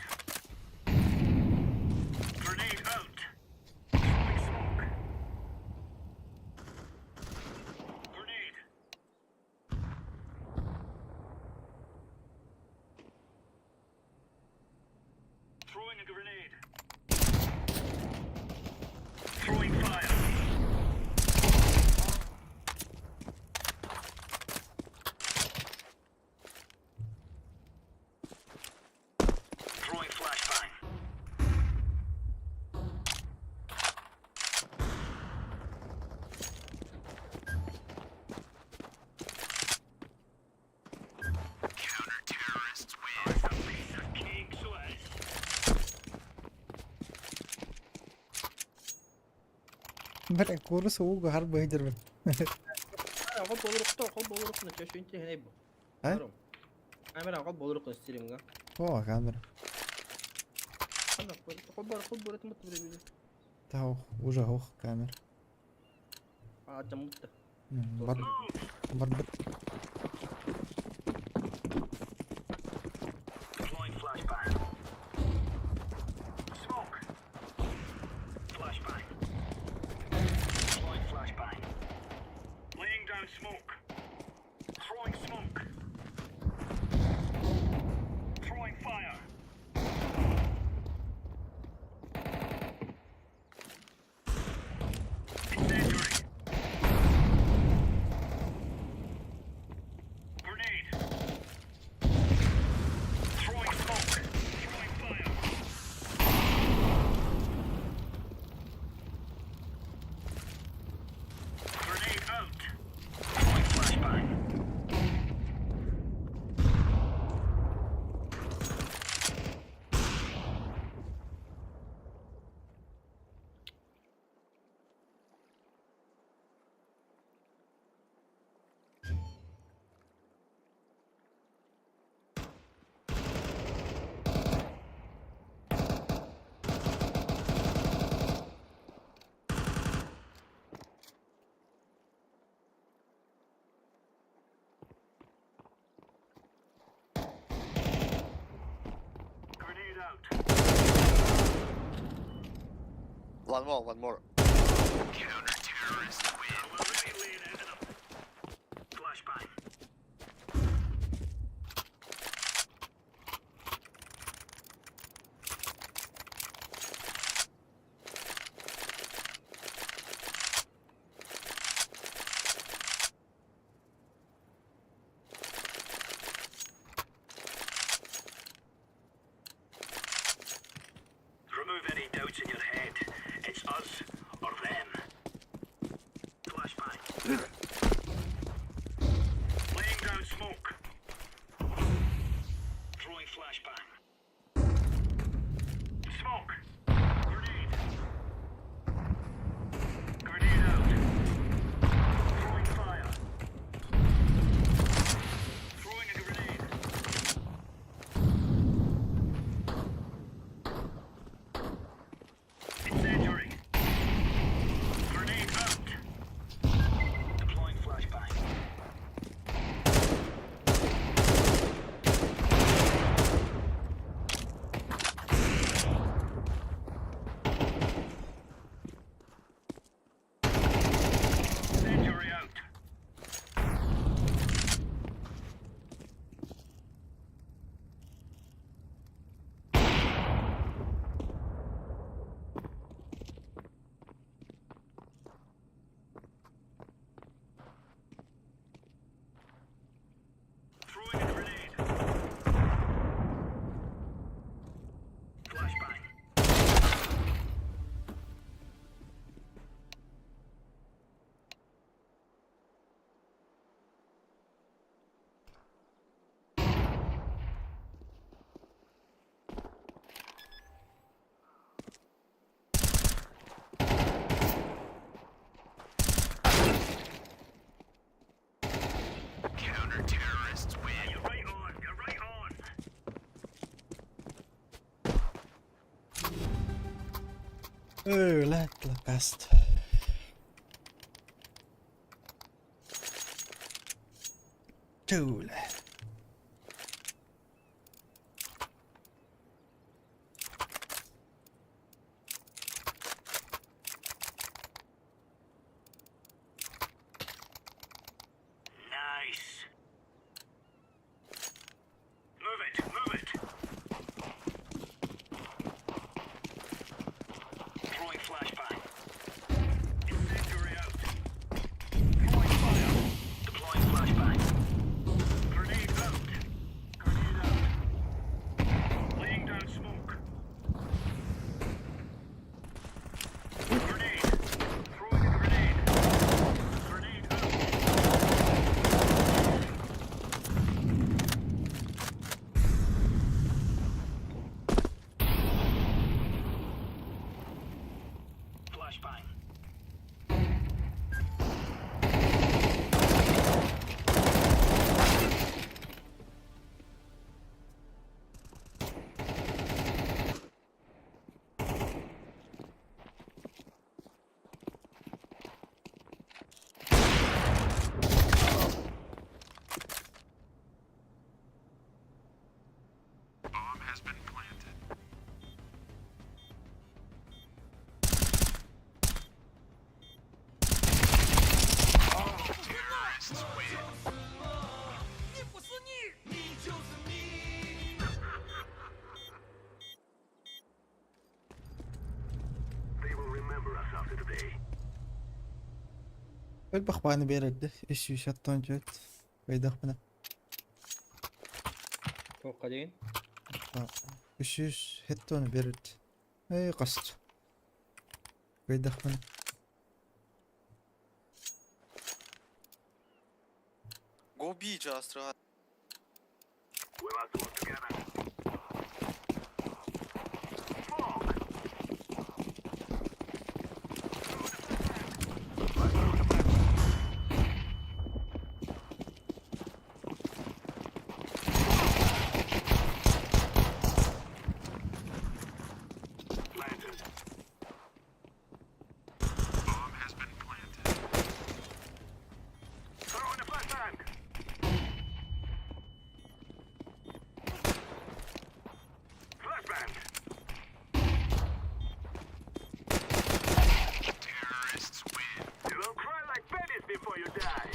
Grenade out. Throwing smoke. Grenade. Throwing a grenade. Throwing fire. Throwing flashbang. Counter-terrorists win. It's a piece of cake, so it is. Бля, курс ууга хар быйдыр. Хол болурукту, хол болурукту чөшү интелигент бу. А? Камера хол болурукту стримга. О, камера. Хол бар, хол бар, мут бир. Та уже ох камера. А жамутта. Бар бар бит. Deploying flashbang. Smoke. Flashbang. Deploying flashbang. Laying down smoke. Throwing smoke. Throwing fire. Incendiary. out. One more, one more. Counter-terrorists win. We're really laying into them. Flashbang. Remove any doubts in your head. It's us or them. Flashbang. Laying down smoke. Throwing flashbang. Smoke. Grenade. Grenade out. Throwing fire. Throwing a grenade. Incendiary. Grenade out. Deploying flashbang. Incendiary out. Throwing a grenade. Flashbang. Counter-terrorists win. You're right on. You're right on. Өлә лакаст. Түүлэ. Nice. Move it, move it. Throwing flashbang. Incendiary out. Throwing fire. Deploying flashbang. Grenade out. Grenade out. Laying down smoke. Grenade. Throwing a grenade. Grenade out. Flashbang. Bomb has been planted. Terrorists win. They will remember us after today. Өлбөх бааны берерді. 364. Өйдөх міне. Тоққа дейін. 300 берерді. Эй, қаст. Өйдөх міне. Go B, just right. We must work together. Smoke! Planted. Bomb has been planted. Throwing a flashbang! Terrorists win. You will cry like babies before you die.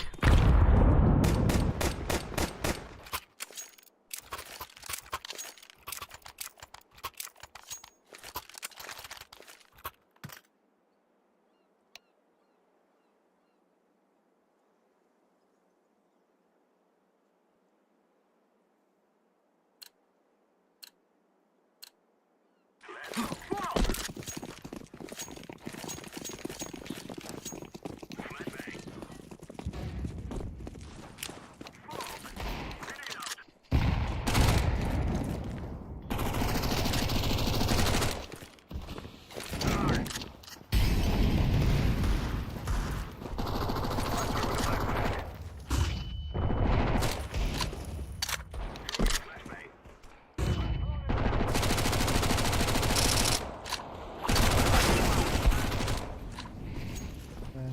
Бля.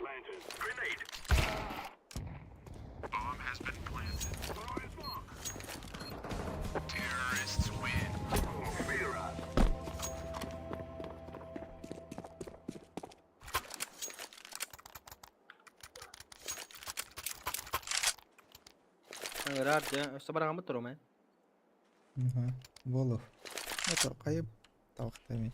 Planted. Grenade. Bomb has been planted. Throwing smoke. Terrorists win. Mira. Рар, дьэ, өссө бараҕаммыт турум ээ. Ага. Болов. Это кайып тавыктами.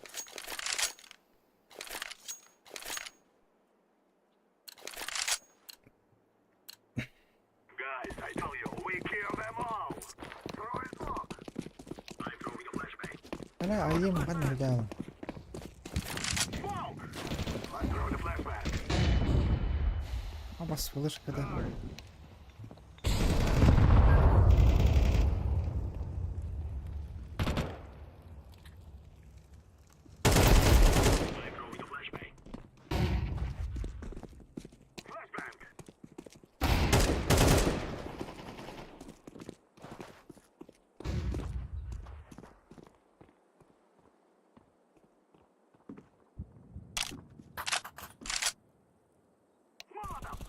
Guys, I tell you, we kill them all. Throwing smoke. I'm throwing a flashbang. Ана айым ган да. Smoke. I'm throwing a flashbang. Абас флешка да. I'm throwing a flashbang. Flashbang. Molotov.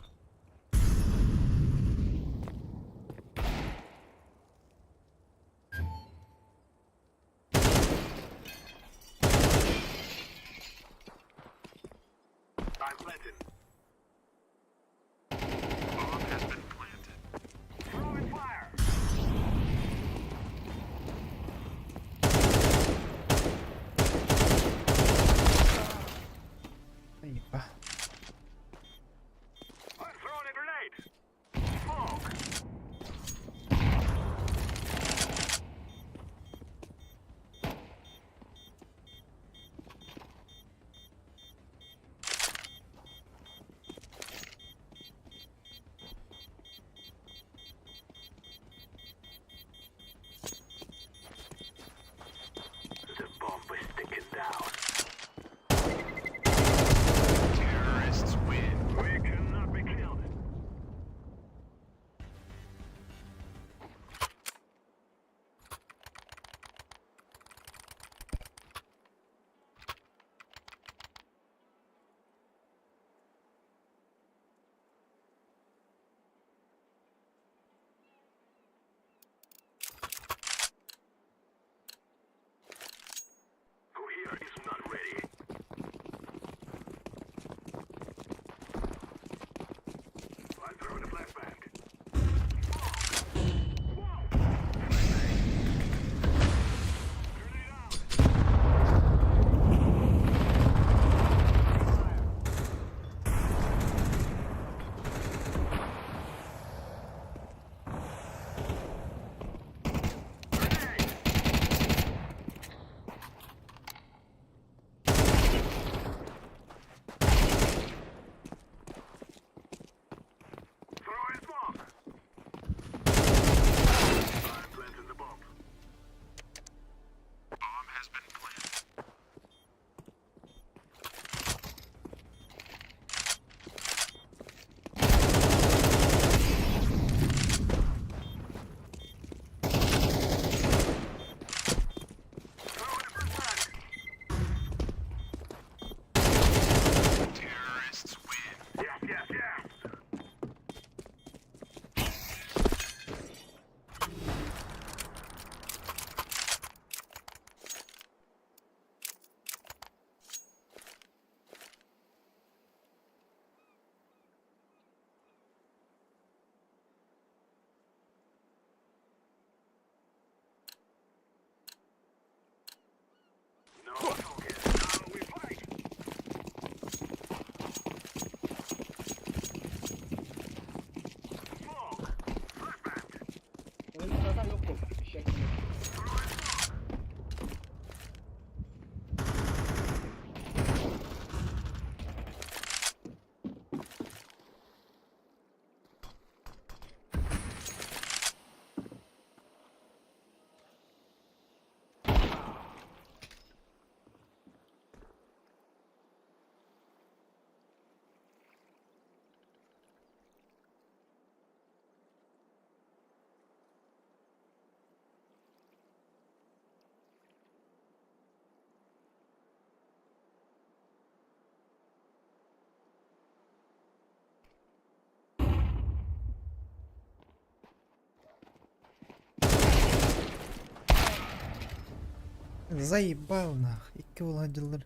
Заебал нах. Икки буолан дьыллар.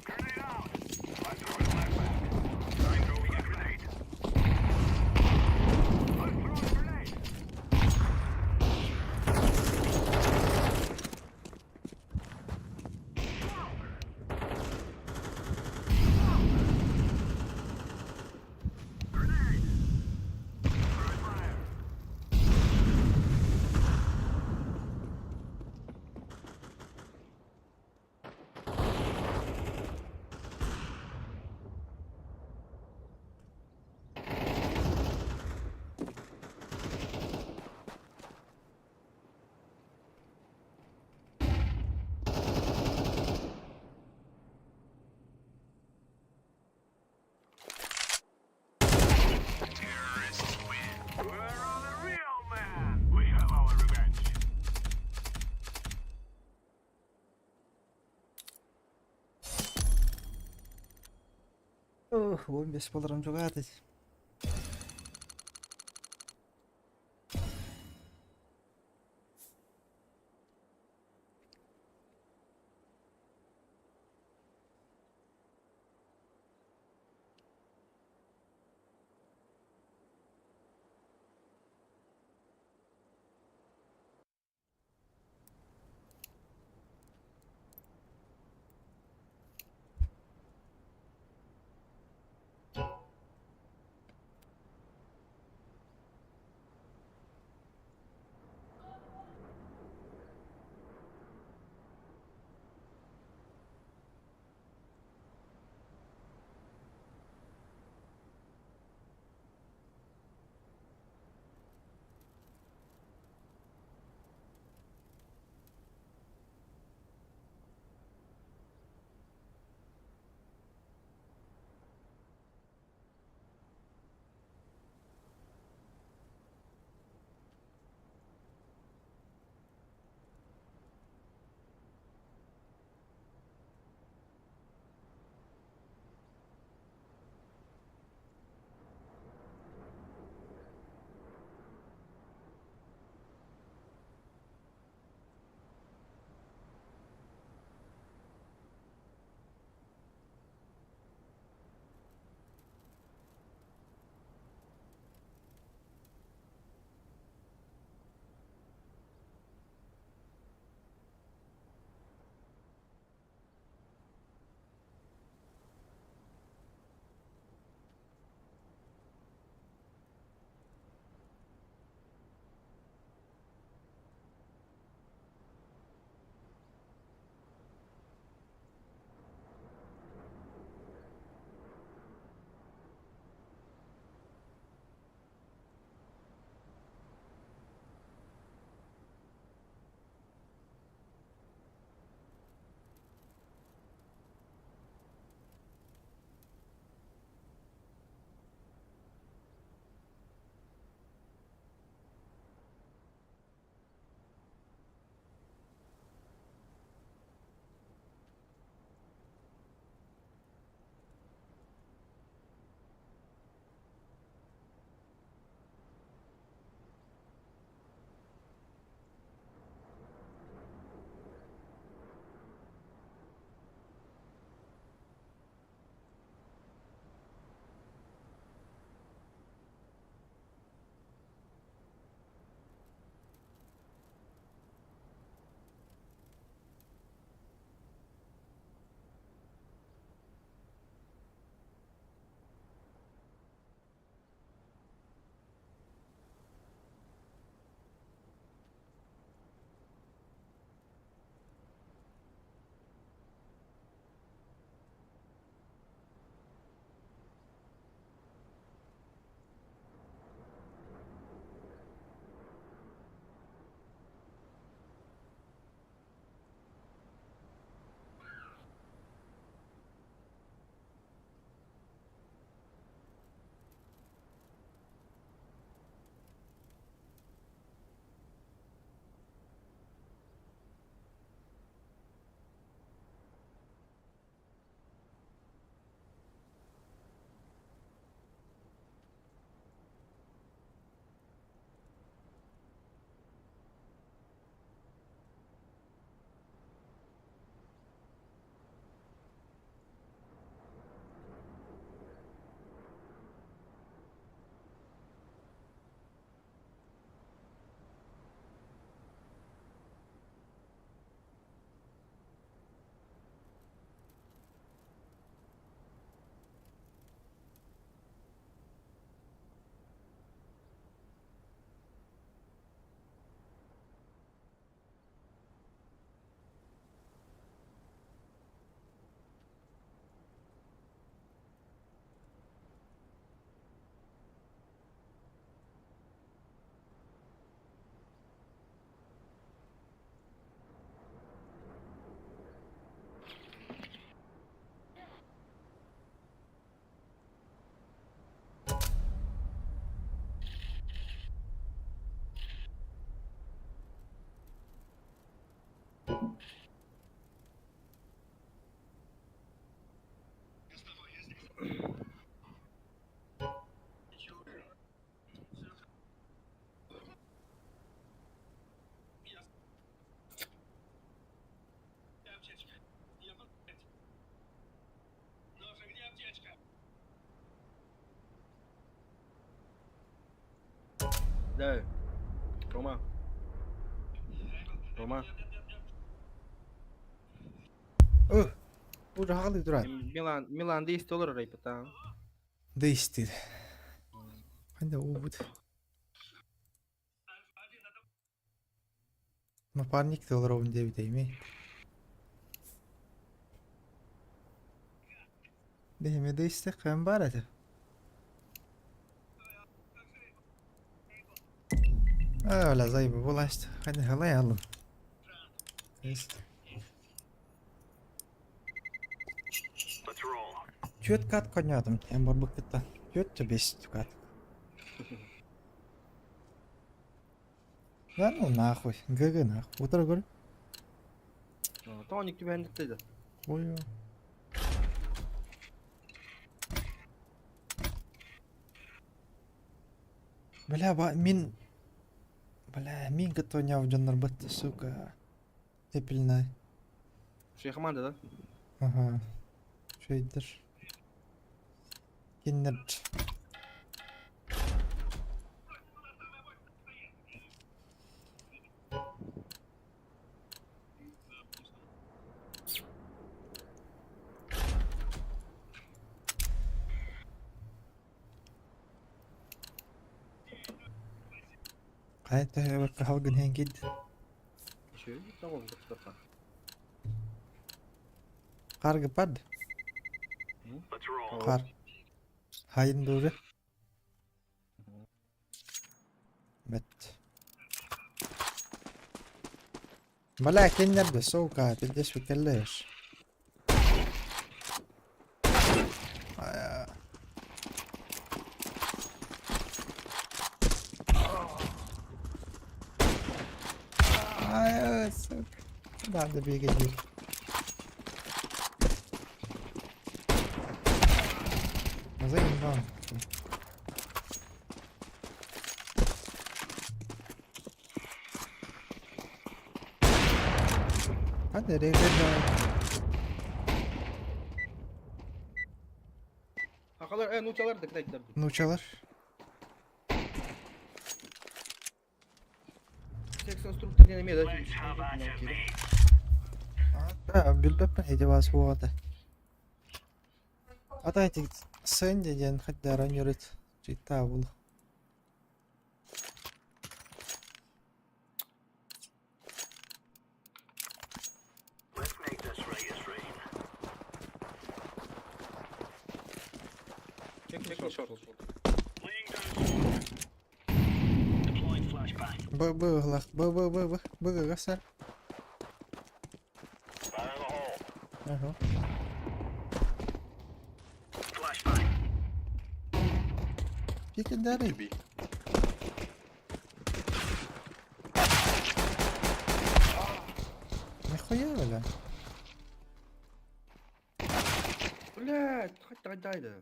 Grenade out. I'm throwing a flashbang. I'm throwing a grenade. I'm throwing a grenade. Grenade. Throwing fire. Where are the real men? We have our revenge. Ох, 15 боларым чугатый. Да. Рома. Рома. Öh. Бу хаҕалыы турар. Милан, Милан дейсти олорор айпыта. Дейстир. Ханна уубут. Напарник олоробун диэбитэйми. Дэһиме дейсте кым бар этэ. Оля зайбы буласт. Ханна халай алым. Түөрт кат коньятым. Эн барбыккыттан. Түөрт бес кат. Да ну нахуй. ГГ нахуй. Утро говорю. Тоник түбэһэн да. Ой. Бля, ба, мин... Бля, мин кытта дьоннор бытты, сука. Эпильная. Шей команда, да? Ага. Шейдер. Киннер. Хайта халгын хенгид. Еще того достаточно. Каргы пад. Кар. Хайын дуры. Бет. Бля, киннерде, сука, пиздец выкеллеш. Ай, сука. Надо бегать. Заебал. Hadi регеда. Ахалар, э, нучалар да кидайттар. Нучалар. Секс инструктор не имеет, Да, билбеппин эти вас вот. Ата эти Сэнди ден хотя раньше читал был. Чек, чек, шорт. Б Б глах Б Б Б Б Б Г С. Ага. Пикендары. Нихуя, бля. Блядь, хоть дай да.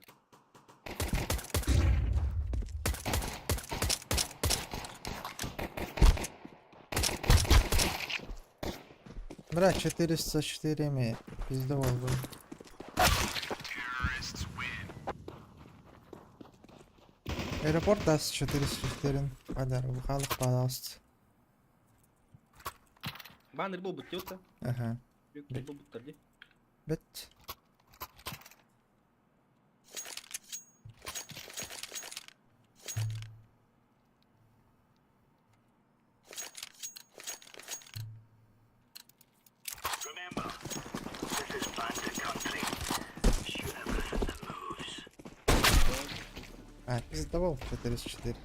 Бля, 404 имеет. Пиздовал был. Аэропорт даст 404. Подарок. Бухалов, пожалуйста. Баннер был бы тёта. Ага. Был бы тарди. Бет. Remember, this is bandit country. Shoot everything that moves. А, пиздовал 404.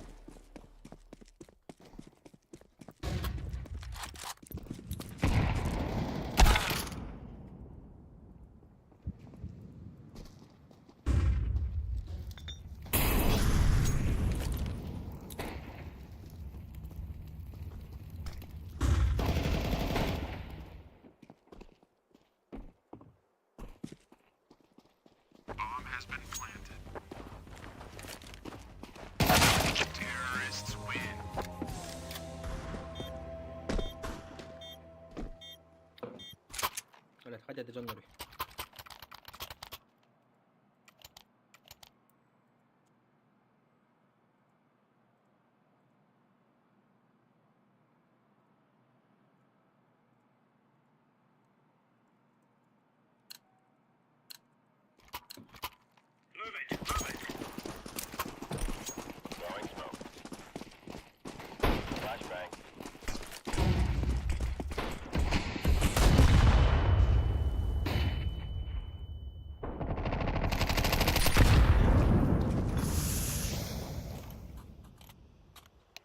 Блядь, хотя это Джон Нори.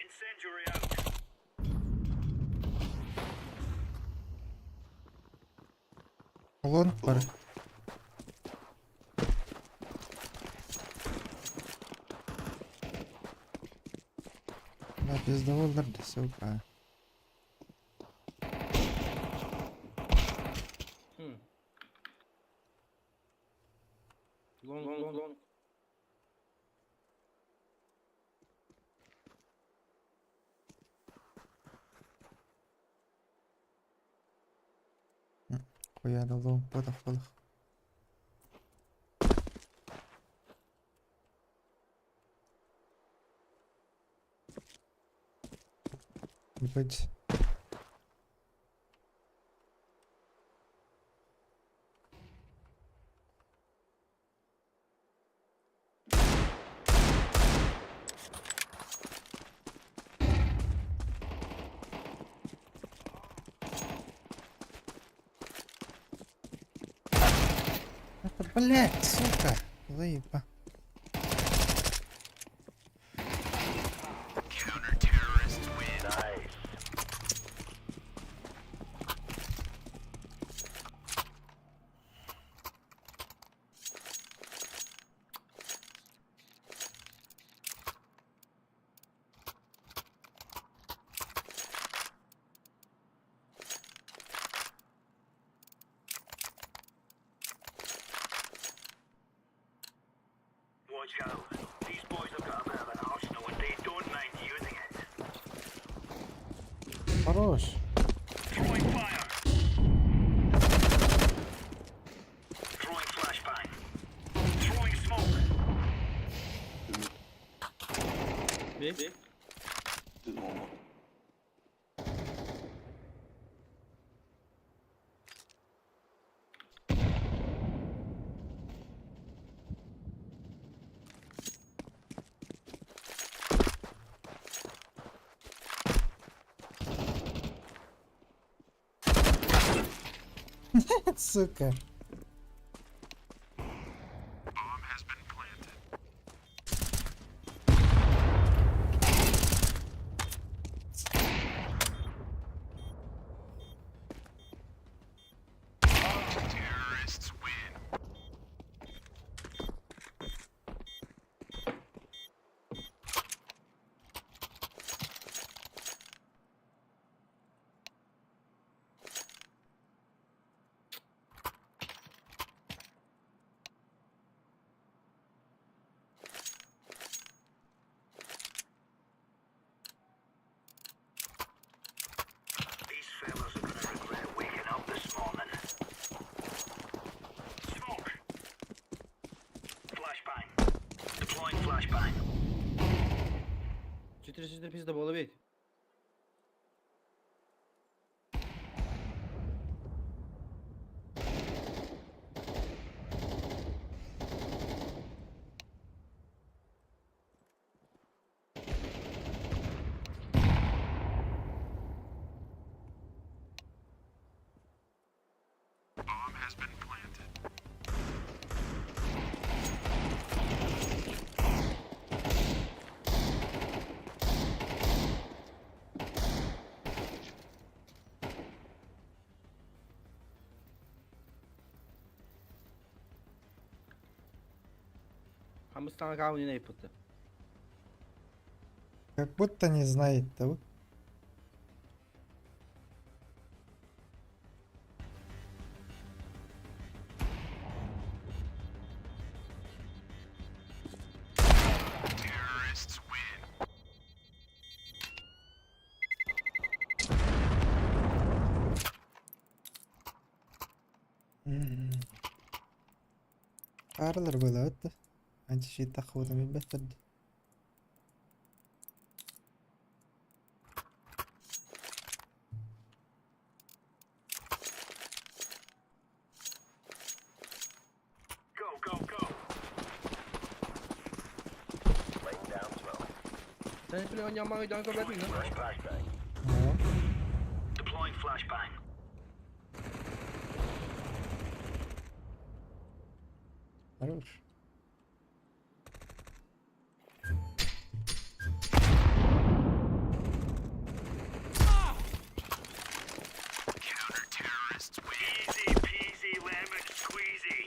Incendiary out. Лонг бар. Да, пиздоволлар да, сука. Long long long. Хуяда лонг бодох болох. Ебать. Это, блядь, сука. Заеба. Watch out. These boys have got a bit of an arsenal and they don't mind using it. Хорош. Throwing fire. Throwing flashbang. Throwing smoke. B. B. Сука. These fellas are gonna regret waking up this morning. Smoke. Flashbang. Deploying flashbang. 404 пизда было ведь. Хамыстан кауни не пытты. Как будто не знает того. Хаарылар буолабыт да. Анча таххыбытын билбэттэр дии. Go, go, go. Sen hiç oynayamağın canı kabul etmiyor. Оо. Deploying flashbang. Хорош. Counter-terrorists win. Easy peasy lemon squeezy.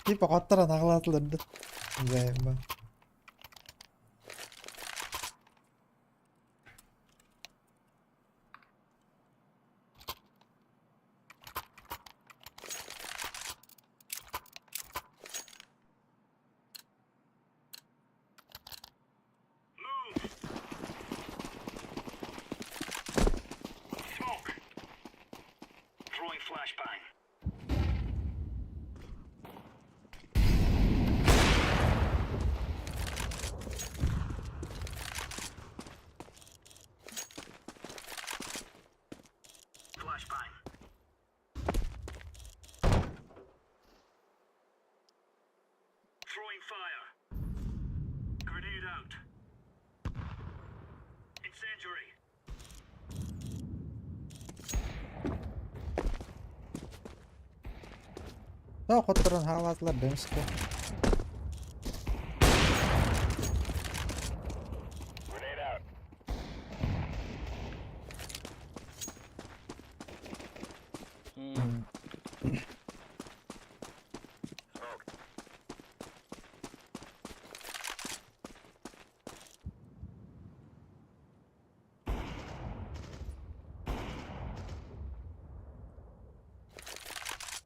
Типа хотторон аҕалаатылар да. Заеба. Move. Smoke. Throwing flashbang. Flashbang. Throwing fire. Grenade out. Incendiary. Да, хотторон аҕалаатылар да эмискэ. М.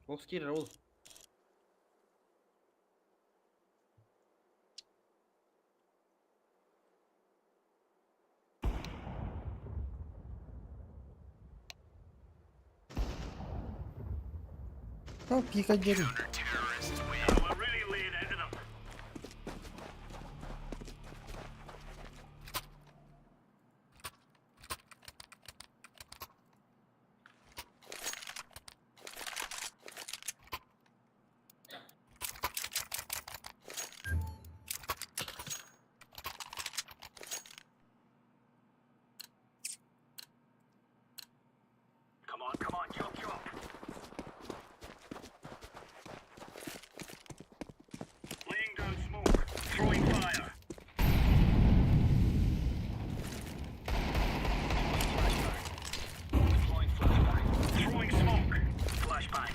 Бокс киирэр ол. Да, пика дери. Counter-terrorists win. Now we're really laying into them. Come on, come on, chop, chop. Laying down smoke. Throwing fire. Deploying flashbang. Deploying flashbang. Throwing smoke. Flashbang.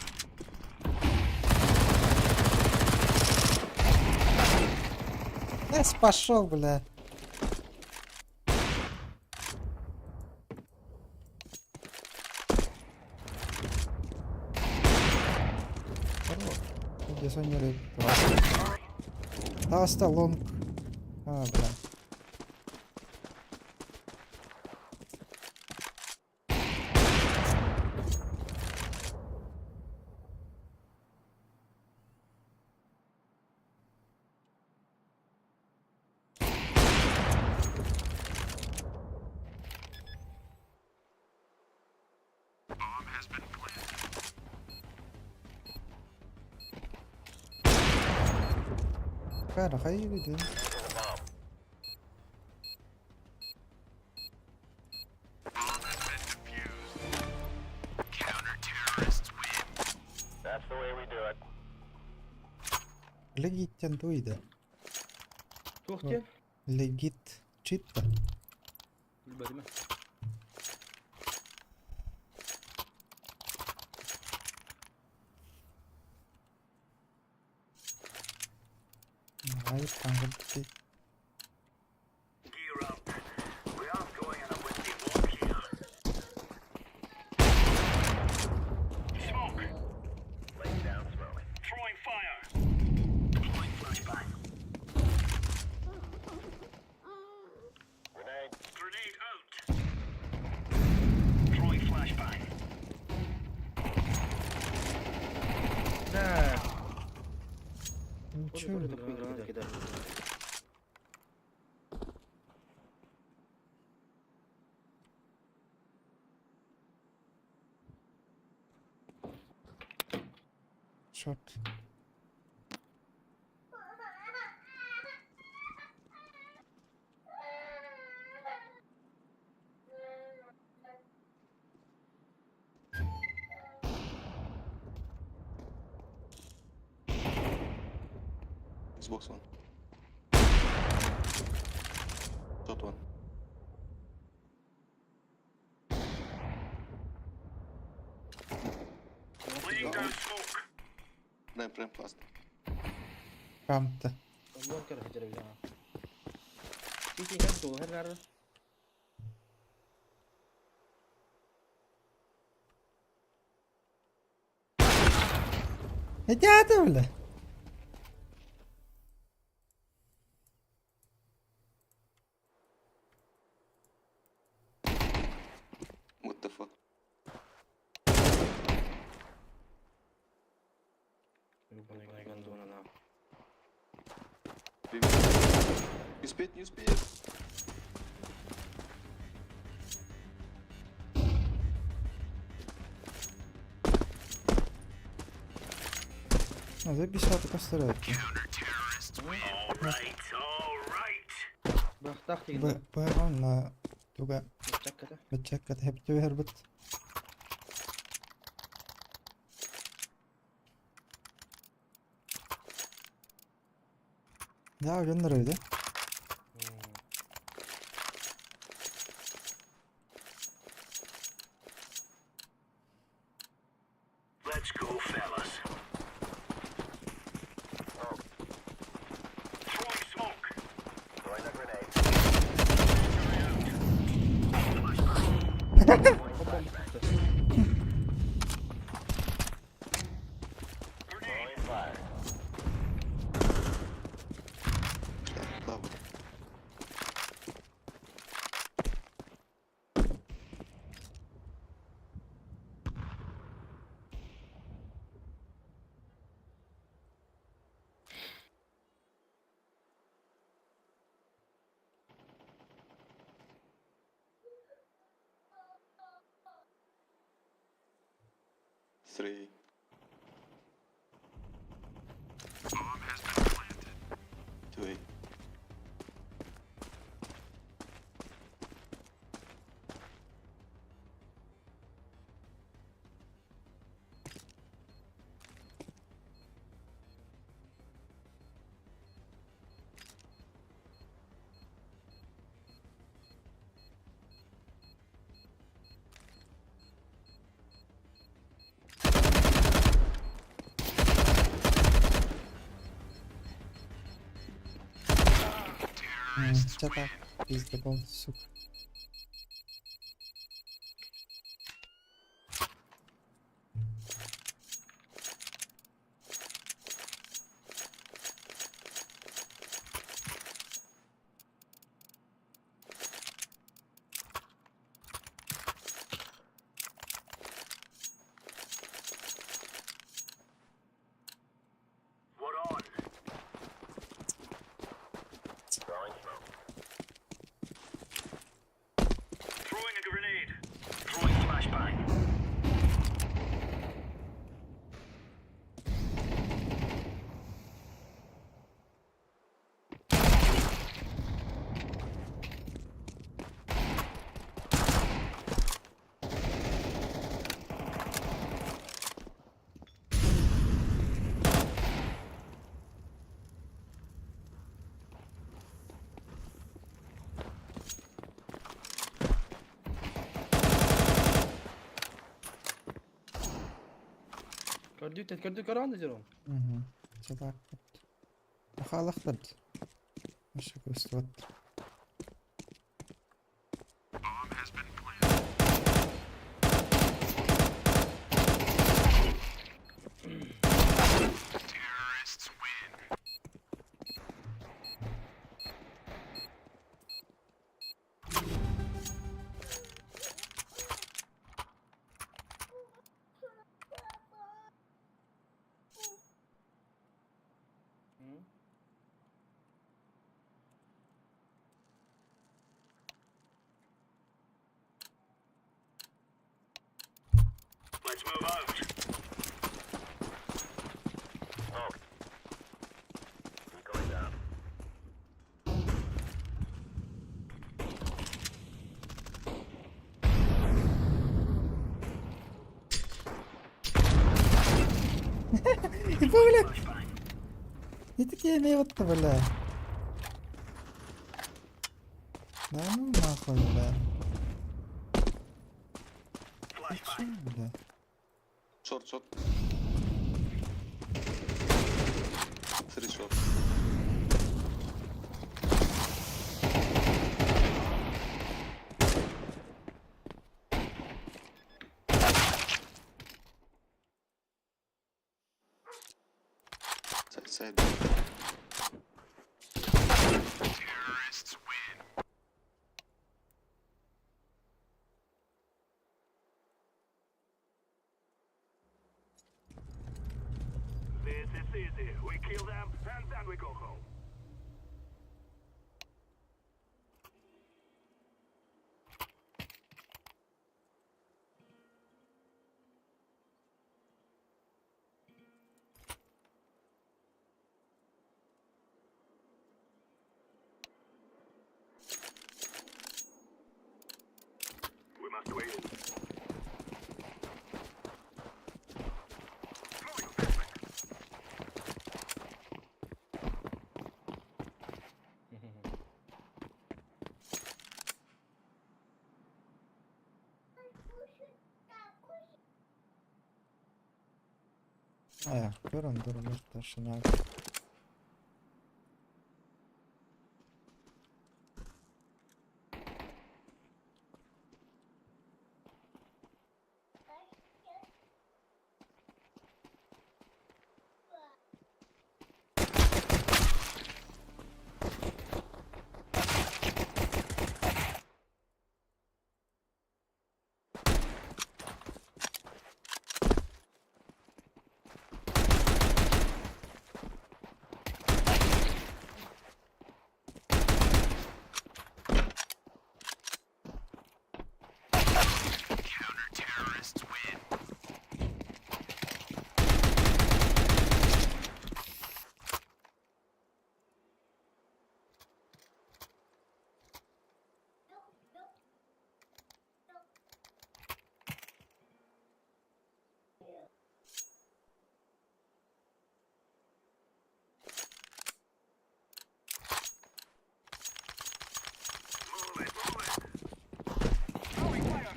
Эс пошел, бля. Хорош. Где Соня Таста лонг. А, бля. Bomb has been planted. Кара, хай иди. Bomb has been defused. Counter-terrorists win. That's the way we do it. Легит туйда. Туох диэн? Легит читта. Билбэтим. Ай, там Gear up. We aren't going on a windy walk here. Smoke. Laying down smoke. Throwing fire. Deploying flashbang. Grenade. Grenade out. Throwing flashbang. Ничего. Гранаты кидай. Шорт. Xbox One. Shot one. Laying down smoke. Ramp, ramp last. Рамта. Лонкер хотели взяла. Сити как доллар. Это бля. What the fuck? Ебаный гондона на. Не успеет, не успеет. А, записал, только старается. All right, all right. Бахтах Б, деген. Б, на туга Чакката. бачаккат хептү хербит. Да, геннер öyle. Let's go, fellas. Throwing smoke. Throwing a grenade. Throwing fire. Лава. Three. Two eight. Чата. Пиздобол, сука. We're on. Throwing smoke. Throwing a grenade. Throwing flashbang. Көрдүү көрдүү көрөн дежурон. Угу. Чата. Ахалахтат. Маша көстүбөт. Let's move out. Decoys up. Бля! Не такие вот бля. Да ну нахуй, бля. Ты чё, бля? Short, short. Three short. Side, side. This is easy. We kill them and then we go home. We must win. Throwing a flashbang. А, көрөн дурлар Move it, move it. Throwing fire.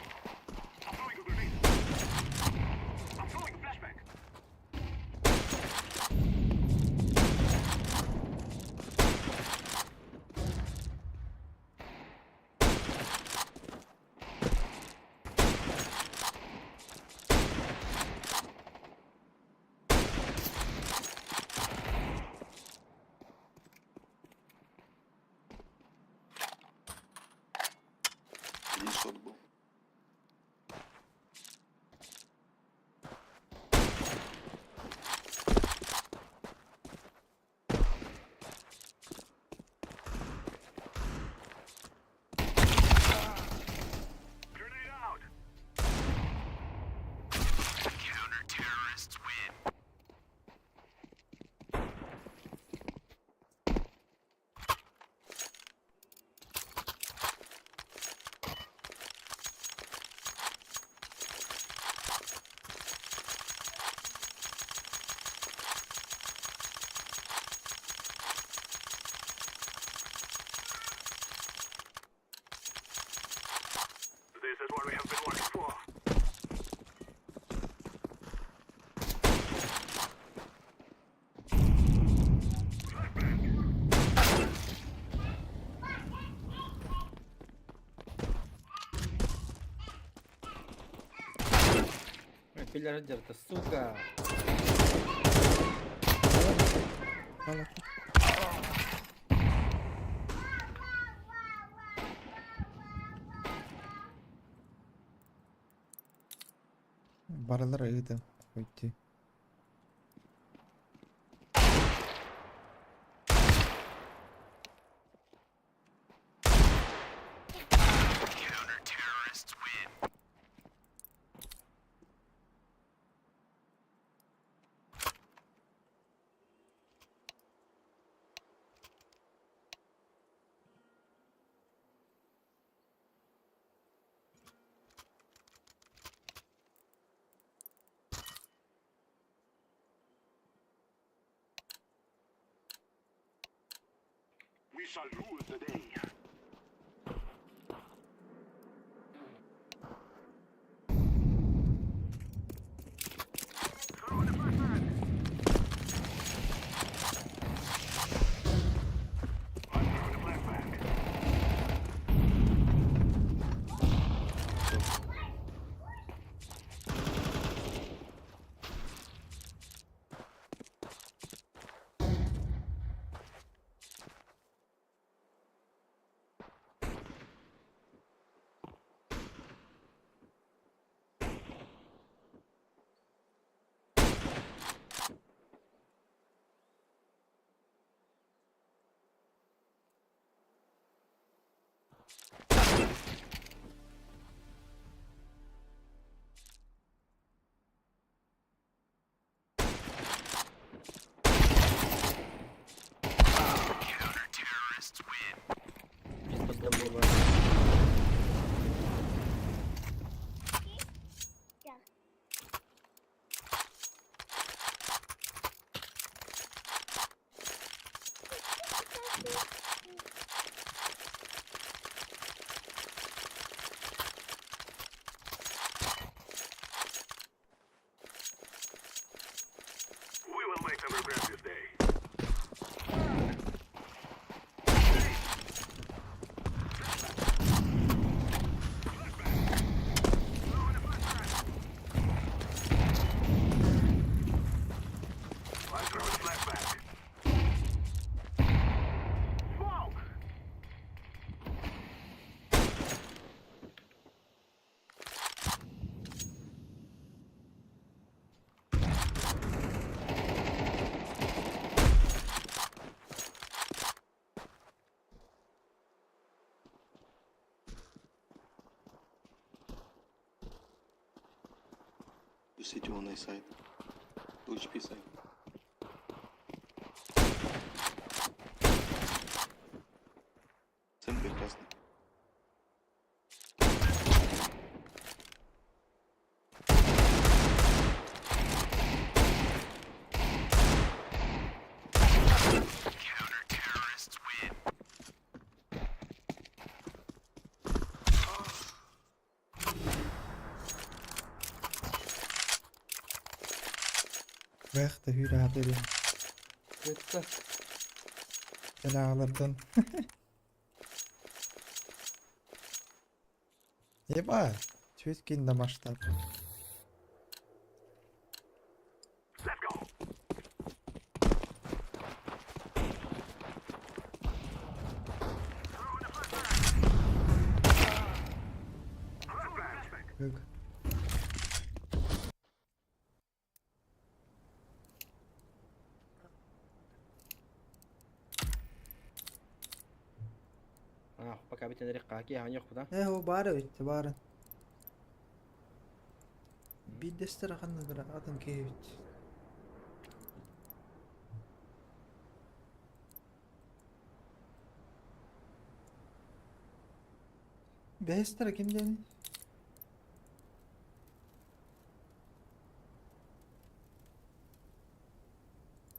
I'm throwing a grenade. I'm throwing a flashbang. Один шот был. Grenade out. This is what we have been working for. Пилер держит, сука. Барылар ыйды. Койти. We shall rule the day. Throwing a flashbang. I'm throwing a flashbang. Чисто бомба. We will make them regret this day. I'm throwing flashbang. Smoke! City on A side. 2 HP side. Центр красный. Weg de huur erin. Бүттэ. Belalardan. Еба, Чүткин да масштаб. Let's go! Throwing a flashbang! Flashbang! Көк. А, пока битен рекка ки ханьох буда. Э, о бары өтті, бары. Биддестер қанны бір атын кейбит. Бестер кимден?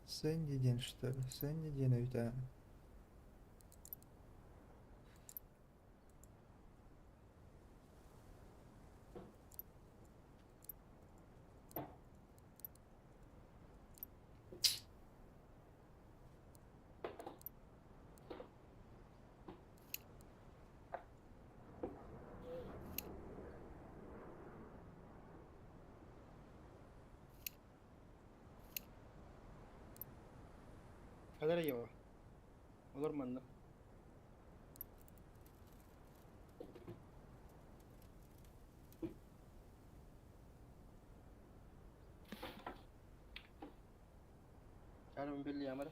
Сэнди ден что ли? Сэнди ден өйті. Kadar йо. Олар манна. Чарым билли ямар.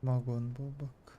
Магон буолбакка.